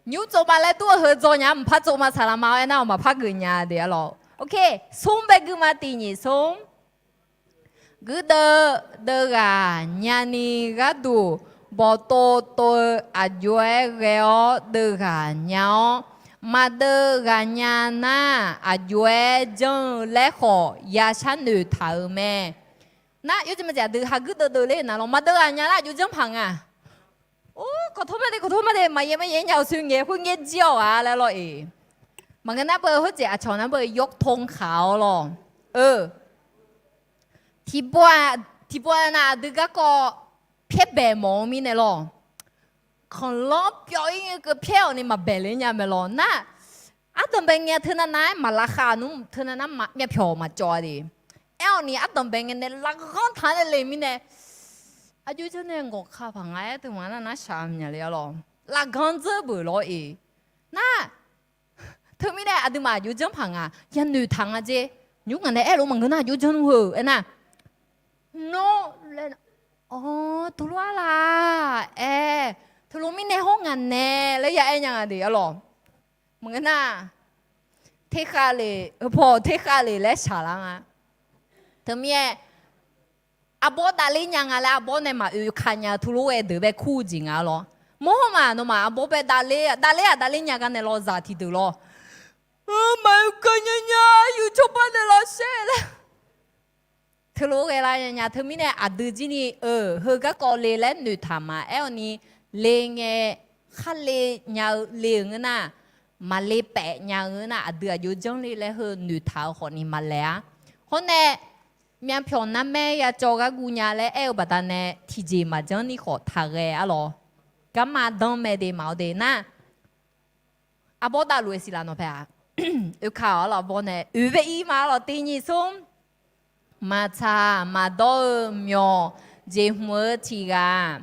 Nymr tsov ma laer dur-eu heu dzaw nya-a, mqpar tsov ma saqlaq ma-awr aernar-awq maqpar geuf nya de arlawq. Ok, smr bae gui ma tiq nyiq smr. Guirdeuv deuv ghaq nyani gharduq bawqtov tov-eu aqjox-aer ghae-awr deuv ghaq nya-awr, maqdeuv ghaq nya nar aqjox-aer janr-eu laer khawf ya sharnoeq taq-euq mae. Nar yawjeq maqjeq aqdui haguir deuv deuv ler nar lawr, maqdeuv ghaq nya nar aqjox janr paq nga. Or, kawqtawr ma de, kawqtawr ma de, maqyaer maqyaer nya-awq, soer ngaeq khoer ngaer jir-awq-a laer lawr-eq. Maqngeur nar beu, heujeq aqcawq nar beu yawr tov kaq-awr lawr. Tiqpov-a, tiqpov-a nav aqdui garkawv pyaer baeq mawf-eu mirnae lawr. Khanqlanr pyawv-ir ngae keuv pyaer-awq ni maqbaeq ler nya mae lawr nar, ardanq bae ngae teunav nav-aer maqlavkhav nmr, teunav nar myavpyawq maqcawv-a de. Aer-awq ni ardanq bae ngae nae lavghanr taq-anr nae le mirnae, aqjox janr nae ngawqka paq nga-aer teu maqnar nar shaq nya le-a lawr. Lavghanr dzeur beuq lawr-eq. Nar, teumirnae aqduimaf aqjox janr paq nga, yanoeq taq nga jer. Nymr ngaq nae aer lof maqngeur nar aqjox janr nmr heu aernar, nawr laer, awr, teulof-aer la, aer, teulof mirnae hawr ngaq nae laer ya aer nya nga de arlawq. Maqngeur nar, terkhav le, paw terkhav le laer shaq lar nga. Teumirnae, arbawr davler nya nga laer arbawr nae maqoe ka nya-eu teulof ghae deuq bae kur-eu jeq nga lawr. Mawrhawr ma nawmaf arbawr bae davler, davler-aq davler nya gar nae lawr zaq tiqdeuq lawr. Maqoe ka nya nya, yuf cawba naeq lafshaer laer teulof ghae lar nya nya. Teumirnae aqdui jir ni-eu heu garkawv le laer noeqtaq maqaer-awq ni, le ngae, khar le nya-eu le-euq ngeur nar, maqle paef nya-eu ngeur nar, aqdui aqjox janr le laer heu noeqtaq-eu khawf ni maqlaeq-ar. Hawr nae, myavpyawq narmaer ya cawv gharguv nya laer aer-eu baqdanae tiqjeq maqjanr ni khawf taqghae arlawq. Garma danr mae de maq-awr de nar, arbawr davluf-aer siq laf nawq paeq-aq. Oeka-awq arlawq, arbawr nae oe bae ir ma arlawq, tiq nyiq smr. Maqtsaq maqdawr-eu myawq jeqhmq-eu tiq ghaq,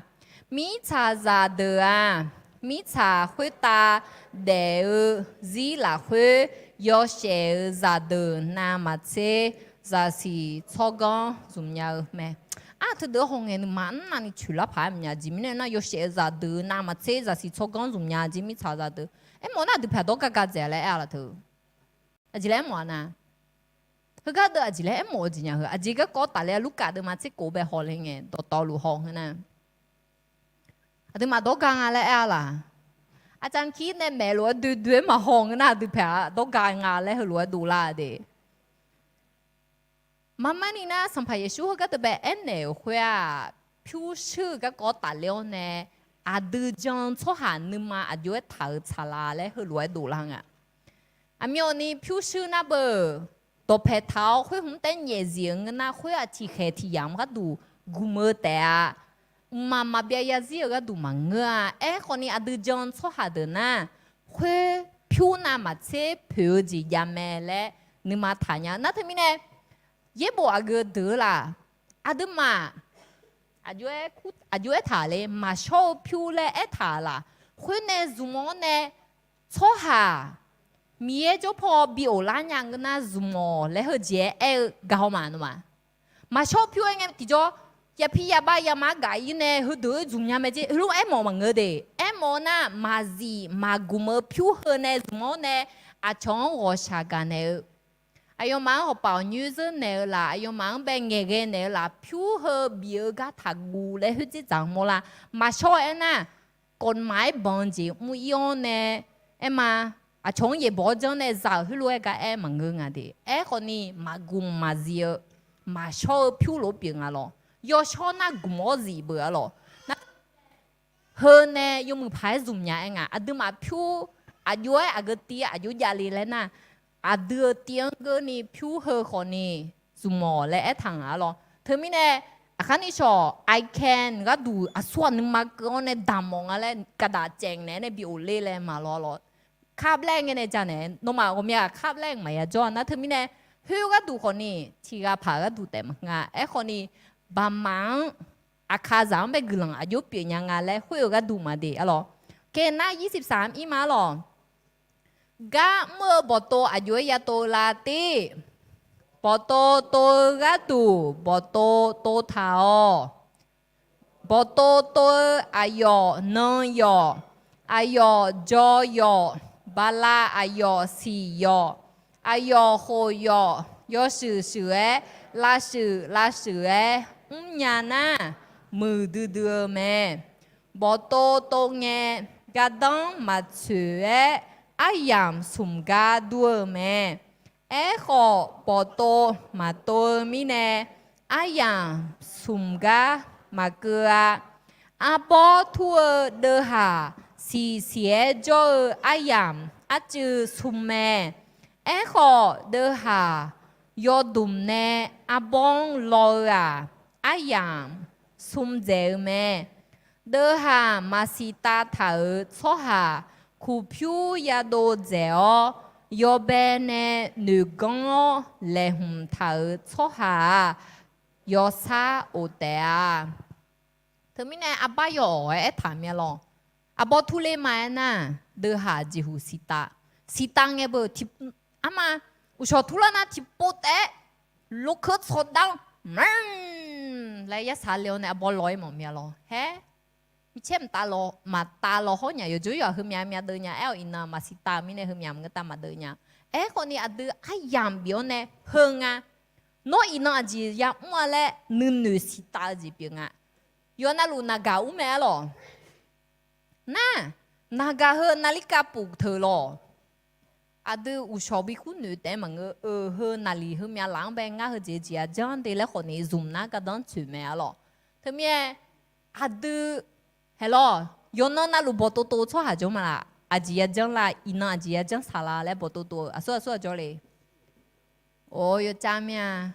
mirtsaqzaq deuq-aq, mirtsaq khoertav daef-eu zir lafkhoer yawshaef-eu zaqdeuq navmaqtser zaqsiq tsawrganr zmq nya-eu mae. Aq, teudeuq-anr hawngae nuima mrnavni coeqlar paq-aer maqnya jeq mirnae nar, yawshaef-eu zaqdeuq navmaqtser zaqsiq tsawrganr zmq nya jeq mirtsaqzaq deuq. Aermawf nar aqdui paeq dawrgav gav dzaeq laer aer-a laf teu. Aqjeq laer aermawf-a nar, heugar deuv aqjeq laer aermawf-eu jeq nya heu, aqjeq garkawv tafler-a, Lurkaf deuvma tser kof bae haw le ngae dawqtawvluf haw ngeur nar, aqduimaf dawrgav nga laer aer-a laf. Aqcavkir nae maeq lof-aer doe doe-aer maqhaw ngeur nar, aqdui paeq-aq dawrgav nga laer heulof-aer dovlar de. Marmarni nar, Sanqpaq Yeqsur heugar deuv bae aernaeq-euq khoer-aq, pyurshuir-eu garkawv tafler-awr nae, aqdui jan-eu tsawrhaq nuima aqjox-aer taq-euq tsaqlaq laer heulof-aer dovlar nga. Aqmyanni pyurshuir nar beu, dawqpaeq taq-awr khoer hmq taer nyaef zif-euq ngeur nar, khoer-aq tiqkhaeq tiqyamq gharduq gmq-eu taef-a. Mqmaq maqbyav yazir-eu gharduq maqngeur-a. Aerkhawf ni aqdui jan-eu tsawrhaq deuq nar, khoer pyur navmaqtser poeq-eu jeq jav mae laer nuima taq nya. Nar teumirnae, yaerbof aqgeu deuq-eu laf, aqduimaf aqjox-aer taq le, maqshawr-eu pyur laer aertaq laf. Khoer nae zmq-awr nae, tsawrhaq Miqyaer jawrpaw bi of lar nya ngeur nar zmq-awq laer heujeq-aer aer-eu gaq haw ma nawmaf. Maqshawr pyur-aer ngae tiqjawr, yapi yabav yama gaq-ir nae heudeuq-aer zmq nya mae jer. Heulof-aer aermawf maqngeur de. Aermawf-eu nar, maqzif maqgmq-eu pyur heu nae zmq-awr nae, aqcawq-anr ghawqshaq gaq naeq-eu, aqyawfmaf-anr hawpaf awq nyoer zeur naeq-eu laf, aqyawfmaf-anr bae ngaeqghae naeq-eu laf, pyur heu bif-eu gar taqguv laer khoerdzer dzaq-anr mawrlar. Maqshawr-eu aernar, kawqmaq-aer banq-eu jeq mr-ir-awr nae, aerma, aqcawq-anr yaeqbawq-awr janr nae za-euq heulof-aer gar aer maqngeur nga de. Aerkhawf ni maqgmq maqzif-eu maqshawr-eu pyur lof pyeuf nga lawq. Yawshawr nar gmq-awr zif beuq-a lawq. Nar heu nae yawmuiq paq-aer zmq nya-aer nga. Aqduimaf pyur aqjox-aer aqgeu tiv-aer aqjox javle laer nar, aqdui-eu tiv-anr geurni pyur heu khawf ni zmq-awq laer aertaq nga-a lawq. Teumirnae aqkar ni shawq I can gharduq aqsur ghaq nuima keuv-awr nae damq mawf nga laer gaqdaq caev naeq-aer nae bi of ler laer maqlawr lawq. Cup laer ngae nae janaeq, nawmaf ghawqmya-aq cup laer maqya jawr-a nar teumirnae, khoer gharduq khawf ni tiq ghaq paq gharduq taef maqnga. Aerkhawf ni baqmaf-anr aqkaqzaq-anr bae guiqlanq aqjox pyeuf nya nga laer khoer-eu gharduq maqdeq-a lawq. Kaenar yirsiq saq-anr ir ma-a lawq. Gar mr-eu bawqtov aqjox-aer ya tov-eu la tir. Bawqtov tov-eu gharduq bawqtov tov taq-awq. Bawqtov tov-eu aqyawf nan yawf, aqyawf jaw yawf, bala aqyawf siq yawf, aqyawf khof yawf, yawshuif shuif-aer, lavshuif lavshuif-aer mrnya nar, muiqdui dui-eu mae. Bawqtov tov ngae, gardanr maqtsoeq-aer aryamq smq gar dur-eu mae. Aerkhawf, bawqtov maqtov-eu mirnae, aryamq smq gar maqkeuv-a. Arbawr tur-eu deuvhaq siqsiq-aer jawr-eu aryamq arcuiv smr mae. Aerkhawf, deuvhaq yawdmq nae arbawr-anr law-eu-aq, aryamq smr dzaeq-eu mae. Deuvhaq maqsiq tav taq-euq tsawrhaq kuqpyur yadov dzaeq-awr, yawbae nae noeqganr-awr laeqhmq taq-euq tsawrhaq-aq, yawsar of taef-a. Teumirnae arbar yawf-awq-aer aertaq mya lawq. Arbawr turler ma-aer nar, deuvhaq jeqhuq siq tav. Siq tav ngae beu, arma, uqshawq turlar nar tiqpov taef-aer, lokeur tsawqdar-anr, laer yarsaq le-awr nae arbawr law-aer mawf mya lawq. Haer, micaer maqtav law, maqtav law hawr nya, yawqjawr yawq-aq heumya mya deuv nya, aer-awq iqnan maqsiq tav-eu mirnae heumya maqngeur tav maqdeuv nya. Aerkhawf ni aqdui aryamq bif-awr nae heu nga. Nawr iqnan aqjeq yamr-a laer nuinoeq siq tav-eu jeq pyeuf nga. Yawf navluf naqgaq ur mae-a lawq. Nar, naqgaq heu naqlirkav puf teu lawq. Aqdui uqshawq bi kur noeq taef-aer maqngeur-eu heu naqliq heumya laf-anr bae ngar heujeq jeq-a janr de laer khawf ni zmq nar gardanr tsoeq mae-a lawq. Teumirnae, aqdui, haeq lawq, yawqnan navluf bawqtov tov-eu tsawrhaq jawr ma laf, aqjeq ya janr la, iqnan aqjeq ya janr saq la laer bawqtov tov-eu aqsur aqsur-aq jawr le. Or, yawcav mir-a.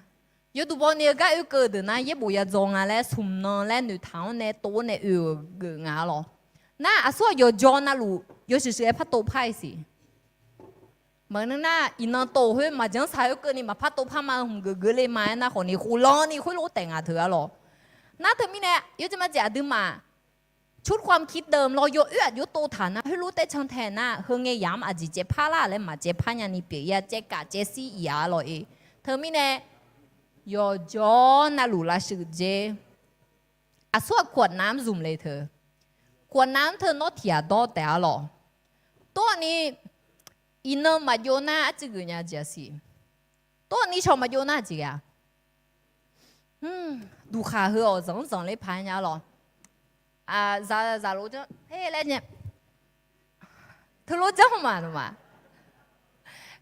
Yawduq bawni-eu gar oekeuv deuq nar yaerbof ya dzaw nga laer smq nan laer noeqtaq-anr nae tov-awr nae oe-euq geuf nga-a lawq. Nar aqsur aqyawf jawr navluf yawshuif shuif-aer par tov par-iq siq. Maqngeur nar, iqnan tov khoer maqjanr saq khoerkeuvni maqpar tov par ma-eu hmq geuf geuf le ma-aer nar khawf ni khof lan ni khoerlof taef nga teu-a lawq. Nar teumirnae yawjeq majeq aqduimaf ชุดความคิดเดิม lawr yawoer aqjox tov taq nar khoerlof taef can tae nar heu ngae yamq-anr aqjeq caev par lar laer maqcaev par nyani pyeuf-ir-a, caevkaf caevsir iq-a lawq-e. Teumirnae yawqjawr navluf lavshuif jer. Aqsur aqkuq aqnav-anr zmq le teu. Kuq aqnav-anr teu nawr tiq ghaq dawr taef-a lawq. Tov-awq ni iqnan maqjov nar arcuiv geuf nya jeq-a siq. Tov-awq ni shawq maqjov nar jeq ghae-a. Duqkhaq heu-awq zanq-anr zanqler paq-aer nya lawq. Zaq zaq lof janr-e laer nya. Teulof janr hawq ma nawmaf.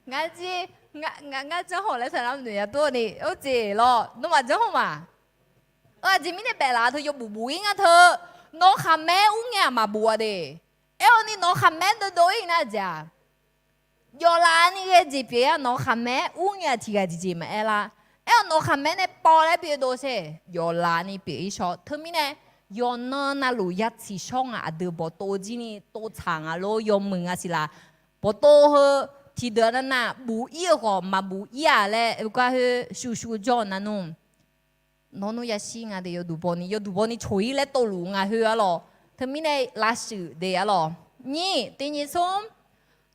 Ngar jir, ngar janr hawq laer taqlar noeq ya tov-awq ni or jeq lawr nawmaf janr hawq ma. Aqjeq mirnae baef laf teu yawbuf buf-ir nga teu. Nawq khaqmae ur ngae-aq maqbuf-a de. Aer-awq ni nawq khaqmae deuvdov-ir nar jeq-aq jawflaf ni ghae jeq pyeuf-ir-a. Nawq khaqmae ur ngae-aq tiq ghaq jeq jeq maqaer lar. Aer-awq nawq khaqmae nae paw laer bi dov sher jawflaf ni pyeuf-ir shaw. Teumirnae yawqnan navluf ya tsiqshawr nga aqdui bawqtov jir ni tov tsaq nga lor yawmuiq nga siq laf. Bawqtov heu tiqdeuq navnav buf-ir-eu khawf maqbuf-ir-aq laer oekar khoer shuv shuv jawr-eu navnmr. Nawr nmr yashir nga de yawduq baw ni yawduq baw ni coq-ir laer tov luf nga khoer-a lawq. Teumirnae lavshuif de-a lawq. Nyir tiq nyir smr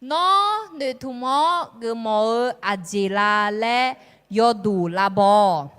Nawr noeqtmq-awr geufmawf-eu aqjeq la laer yawduq lavbaw.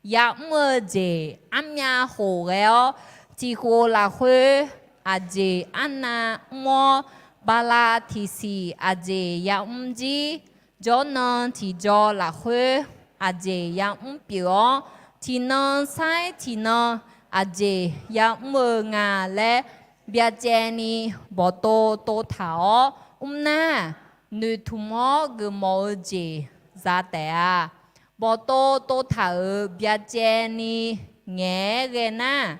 Ya'mr-eu jeq armyav khof ghae-awr, tiq khof lafkhoer aqjeq arnav mr-awr, bala tiqsiq aqjeq ya'mr jir, jawrnan tiqjaw lafkhoer aqjeq ya'mr pyeuf-awr, tiqnan sair tiqnan aqjeq ya'mr-eu nga laer byacaevni bawqtov tov taq-awr mr nar, noeqtmq-awr geufmawf-eu jeq za taef-a. Bawqtov tov taq-euq byacaevni ngaeq-aer ghae nar,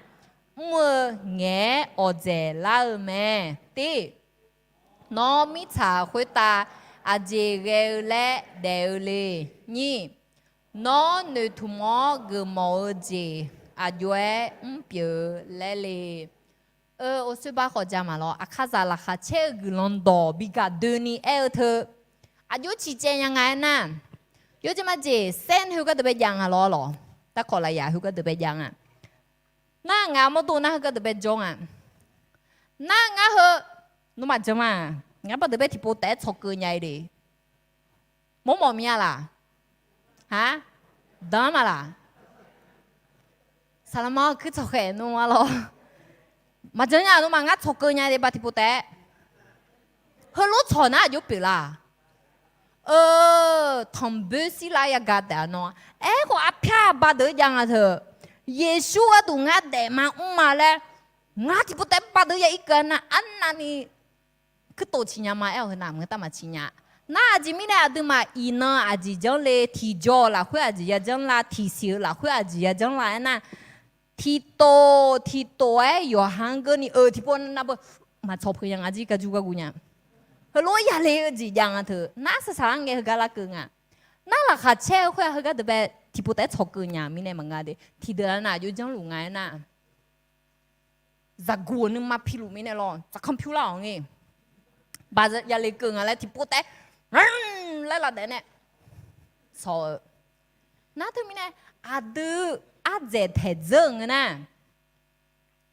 mr-eu ngaeq-aer awqdzaeq lar-eu mae. Tir, nawr mirtsaq khoertav aqjeq ghae-eu laer daef-eu le. Nyir, nawr noeqtmq-awr geufmawf-eu jeq aqjox-aer mr pyeuf-eu laer le. Eu, orshoer bar khawf ja maqlawr. Aqkaqzaq laqkhaq caer-eu guiqlanq dawq bi gaq doeni aer-eu teu, aqjox ciqcaev nya nga aernar, yawjeq majeq sen heugar deuq bae jav nga lawr lawq. Darkawq lafyaq heugar deuq bae jav nga. Nar ngaq mawrdo nar heugar deuq bae jawr nga. Nar ngar heu, nawmaf janr ma, ngar bar deuq bae tiqpov taef-aer tsawqkeuv nya-i le. Mawrmawf mir-a laq? Aq, danr ma laq? Saqlaqma-awr kuir tsawqkhaeq nmr-a lawr. Maqjanr nya nawmaf ngar tsawqkeuv nya le ba tiqpov taef-aer. Heulof tsawq nar aqjox pyeuflar? Eu, tanqboer shirlar yagaq taef-a nawr. Aerkhawf arpyar ba deuq-aer jav nga teu. Yeqsur gharduq ngar daef ma mr ma laer, ngar tiqpov taef-aer ba deuq-aer ya irkeuv-a nar arnavni kuirtof ciqnya ma aer-awq heu navmaqngeur taf maqciq nya. Nar aqjeq mirnae aqduimaf iqnan aqjeq janr le, tiqjaw-eu lafkhoer aqjeq ya janr la, tiqsiq-eu lafkhoer aqjeq ya janr la aernar, tiqtof tiqtof-aer yawqha-anr geurni-eu tiqpov navbeu maqtsawq peuq nya nga jir garjur garguv nya. Heulof-aer yale-eu jeq jav nga teu. Nar saqsaq-anr ngae heugar larkeuv nga. Nar laqkhaq caer-eu khoer-aq heugar deuq bae tiqpov taef-aer tsawqkeuv nya mirnae maqnga de. Tiqdeuq-aq nar aqjox janrluf nga aernar, zaqguq nuima piluf mirnae lawr, zaqkanr pyur lar-awq ngae. Baq yale keuv nga laer tiqpov taef-aer laer lavdaef nae sawq-eu. Nar teumirnae aqdui ardzaeq taeq dzeur-eu ngeur nar,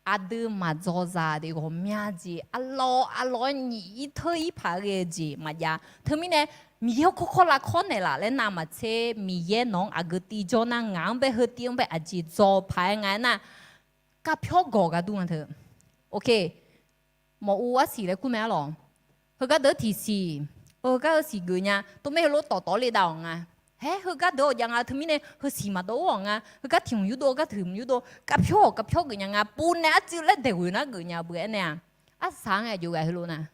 aqdui maqdzaw zaq de ghawqmya jeq arlawr arlawr-aer nyiq ir teur ir paq ghae-eu jeq maqjav. Teumirnae Miqyaer-anr kawrkawr lavkawr naeqlaf laer navmaqtser, Miqyaer nawq-anr aqgeu tiv jawr nar ngaq-anr bae heu tiv-anr bae aqjeq dzaw paq-aer nga aernar, kavpyawr gawq gar dur nga teu. Mawf-u arsiq laer kur mae arlawq. Heugar deuq tiqsiq, heugar heu siq geuf nya, tov mae heulof tawf tawf le dav-awq nga. Haer heugar deuq-awq jav nga teumirnae heu siq maqdawr-awq nga. Heugar tiq hmq yurdov, heugar tiq hmq yurdov, kavpyawr-awq kavpyawr geuf nya nga. Puvnae arcuiv laer daeqghoeq nar geuf nya beu aernae-aq, arsaq-anr ngae jov ghae heulof nar.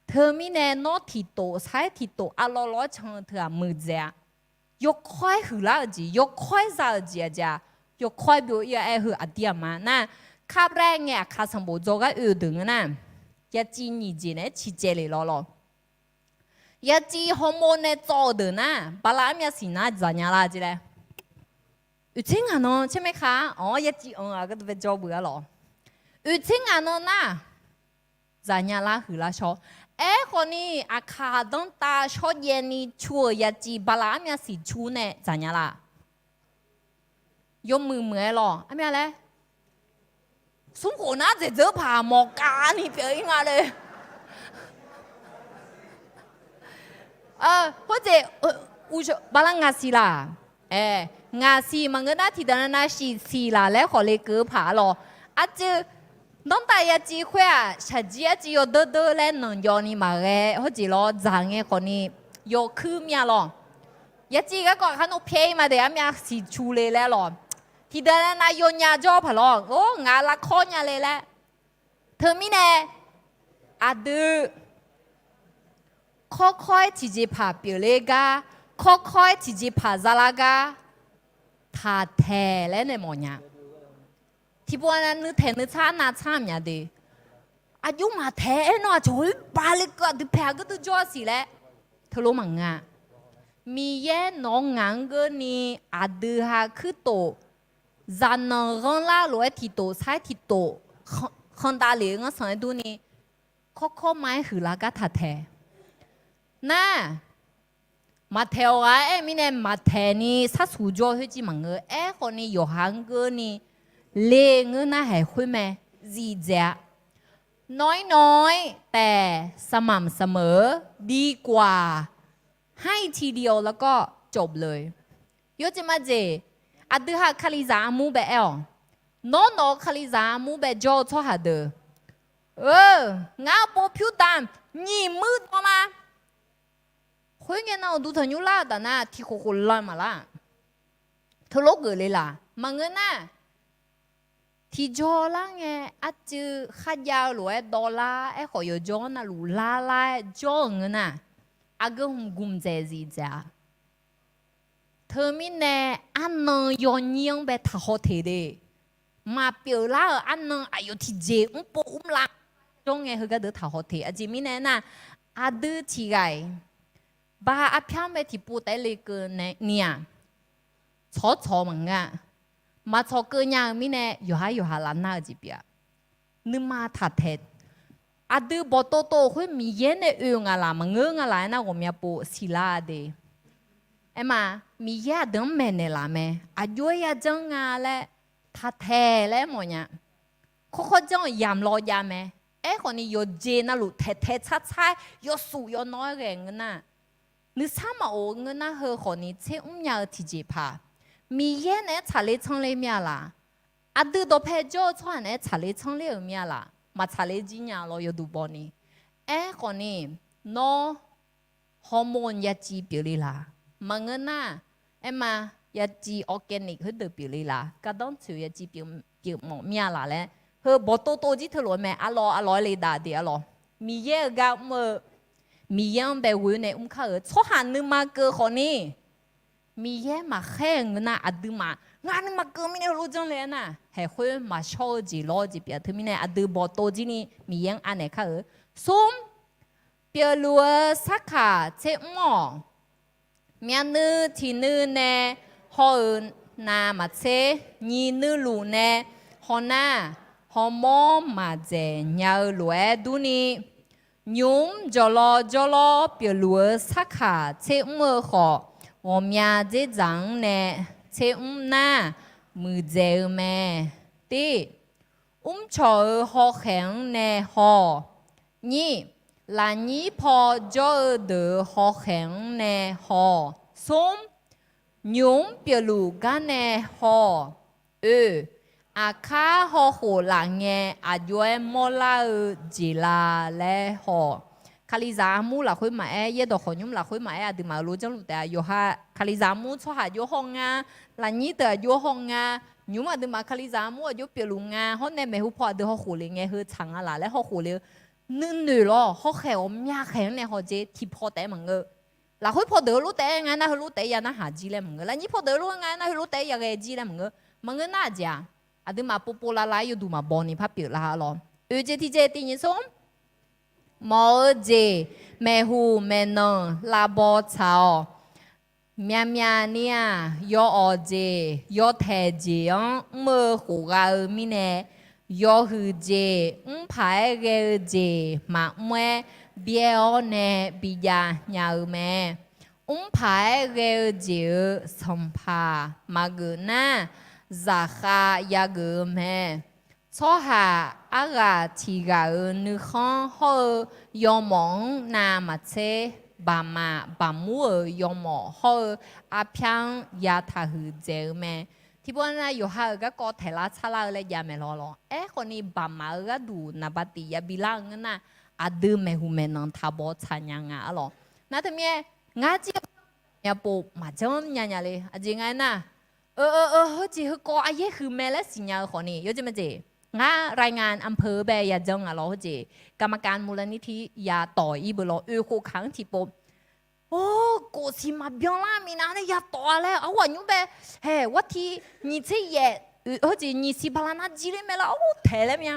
Teumirnae nawr tiqtof sar-aer tiqtof arlawr lawr-aer can-eu teu-aq muiqdzaeq-a. Yawkawr-aer huiqlar-eu jeq, yawkawr-aer za-eu jeq aqjeq-aq, yawkawr-aer byov ir-a aer heu aqdir aqma nar, Karblaer ngae aqkaq sanqbof dzawgar oe-eu deuq ngeur nar, yaciv nyiq jeq naeq-aer ciqcaev le lawr lawr. Yaciv hawmov nae tsawv-eu deuq nar, bala armyav siq nar dzaqnya lar jeq laer. Oeqtser ngaq nan caer maer ka-ar, awq-awr yaciv anq-aq gardeuv bae jawr beuq-ar lawq. Oeqtser ngaq nan nar, dzaqnya lar huiqlar shawr. Aerkhawf ni aqkaq danrtav shawrjaev ni cu-euq yaciv bala armyav siq cu nae dzaqnya lar. Yawmuiq muiq-aer lawq armyav laer. Smrkhof nar dzaeqdzeur paq mawqkavni pyeuf-ir nga le. Khoerjeq, bala ngaq siq laq. Aer, ngaq siq maqngeur nar tiqdeuq nav nav siq siq laq laer khawf le keuv-eu paq-ar lawq. Arcuiv, danrtav yaciv khoer-aq shaqjir arcuiv yawdeur deur laer nanqjawvni maqghae khoerjeq lawr dzaq ngae khawf ni yawkuir myav lawq. Yaciv garkawv aqkar nawr pyaer-ir ma de armyav siq cu le laer lawq. Tiqdeuq nav nav yawnya jawr paq lawq. Or, ngaq lavkawr nya le laer. Teumirnae aqdui kawrkawr-aer tiqjeqpaq pyeufler gar, kawrkawr-aer tiqjeqpaq zalar gar, taqtaeq laer nae mawfnya. Tiqpov nav nuitaeq nuitsar nav tsar mya de. Aqjox maqtaeq-aer nawr aqcawq-aer bale keuv aqdui paeq aqgeu dui jawr-a siq laer teulof maqngeur-a. Miqyaer nawq-anr ngaq-anr geurni aqdui ha kuirtof zaqnanq ghanrlar lof-aer tiqtof sar-aer tiqtof khandav lef-eu ghanrsanq-aer durni, kawrkawr ma-aer huiqlar gar taqtaeq. Nar, maqtaeq-awq ghaq-aer aer-eu mirnae maqtaeq ni sharsuq jawr khoerjir maqngeur. Aerkhawf ni yawqha-anr geurni le ngeur nar haeq khoer mae. Zifdzaeq-a. Nawq-ir nawq-ir taef saqmamq saqmeuq-eu bi kawf-aq, ให้ทีเดียวแล้วก็จบเลย. Yawjeq majeq, aqdui ha-eu kalizaq armur bae aer-awq. Nawr nawq-eu kalizaq armur bae jawr-eu tsawrhaq deuq, eu, ngar pov pyur dam nyiq muir dawr ma. Khoerngae nan uqduq tanqnymr lar-eu taf nar tiqkhof khof lan maqlar. Teulof geuf le laq maqngeur nar, tiqjawr lar ngae arcuiv kharjav-eu lof-aer dawvlar aerkhawf yawqjawr navluf larlar-aer jawr-euq ngeur nar, aqgeu hmq gmq dzaeq zif dzaeq-a. Teumirnae arnan yawnyir-anr bae taqhaw teq de. Maqpyeuf lar-euq arnan aqyawf tiqjeq mrpov mrlav jawr ngae, heugar deuq taqhaw teq. Aqjeq mirnae aernar, aqdui tiqghaq-iq ba arpyar-anr bae tiqpov taef-aer lekeuv ni-aq, tsawq-awr tsawq-eu maqngeur-a. Maqtsawq keuv nya-eu mirnae, yawqhar yawqha lavnar-eu jeq pyeuf-a. Nuima taqtaeq. Aqdui bawqtov tov-euq khoer Miqyaer nae oe nga laq, maqngeur nga laq aernar, ghawqmya pov siqlar de. Aerma, Miqyaer aqdui-anr maeqnaeq laf mae. Aqjox-aer yajanr nga laer taqtaeq laer mawfnya. Khawr khawr janr-euq yamq law jav mae. Aerkhawf ni yawqjeq navluf taeqtaeq tsartsar-aer yawsuf yawnawr-aer ghae ngeur nar, nuisar maqof ngeur nar, heu khawf ni tser mr nya-eu tiqjeq paq, Miqyaer naeq-aer tsaqler tsanr ler mir-a laq? Aqdui dawqpae jawr-eu tsawrhaq naeq-aer tsaqler tsanr ler-euq mir-a laq? Maqtsaqler jir nya law yawduq baw ni. Aerkhawf ni, nawr hormone yaciv pyeufle laq? Maqngeur nar, aerma, yaciv organic khoerdeuq pyeufle laq? Gardanr tsoeq yaciv pyeuf mawf mir-a laq laer, heu bawqtov tov jir teulof-aer mae. Arlawr arlawr-aer le dav de arlawr. Miqyaer-euq gar mr-eu, Miqyaer-anr bae ghoe nae mr kar-euq tsawrhaq nuima keuv khawf ni, Miqyaer maqkhaer-eu ngeur nar, aqduimaf ngar nuima keuv mirnae heulof janr le aernar, haeq khoer maqshawr-eu jeq lawr-eu jeq pyeuf-a. Teumirnae aqdui bawqtov jir ni Miqyaer-anr anaeq kar-euq. Smr, pyeufluf-eu sarkaq tser mr-awq. Myavnuiv tiqnuiv nae haw-euq navmaqtser, nyiq nuiluf nae hawnar, hawmawr maqdzaeq nya-eu lof-aer durni, nymq mr jawqlawv jawrlawr pyeufluf-eu sarkaq tser mr-eu khawf, ghawqmya dzerdzaq-anr nae tser mr nar, muiqdzaeq-eu mae. Tir, mrcawq-euq hawkhaeq-anr nae haw-awq. Nyir, lafnyir paw jawr-eu deuq-euq hawkhaeq-anr nae haw-awq. Smr, nymq mr pyeufluf gar nae haw-awq. Oe, aqkar hawkhof laf ngae, aqjox-aer mawrlar-eu jeq la laer haw-awq. Kalizaq armur lafkhoer maqaer, yaerdawq khawqnymr lafkhoer maqaer, aqduimaf-euq lof janrluf taef-a. Yawqha Kalizaq armur tsawrhaq jov haw nga, lafnyir teu aqjox haw nga, nymq mr aqduimaf Kalizaq armur aqjox pyeufluf nga, hawr nae maeqhu paw aqdui hawkhof le ngae heu tsaq nga laq laer hawkhof le-eu nuinoeq lawr, hawkhaeq ghawqmya khaeq-anr nae haw jeq tiqpaw taef-aer maqngeur. Lafkhoer paw deuq-eu lof taef-aer nga nar, heulof taef-aer ya narhaq jir laer maqngeur. Lafnyir paw deuq-eu lof nga nar, heulof taef-aer ya ghae jir laer maqngeur. Maqngeur nar aqjeq-aq, aqduimaf povpov lavlav-aer yawduq maqbaw ni par pyeuflar lawr. Oeq jeq tiqjeq tiq nyiq smr, mawf-eu jeq maeqhu maeqnan lavbaw tsaq-awq. Myavmyav ni-aq, yawawq jeq yawtaeq jeq-anr mr-eu khof gha-eu mirnae, yawhuiq jeq mr paq-aer ghae-eu jeq maqmr-aer byaer-awr nae bijav nya-eu mae. Mr paq-aer ghae-eu jeq-euq sanqpaq maqgeuf nar, zaqkhav yageuf-eu mae. Tsawrhaq arghaq tiq ghaq-euq nuikhanr hawr-eu yawmawf-anr navmaqtser, baqmaf baqmur-euq yawmawf hawr-eu arpyar-anr yataq huiq dzaeq-eu mae. Tiqpov nar yawqha-euq garkawv taeqlar tsarlar-eu laer jav maeq lawr lawr. Aerkhawf ni baqmaf-eu gharduq naqba tiq yabi lar-eu ngeur nar, aqdui maeqhu maeqnan taqbaw tsaq nya nga arlawr. Nar teumirnae, ngar jir-eu myavpov maqjanr nya nya le. Aqjeq nga aernar, eu eu eu heujeq heukawv aryaer huiq mae laer siqnya-eu khawf ni yawjeq majeq. Ngar รายงานอำเภอ bae yajanr nga lawr heujeq, กรรมการมูลนิธิ yatawq ir beu lawr oekhof kaq-anr tiqpov. Or, kof siq maqbyan lar minav nae yatawq-a laer arhu aqnymr bae, haeq, warti nyiq tser yaef, heujeq nyiq siq bala nar jir ler mae lar, or, taeq laer mya.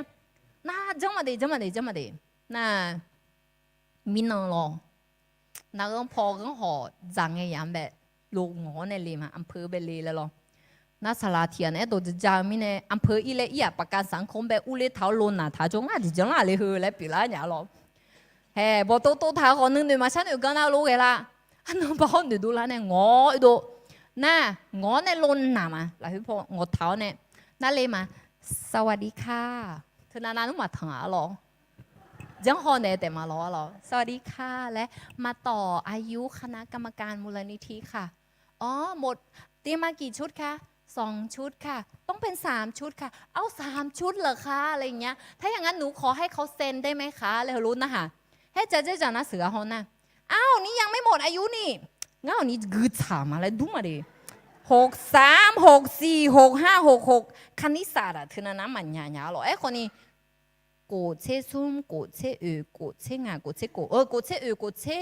Nar janr maqdeq janr maqdeq janr maqdeq. Nar mirnan lawr. Narghanr paw ghanr hawq dzaq ngae yaf-anr bae, lo ngawq-awr nae le ma, อำเภอ bae le laer lawr. Nar saqlaq tiq ghaq naeq-aer dawq ja ja-eu mirnae อำเภอ ir laer ir-aq, ประกันสังคม bae urler taq-awr lo naq taq-awr jawr ngar jeq janr lar le heu laer pyeuflar nya lawr. Haeq, bawqtov tov taq-eu khawf nuinoeq maqshar noeq gan nar lo ghae lar. Arnan ba hawr noeqdov lar nae ngawq-awr oedov. Nar ngawq-awr nae lo naq ma, lafkhoer paw ngawq taq-awr nae. Nar le ma, สวัสดีค่ะ. Teunav nav nmr maqtanq-aq arlawr. Janr haw naeq taef ma lawr arlawr. สวัสดีค่ะ laer, maqtawf อายุ คณะกรรมการมูลนิธิค่ะ. Awr, เตรียมมากี่ชุดคะ? สองชุดค่ะ. ต้องเป็นสามชุดค่ะ. เอาสามชุดเหรอคะ อะไรอย่างเงี้ย ถ้าอย่างนั้นหนูขอให้เขาเซ็นได้ไหมคะ laer heulof narhaq. Haer ja dzerdzaq nar sheuq-a haw nar, อ้าว นี่ยังไม่หมดอายุนี่. Ngar awq ni gui tsaq ma laer dur ma de. หกสาม หกสี่ หกห้า หกหก คณิตศาสตร์ teunav nav maqnya nya lawr. Aerkhawf ni, kof tser smr, kof tser oeq, kof tser ngaq, kof tser kof, kof tser oeq, kof tser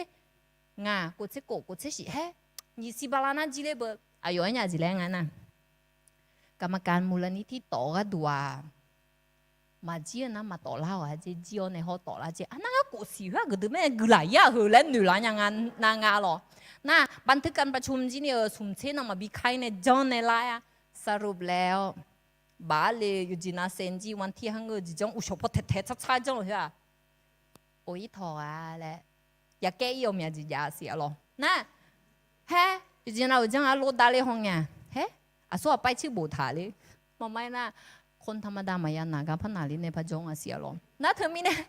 Ngaq kof tser kof, kof tser shif haer, nyiq siq bala nar jir ler beu. Aqyawf-aer nya jeq laer nga nar, กรรมการ มูลนิธิ tawf-eu gharduq-aq, maqjir-eu nar maqtawf lar-awq. Aqjeq jir-awr nae hawr tawf lar jeq. Arnar ngar kof siq khoer-aq, guiqdui mae guiqlanq yar-euq laer noeqlar nya nga, nar nga lawq. Nar บันทึกการประชุม jir ni-euq smq tser nan maqbi ไขว้ nae janr nae lar-a. สรุปแล้ว baf-ar le yawqjeq nav saef jir วันที่ har ngeur-eu jeq janr uqshawq paw taeq taeq tsar tsar janr-eu khoer-aq, of ir tawq-a laer, yaqkaer ir-awq myav jeq jav siq-a lawq. Nar, haer, yawqjeq nav-euq janr-a lor davler haw ngae, haer, aqsur aqpaer cir boftaq ler. Maqma-aer nar, คนธรรมดา maqya naq gar par naqler nae par janr nga siq-a lawq. Nar teumirnae,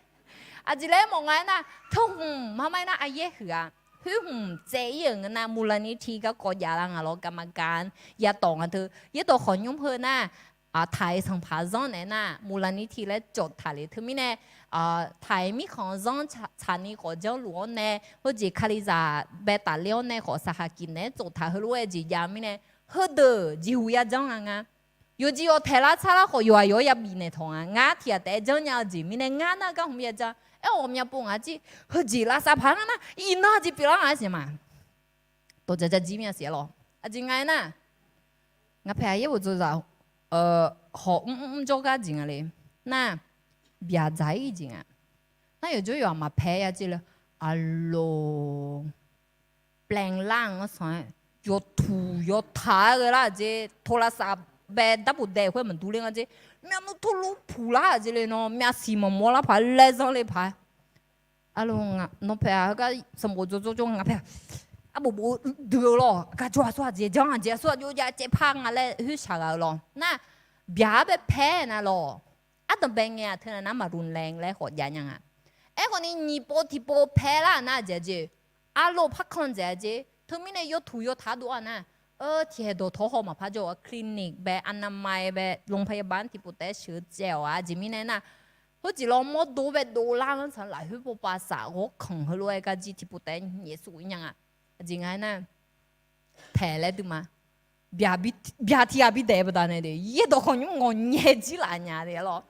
aqjeq laer mawf nga-aer nar, teu hmq maqma-aer nar, aryaer huiq-a, khoer hmq tsaev ir-euq ngeur nar, มูลนิธิ garkawv jav lar nga lawr, กรรมการ yatawf nga teu, yaerdawq khawf nymr heu nar, taq-iq sanqpaq zanr naeq nar, มูลนิธิ laer cawq taq le. Teumirnae, taq-iq mirkhanq zanr tsaqni khawf janrluf-awr nae, heujeq kalizaq bae tafler-awr nae khawf saqhaq kif naeq-aer tsof taq heulof-aer jeq jav mirnae, heudeuq jeqhuq ya janr nga nga. Yawqjeq yawq taeq lar tsar lar khawf yawqghaq yawq-aer yabif naeq tawq nga. Ngar tiq ghaq taef-aer janrnya-eu jeq mirnae ngar nar gar hmq ya janr. Aer-awq ghawqmya pov ngaq jir, heujeq lavsav paq-aer ngar nar iqnan jeq pyeuflar nga-aer siq ma. Dawqdzaq dzaq jir myav siq-a lawq. Aqjeq nga-aer nar, ngaq paeq-aq yaerbof dzawzaq hawq mrmr jawrgar jeq nga le. Nar, byaqdzaq ir jeq nga. Nar yawqjawr yawqghaq maqpae ya jeq le. Aqloq, แปลงร่าง-anr sanq-aer yawtuq yawtaq-aer ghae lar-aq jeq, โทรศัพท์ bae darbof daef khoer maqdur ler nga jeq. Myavnuv tawrluf puq lar-aq jeq le nawr myavsiq maqmawr lar paq laer zanr le paq. Aqloq, nawr paeq-aq heugar sanqbof dzawdzawr jawr ngaq paeq-aq, arbof bof dui-eu lawr, gar jawr aqsur aqjeq janr aqjeq aqsur aqjox jav caevpar nga laer khoer shaq ghaq-eu lawr. Nar, byaq-ar bae pae nar lawr. Ardanq bae ngae-aq teunav nar maqluf laeq laer khawf jav nya nga. Aerkhawf ni nyiq pov tiqpov pae lar-aq nar aqjeq jeq, aqloq parkanq dzaeq-a jeq. Teumirnae yawtuq yawtaq dov-a nar, tiqhaeq dawqtawvluf haw maqpar jawr-a, clinic bae, อนามัย bae, โรงพยาบาล tiqpov taef-aer sheuq-eu caev-awq-a jeq mirnae nar, heujeq lawr mawrdo bae dovlar-anr sanq lafkhoer pov pav saf ghawrkanq heulof-aer gar jir tiqpov taef-aer nyaef suf ir nya nga. Aqjeq nga-aer nar, taeq laer duima. Byaq tiq ghaq bi daef baqdanae de, yaerdawq khawf nymr ngawq nyae jir laf nya de lawr.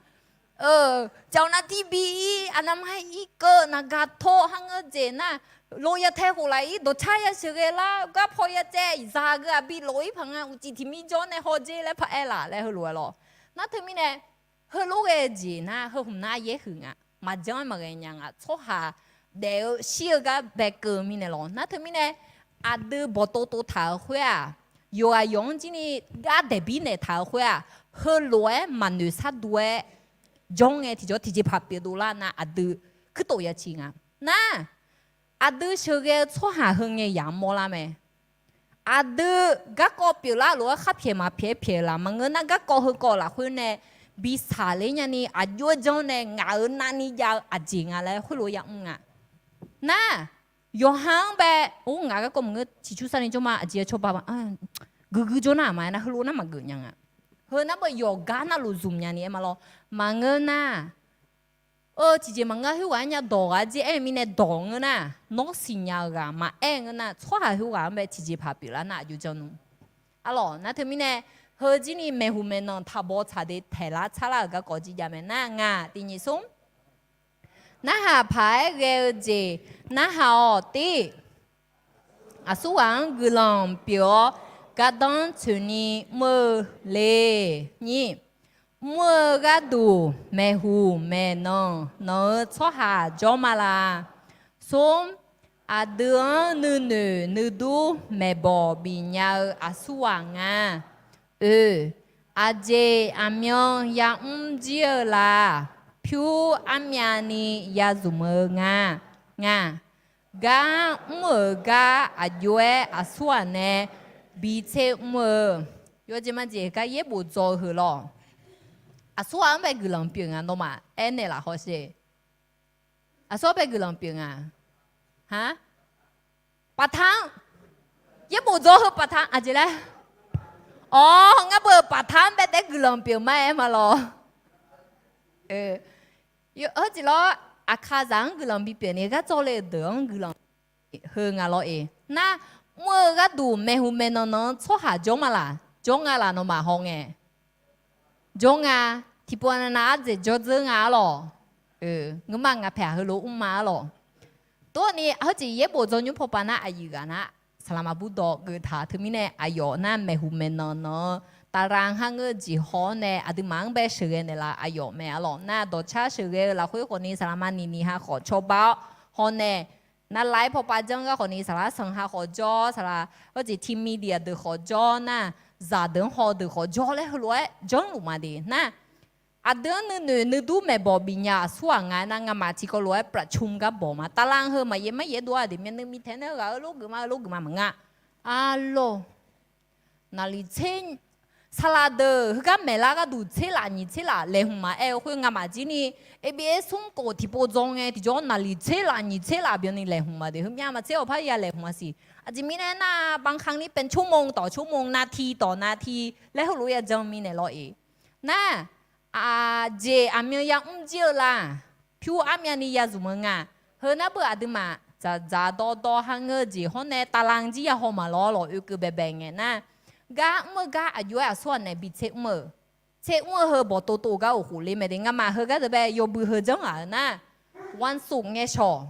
Cawq nav tiv bi ir, aqnavma ir keuv naqgaq tawr har ngeur jeq nar, lof ya tae khof laf ir, dawqcar ya sheuqghae lar, garpaw ya caev, zaqgeu aqbi lof ir paq nga, uqcif tiq mir jawr nae hawdzer laer paq-aer laf laer heulof-aer lawr. Nar teumirnae, heulof ghae-eu jeq nar, heu hmq nar yaer huiq nga, maqjanr-aer maqghae nya nga, tsawrhaq daef-eu shir-eu gar bae keuv mirnae lawr. Nar teumirnae, aqdui bawqtov tov taq-euq khoer-aq, yawqghaq yawq-anr jir ni gar daeqbir naeq taq-euq khoer-aq, heulof-aer maqnoeq sharduq-aer janr ngae tiqjawr tiqjeqpaq pyeuf dovlar nar aqdui kuirtof ya ciq nga. Nar, aqdui sheuqghae-eu tsawrhaq heu ngae yamq mawrlar mae. Aqdui garkawv pyeuflar lof-aer khar pyaeq maqpyaeq pyaeq laf maqngeur nar, garkawv heukawv lafkhoer nae bi saqler nyani aqjox-aer janr nae ngaq-euq navni jav-eu aqjeq nga laer khoerlof-aer yamr nga. Nar, yawqha-anr bae, or ngaq garkawv maqngeur, ciqcur sarni jawrma aqjeq-aer cawba, guiqguir jawr nar aqma-aer nar heulof nar maqgeuf nya nga. Heu nar beu yawqgar navluf zmq nyani aer ma lawr. Maqngeur nar, eu, tiqjeq maqngeur khoerghaq-aer nya dawq ghaq-aer jer aer-eu mirnae dawq ngeur nar, nawr siqnya-eu ghaq maqaer ngeur nar, tsawrhaq khoerghaq-anr bae tiqjeqpaq pyeuflar nar aqjox janr nmr. Arlawq, nar teumirnae, heujir ni maeqhu maeqnan taqbaw tsaq de taeqlar tsarlar-euq garkawv jir jav mae nar nga, tiq nyiq smr. Narhaq paq-aer ghae-eu jeq narhaq-awq. Tir, aqsurghaq-anr guiqlanq pyeuf-awr gardanr tsoeqni mr-eu le. Nyir, mr-eu gharduq maeqhu maeqnan nanq-eu tsawrhaq jawr ma laq. Smr, aqdui-anr nuinoeq nuidur maeqbawq bifnya-eu aqsurghaq nga. Oe, aqjeq aqmyan yamr jir-eu laf. Pyur armyavni yazmq-eu nga. Nga, gar mr-euq gar aqjox-aer aqsurghaq nae bitser mr-eu, yawjeq majeq gar yaerbof dzaw-eu heu lawr. Aqsurghaq-anr bae guiqlanq pyeuf nga nawmaf aernaeq laf hawsher. Aqsur-anr bae guiqlanq pyeuf nga. Ha, ประธาน, yaerbof dzaw heu ประธาน aqjeq laer. Awr, ngar beu ประธาน bae taef-aer guiqlanq pyeuf ma aer ma lawr. Heujeq lawr, aqkaqzaq-anr guiqlanq bipyeuf ni gar dzawr le-eu deuq-anr guiqlanq heu nga lawr-eq. Nar, mr-eu gharduq maeqhu maeqnan nan-eu tsawrhaq jawr ma laq? Jawr nga laf nawmaf hawngae? Jawr nga. Tiqpov nav nav ardzaeq jawr dzeur nga arlawq. Ngeurma ngaq paeq-aq heulof mr ma arlawq. Dov ni heujeq yaerbof dzawnymr pawpav nar aqyuif ghaq nar, saqlaq maqbur dawq geuf taq. Teumirnae aqyawf nar maeqhu maeqnan nan-eu tavlanr kharngeur-eu jeq haw-awr nae aqduimaf-anr bae sheuqghae naeqlaf aqyawf mae arlawq. Nar dawqcar sheuqghae-eu lafkhoer khawfni saqlaq maqniq niq ha khawf cawba-awr hawnae, navlaf-aer pawpav janr gar khawfni saqlaq sanq ha khawf jawr, saqlaq heujeq TV deuq khawf jawr nar, zaqdeuq-anr haw deuq khawf jawr laer heulof-aer janrluf ma de nar, aqdui-anr nuinoeq nuidur maeqbawq bifnya aqsur ghaq nga nar, ngamaf tiqkawv lof-aer ประชุม gar bawq ma. Tavlanr heu maqyaer maqyaer dov-a de, myavnuiv mitaeq nae ghaq-eu lor geufma-eu lor geufma maqngeur-a. Arlawq, naqliq tser, saqlaq deuq heugar maeqlar gharduq tser laf nyiq tser laf laeqhmq maqaer-eu khoer ngamaf jir ni, ABS smr khof tiqpov dzaw ngae tiqjawr naqliq tser laf nyiq tser laf byanni laeqhmq ma de. Heumyav maqtser-awq par ya laeqhmq-a siq. Aqjeq mirnae nar, บางครั้งนี่เป็นชั่วโมงต่อชั่วโมง นาทีต่อนาที laer heulof-aer ya jan mirnae lawr-iq. Nar, aqjeq aqmyan yamr jir-eu la, pyur armyavni ya zmq-eu nga. Heu nar beu aqduimaf dzaqdzaq dawrdawr kharngeur-eu jeq hawr nae tavlanr jir ya haw maqlawr lawq oekeuv baebae ngae nar, gar mr-eu gar aqjox-aer aqsur ghaq nae bi tser mr-euq, tser mr-eu heu bawqtov tov gar uqkhof ler mae de. Ngamaf heugar deuq bae yawbui heu janr ghaq-eu nar, วันศุกร์ ngae shawq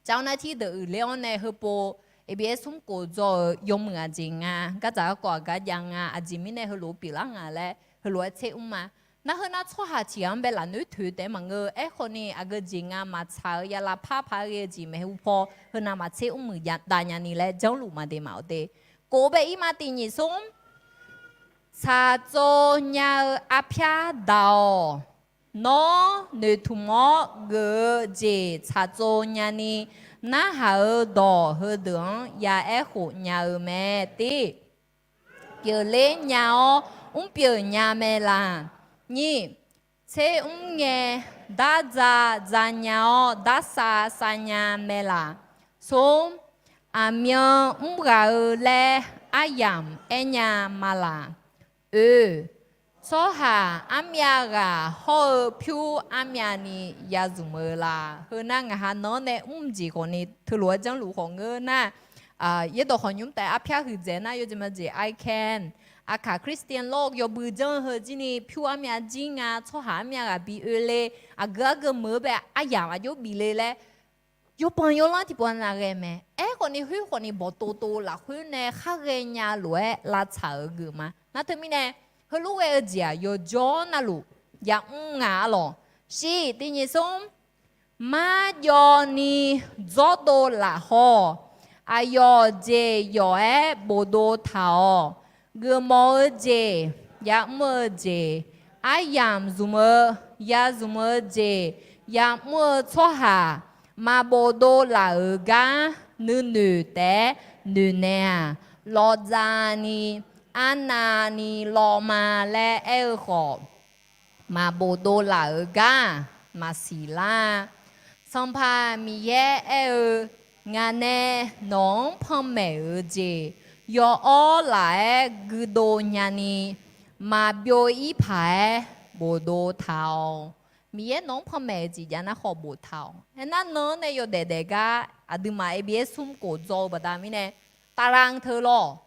เจ้าหน้าที่ deuq uiqler-awr nae heupov ABS smr khof dzaw-euq yawmuiq aqjeq nga, gardzaq garkawv aqgar jav nga, aqjeq mirnae heulof pyeuflar nga laer heulof-aer tser mr ma. Nar heu nar tsawrhaq tiq ghaq-anr bae lafnoer toeq taef-aer maqngeur. Aerkhawfni aqgeu jeq nga maqtsaq-eu ya lavpar paq-aer ghae-eu jeq maeqhu paw, heu navmaqtser mrmuiq dav nyani laer janrluf ma de maqawq de. Kof-eu bae ir ma tiq nyiq smr. Tsaqtsov nya-eu arpyar daq-awq. Nawr noeqtmq-awr geuf-eu jeq tsaqtsov nyani narhaq-eu dawq heudeuq-anr ya aerkhof nya-eu mae. Tir, pyeufler nya-awr mrpyeuf nya mae laq. Nyir, tser mr ngae, dar dza dza nya-awr darsav sav nya mae laq. Smr, aqmyan mr ghaq-eu laer aryamq aer nya ma laq. Oe, tsawrhaq armyav ghaq hawr-eu pyur armyavni ya zmq-eu la. Heu nar ngaq ha nan-anr nae mr jeq khawfni teulof-aer janrluf khawf ngeur nar, yaerdawq khawqnymr taef arpyar huiqdzaeq nar yawjeq majeq I can. Aqkaq Christian lawr yawbui janr-eu heu jir ni pyur armyav jir nga, tsawrhaq armyav ghaq bi oe le, aqgeu argeu meuq-eu bae aryamq aqjox bif le laer yawbanq yawlanr tiqpov nav ghae mae. Aerkhawfni khoer khawfni bawqtov tov lafkhoer nae khar ghaenya lof-aer lavtsaq-euq geuf ma. Nar teumirnae, heulof ghae-eu jeq-aq yawjawr navluf yamr nga arlawq. Shir tiq nyiq smr, marjawv ni dzawrdov lafhaw-awq. Aqyawf jeq yawf-aer bofdov taq-awq. Geufmawf-eu jeq, yamr-eu jeq, aryamq zmq-eu, ya zmq-eu jeq, yamr-eu tsawrhaq, maqbofdov laf-euq gar nuinoeq taef-aer noeqnaeq-aq, lawqdzaq ni, arnav ni lawv ma laer aer-eu khawf, maqbofdov laf-euq gar-aq maqsiq lar. Sanqpaq Miqyaer aer-eu, ngaq nae nawq-anr panmaeq-eu jeq yawawr laf-aer guidov nyani, maqbyov ir paq-aer bofdov taq-awq. Miqyaer nawq-anr panmaeq-eu jeq jav nar khawf boftaq-awq. Aernar nan-anr nae yawdaef daef gar aqduimaf ABS smr khof dzaw-eu baqda mirnae, tavlanr teu lawr.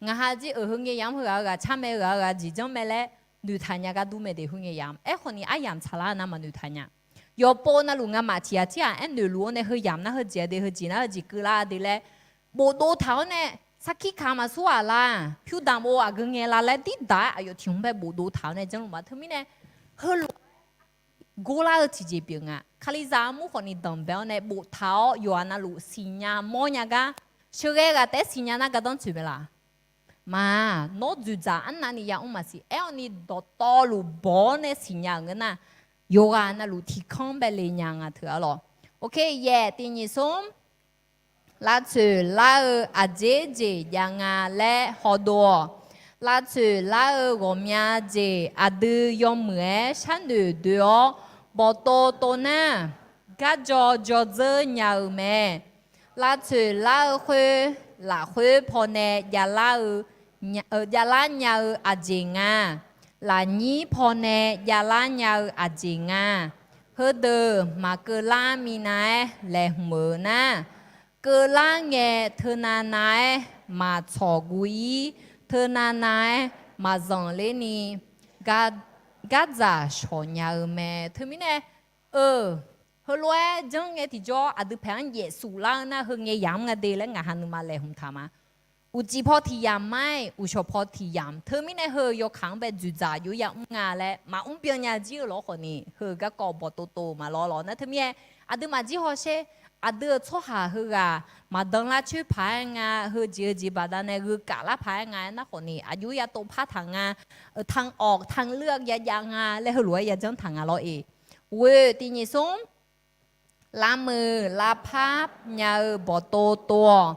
Ngaq ha jir-euq heu ngae yamq heughaq-eu ghaq car mae, heughaq-eu ghaq jeq janr mae laer noeqtaq nya gar dur mae de. Heu ngae yamq aerkhawfni aryamq tsaqlar nar maqnoeqtaq nya. Yawqpov navluf ngamaf tiq ghaq tir-aq aernoeq luf-awr nae heu yamq nar heujeq-a de, heujeq nar heujeq keuvlar de laer bofdov taq-awr nae sarkir kaq maqsur-aq la, pyur damq-o aqgeu ngae la laer dirdaq-aer aqyawf tiq hmq bae bofdov taq-awr nae janrluf ma. Teumirnae heulof-aer gorlar-eu tiqjeq pyeuf nga. Kalizaq armur khawfni danqbae-awr nae boftaq-awr yawqghaq navluf siqnya mawrnya gar, sheuqghae ghaq taef-aer siqnya nar gardanr tsoeq mae laq? Maq, nawr dzoeqdzaq arnavni yamr maqsiq. Aer-awr ni dawqtawvluf bawq-awr nae siqnya-euq ngeur nar, yawqghaq navluf tiqkanr bae le nya nga teu arlawq. Oke, yaef tiq nyiq smr. Lavtsoeq lar-eu aqdzer jeq jav nga laer hawdov-awq. Lavtsoeq lar-eu ghawqmya jeq aqdui yawmuiq-aer sharnoeq doe-awr bawqtov tov nar, garjaw jawdzeur nya-eu mae. Lavtsoeq lar-eu khoer, lafkhoer pawnae javlar-eu, javlar nya-eu aqjeq nga. Lafnyir pawnae javlar nya-eu aqjeq nga. Heudeuq maqkeuvlar minav-aer laeqhmq-eu nar, keuvlar ngae teunav nav-aer maqtsawq guv-ir, teunav nav-aer maqzanq lerni, gar, gardzaq shawq nya-eu mae. Teumirnae, eu, Heulof-aer janr ngae tiqjawr aqdui paeq-anr yaef suf lar-eu nar, heu ngae yamq nga de laer ngaq ha nuima laeqhmq taq ma. Uqcif paw tiq yamq ma-iq, uqshawq paw tiq yamq. Teumirnae heu yawkaq-anr bae dzoeqdzaq yur yamr nga laer maqmr byan nya jir-eu lawr khawf ni, heu garkawv bawqtov tov-eu maqlawr lawr nar. Teumirnae aqduimaf jir hawsher, aqdui-euq tsawrhaq heughaq maqdan lar coerpaq-aer nga, heujeq heujeq baqdanae gheukaf lar paq-aer nga aernar khawf ni, aqjox yatov par taq nga, tanq awq tanq leur-a yajav nga laer heulof-aer yajanr taq nga lawr-eq. Ghoe tiqnyif smr, lavmeuq lavpar nya-eu bawqtov tov-awq.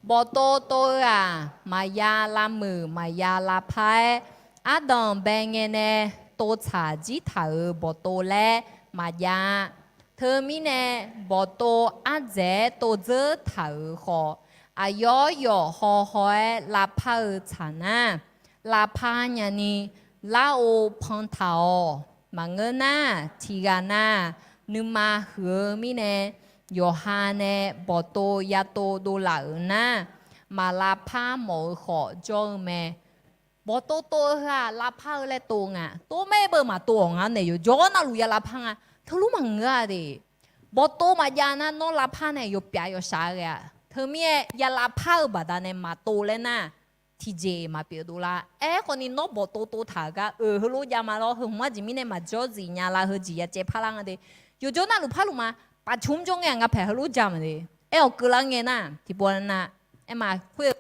Bawqtov tov-eu-aq, maqya lavmeuq maqya lavpar-aer, ardanq bae ngae nae tov tsaq jir taq-euq bawqtov laer maqjav-a. Teumirnae, bawqtov ardzaeq-aer tov dzeur taq-euq khawf, aqyawf yawf haw haw-aer lavpar-eu tsaq nar, lavpar nyani, lar-o pan taq-awq. Maqngeur nar, tiqghaq nar, nuima huiq-eu mirnae, yawqha nae bawqtov yatov dovlaf-euq nar, maq lavpar mawf-eu khawf jawr-eu mae. Bawqtov tov-eu heu-aq lavpar-eu laer tov nga. Tov mae beu maqtov-awq nga naeq yawqjawr navluf ya lavpar nga. Teulof maqngeur-a de. Bawqtov maqjav nar nawr lavpar nae yawpyaf yawshaq ghae-a. Teumirnae ya lavpar-eu baqdanae maqtov laer nar, tiqjeq maqpyeuf dovlar. Aerkhawf ni nawr bawqtov tov taq-euq gar-euq heulof jav ma lawr. Heu hmq arjeq mirnae maqjawr zif nya la, heujeq ya caev parlar nga de. Yawqjawr navluf parluf ma, paqcmq jawr ngae-aq nga paeq heulof jav maqde. Aer-awq keuvlar ngae nar tiqpov nar, aer ma khoer-eu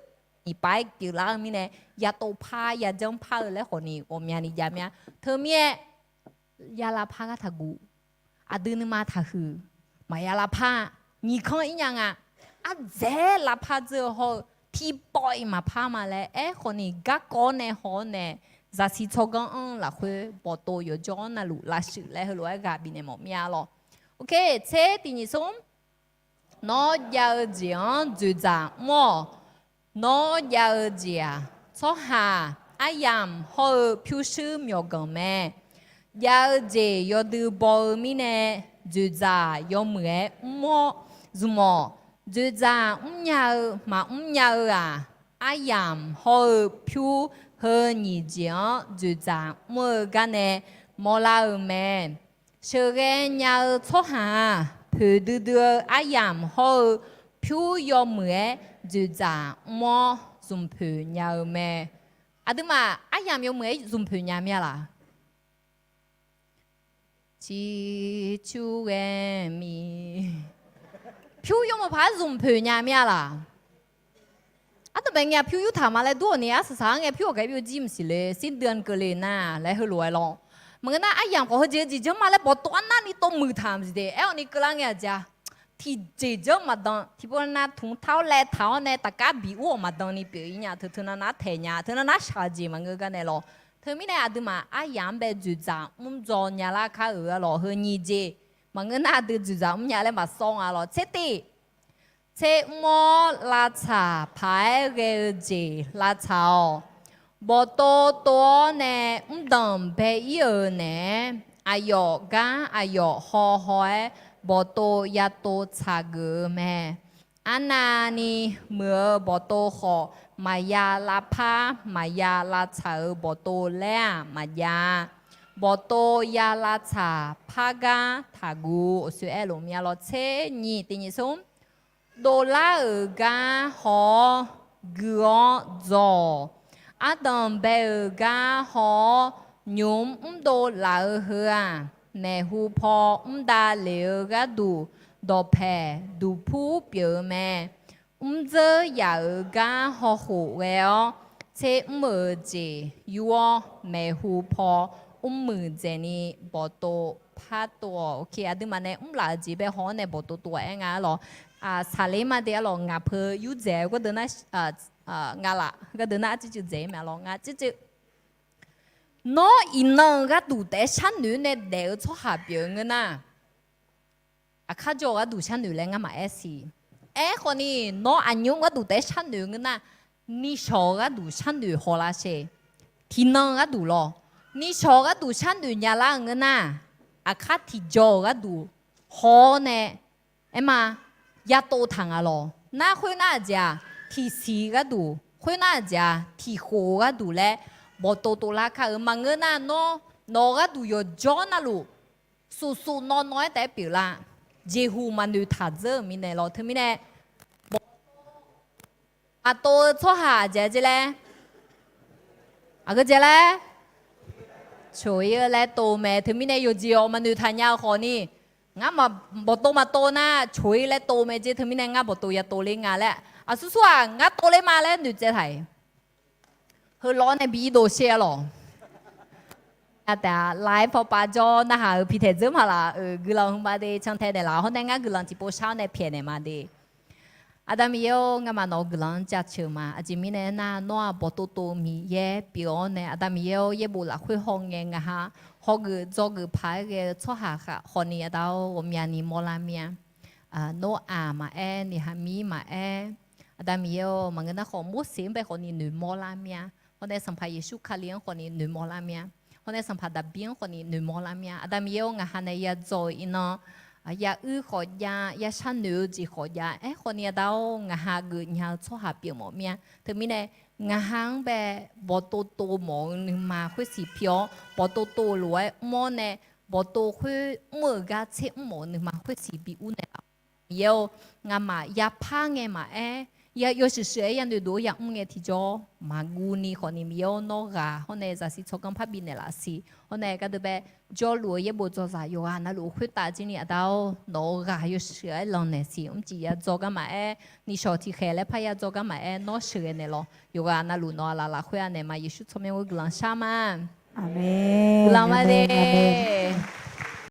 nyiq pav-aer pyeuflar-eu mirnae, yatov par yajanr par-eu laer khawf ni ghawqmyani jav mya. Teumirnae, ya lavpar gar taqguv. Aqdui nuima taqhuiq. Maqya lavpar. Nyiq kanr ir nya nga. Ardzaeq-aer lavpar dzeur-eu hawr-eu tiqpawf-iq maqpar ma laer aerkhawf ni garkawv-awr nae haw-awr nae, zaqsiq tsawrganr-anr lafkhoer bawqtov yawqjawr navluf lavshuif laer heulof-aer ghaq bifnaeq mawf mya lawr. Oke, tser tiqnyif smr. Nawr jav-eu jeq-anr dzoeqdzaq mr-awq. Nawr jav-eu jeq-aq, tsawrhaq aryamq hawr-eu pyurshuir myawqganq mae. Jav-eu jeq yawdui baw-eu mirnae, dzoeqdzaq yawmuiq-aer mr-awr zmq-awq. Dzoeqdzaq mrnya-eu maqmr nya-eu-aq, aryamq hawr-eu pyur heu nyiq jeq-anr dzoeqdzaq mr-eu gar nae mawrlar-eu mae. Sheuqghae nya-eu tsawrhaq-aq, poeqdui dui-eu aryamq hawr-eu pyur yawmuiq-aer dzoeqdzaq mr-awr zmqpoeq nya-eu mae. Aqduimaf aryamq yawmuiq-aer zmqpoeq nya mir-a laq? Ciqcur ghae mi. Pyur yawmuiq paq-aer zmqpoeq nya mir-a laq? Ardanqbae ngae-aq pyur yurtaq ma laer dur-awq ni, arsaq saq-anr ngae pyur-awq ghae byovjir maqsiq le, sirdui-anr keuvle nar laer heulof-aer lawr. Maqngeur nar aryamq khawf heujeq-eu jeq janr ma laer bawqtov arnavni tov muiq taq maqsiq de. Aer-awq ni keuvlar ngae-aq jeq-a. Tiqjeq janr maqdan, tiqpov nav tmq taq-awr laev taq-awr nae taqkar bi ur-awq maqdan ni pyeuf-ir nya, teu teu nav nav taeq nya, teu nav nav shaq-eu jeq maqngeur gar nae lawr. Teumirnae aqduimaf aryamq-anr bae dzoeqdzaq mr dzaw nya lar kar-euq-a lawq. Heu nyiq jeq maqngeur nar aqdui dzoeqdzaq mrnya laer maqsawr nga lawq. Tser tiq, tser mr-awr lavtsaq paq-aer ghae-eu jeq lavtsaq-awq. Bawqtov tov-awr nae mrdanq bae-ir-euq naeq-aer, aqyawf gar aqyawf haw haw-aer bawqtov yatov tsaq geuf-eu mae. Arnavni muiq-eu bawqtov khawf, maqya lavpar maqya lavtsaq-euq bawqtov laer-aq maqjav-a. Bawqtov ya lavtsaq pargar taqguv. Awqsoer aerlof mya lawr. Tser nyiq tiq nyiq smr. Dovlar-euq gar haw-awr gui-awr dzaw-awq. Ardanq bae-euq gar haw-awr nymq mr mrdov laf-eu heu-aq, maeqhu paw mr dav lef-eu gharduq dawqpaeq duqpur pyeuf-eu mae. Mrdzeur yaf-euq gar hawkhof ghae-awr, tser mr-euq jeq yur-awr maeqhu paw mrmuiq dzaeqni bawqtov par tov-awq. Oke, aqduimaf nae mrlaf-euq jeq bae haw-awr nae bawqtov tov-a aer nga-ar lawq. Saqler ma de-ar lawq, ngaq peu yurdzaeq-eu gardeuv nar, ngaq laf gardeuv nar arcuiv cuiv dzaeq-ir mae lawq. Ngaq cuiv cuiv. Nawr iqnan-eu gharduq taef-aer sharnoeq-eu nae daef-eu tsawrhaq pyeuf-eu ngeur nar, aqkar jawr-eu gharduq sharnoeq laer ngar maqaer siq. Aerkhawf ni, nawr aqnymr gharduq taef-aer sharnoeq-eu ngeur nar, nishawq-eu gharduq sharnoeq hawlar sher. Tiqnan gharduq lawr. Nishawq-eu gharduq sharnoeq nya lar-eu ngeur nar, aqkar tiqjawr-eu gharduq haw-awr nae, aer ma, yatov taq nga lawq. Nar khoernar-aq jeq-aq, tiqsiq gharduq, khoernar-aq jeq-aq, tiqkhof gharduq laer bawqtov tov lar kar-eu. Maqngeur nar nawr, nawq-eu gharduq yawqjawr navluf, sufsuf nawv nawv-aer taef-aer pyeuflar. jeqhuq maqnoeq taq dzeur-euq mirnae lawr. Teumirnae, maqtov-eu tsawrhaq aqjeq-a jeq laer, aqgeu jeq laer, coq-ir-eu laer tov mae. Teumirnae yawqjeq-awq maqnoeq taq nya-eu khawfni, ngar maqbawqtov maqtov nar coq-ir laer tov mae jeq. Teumirnae ngar bawqtov ya tov ler nga laer, aqsur sur-aq ngar tov ler ma laer noeqtsaev taq-iq. Heu lawr nae bi irdov sher-a lawq. Aqtaef-a, laf-aer pawpav jawr narhaq-euq piqtaeq dzeur maqlaf-euq guiqlanq hmq ma de, cantae naeqlaf-awr hawr nae ngar guiqlanq tiqpov shar-awr nae pyaeqnaeq ma de. Aqda Miqyaer-or, ngamaf nawq-eu guiqlanq-anr jaceuq ma. Aqjeq mirnae aernar, nawr-aq bawqtov tov Miqyaer pyeuf-awr nae, Aqda Miqyaer-or, yaerbof lafkhoer hawngae ngaq ha hawgeuf dzawgeuf paq-aer ghae-eu tsawrhaq khawfni, Aqda-or, ghawqmyani mawrlar mir-a. Nawr-aq maqaer, ni haq mir maqaer, Aqda Miqyaer-or, maqngeur nar khawf Morseq-anr bae khawfni noeqmawr lar mir-a. Hawr nae Sanqpaq Yeqsur Kali-anr khawfni noeqmawr lar mir-a. Hawr nae Sanqpaq Daqbir-anr khawfni noeqmawr lar mir-a. Aqda Miqyaer-or, ngaq ha nae ya dzaw-euq iqnan, ya uir khawf jav, ya sharnoeq-eu jeq khawf jav-aer khawfni, Aqda-or, ngaq ha geufnya-eu tsawrhaq pyeuf mawf mir-a. Teumirnae, ngaq ha-anr bae bawqtov tov mawf-eu nuima khoersiq pi-awr, bawqtov tov lof-aer mr-awr nae, bawqtov khoer mr-euq gar tser mr mawf-eu nuima khoersiq bi ur naeqlaf-awq. Miqyaer-or, ngamaf yapar ngae maqaer, ya yawshuif shuif-aer ya noeqdov-awr ya mr ngae tiqjawr maqguv ni khawfni, Miqyaer-or, nawr ghaq hawr nae zaqsiq tsawrganr parbi naeqlaf siq. Hawr nae gardeuq bae jawrluf-eu yaerbof dzawzaq yawqghaq navluf khoertav jir ni, Aqda-or, nawq-euq ghaq yawshuif-aer lanqnaeq siq. Mrcif ya dzaw gar maqaer, nishawq tiqkhaeq laer parya dzaw gar maqaer, nawr sheuqghae naeqlawq. Yawqghaq navluf nawq-aq laf lafkhoer-a naeq ma. Yeqsur tsawrmyanr-eu guiqlanq shar ma. Aqmeq. Guiqlanq ma de.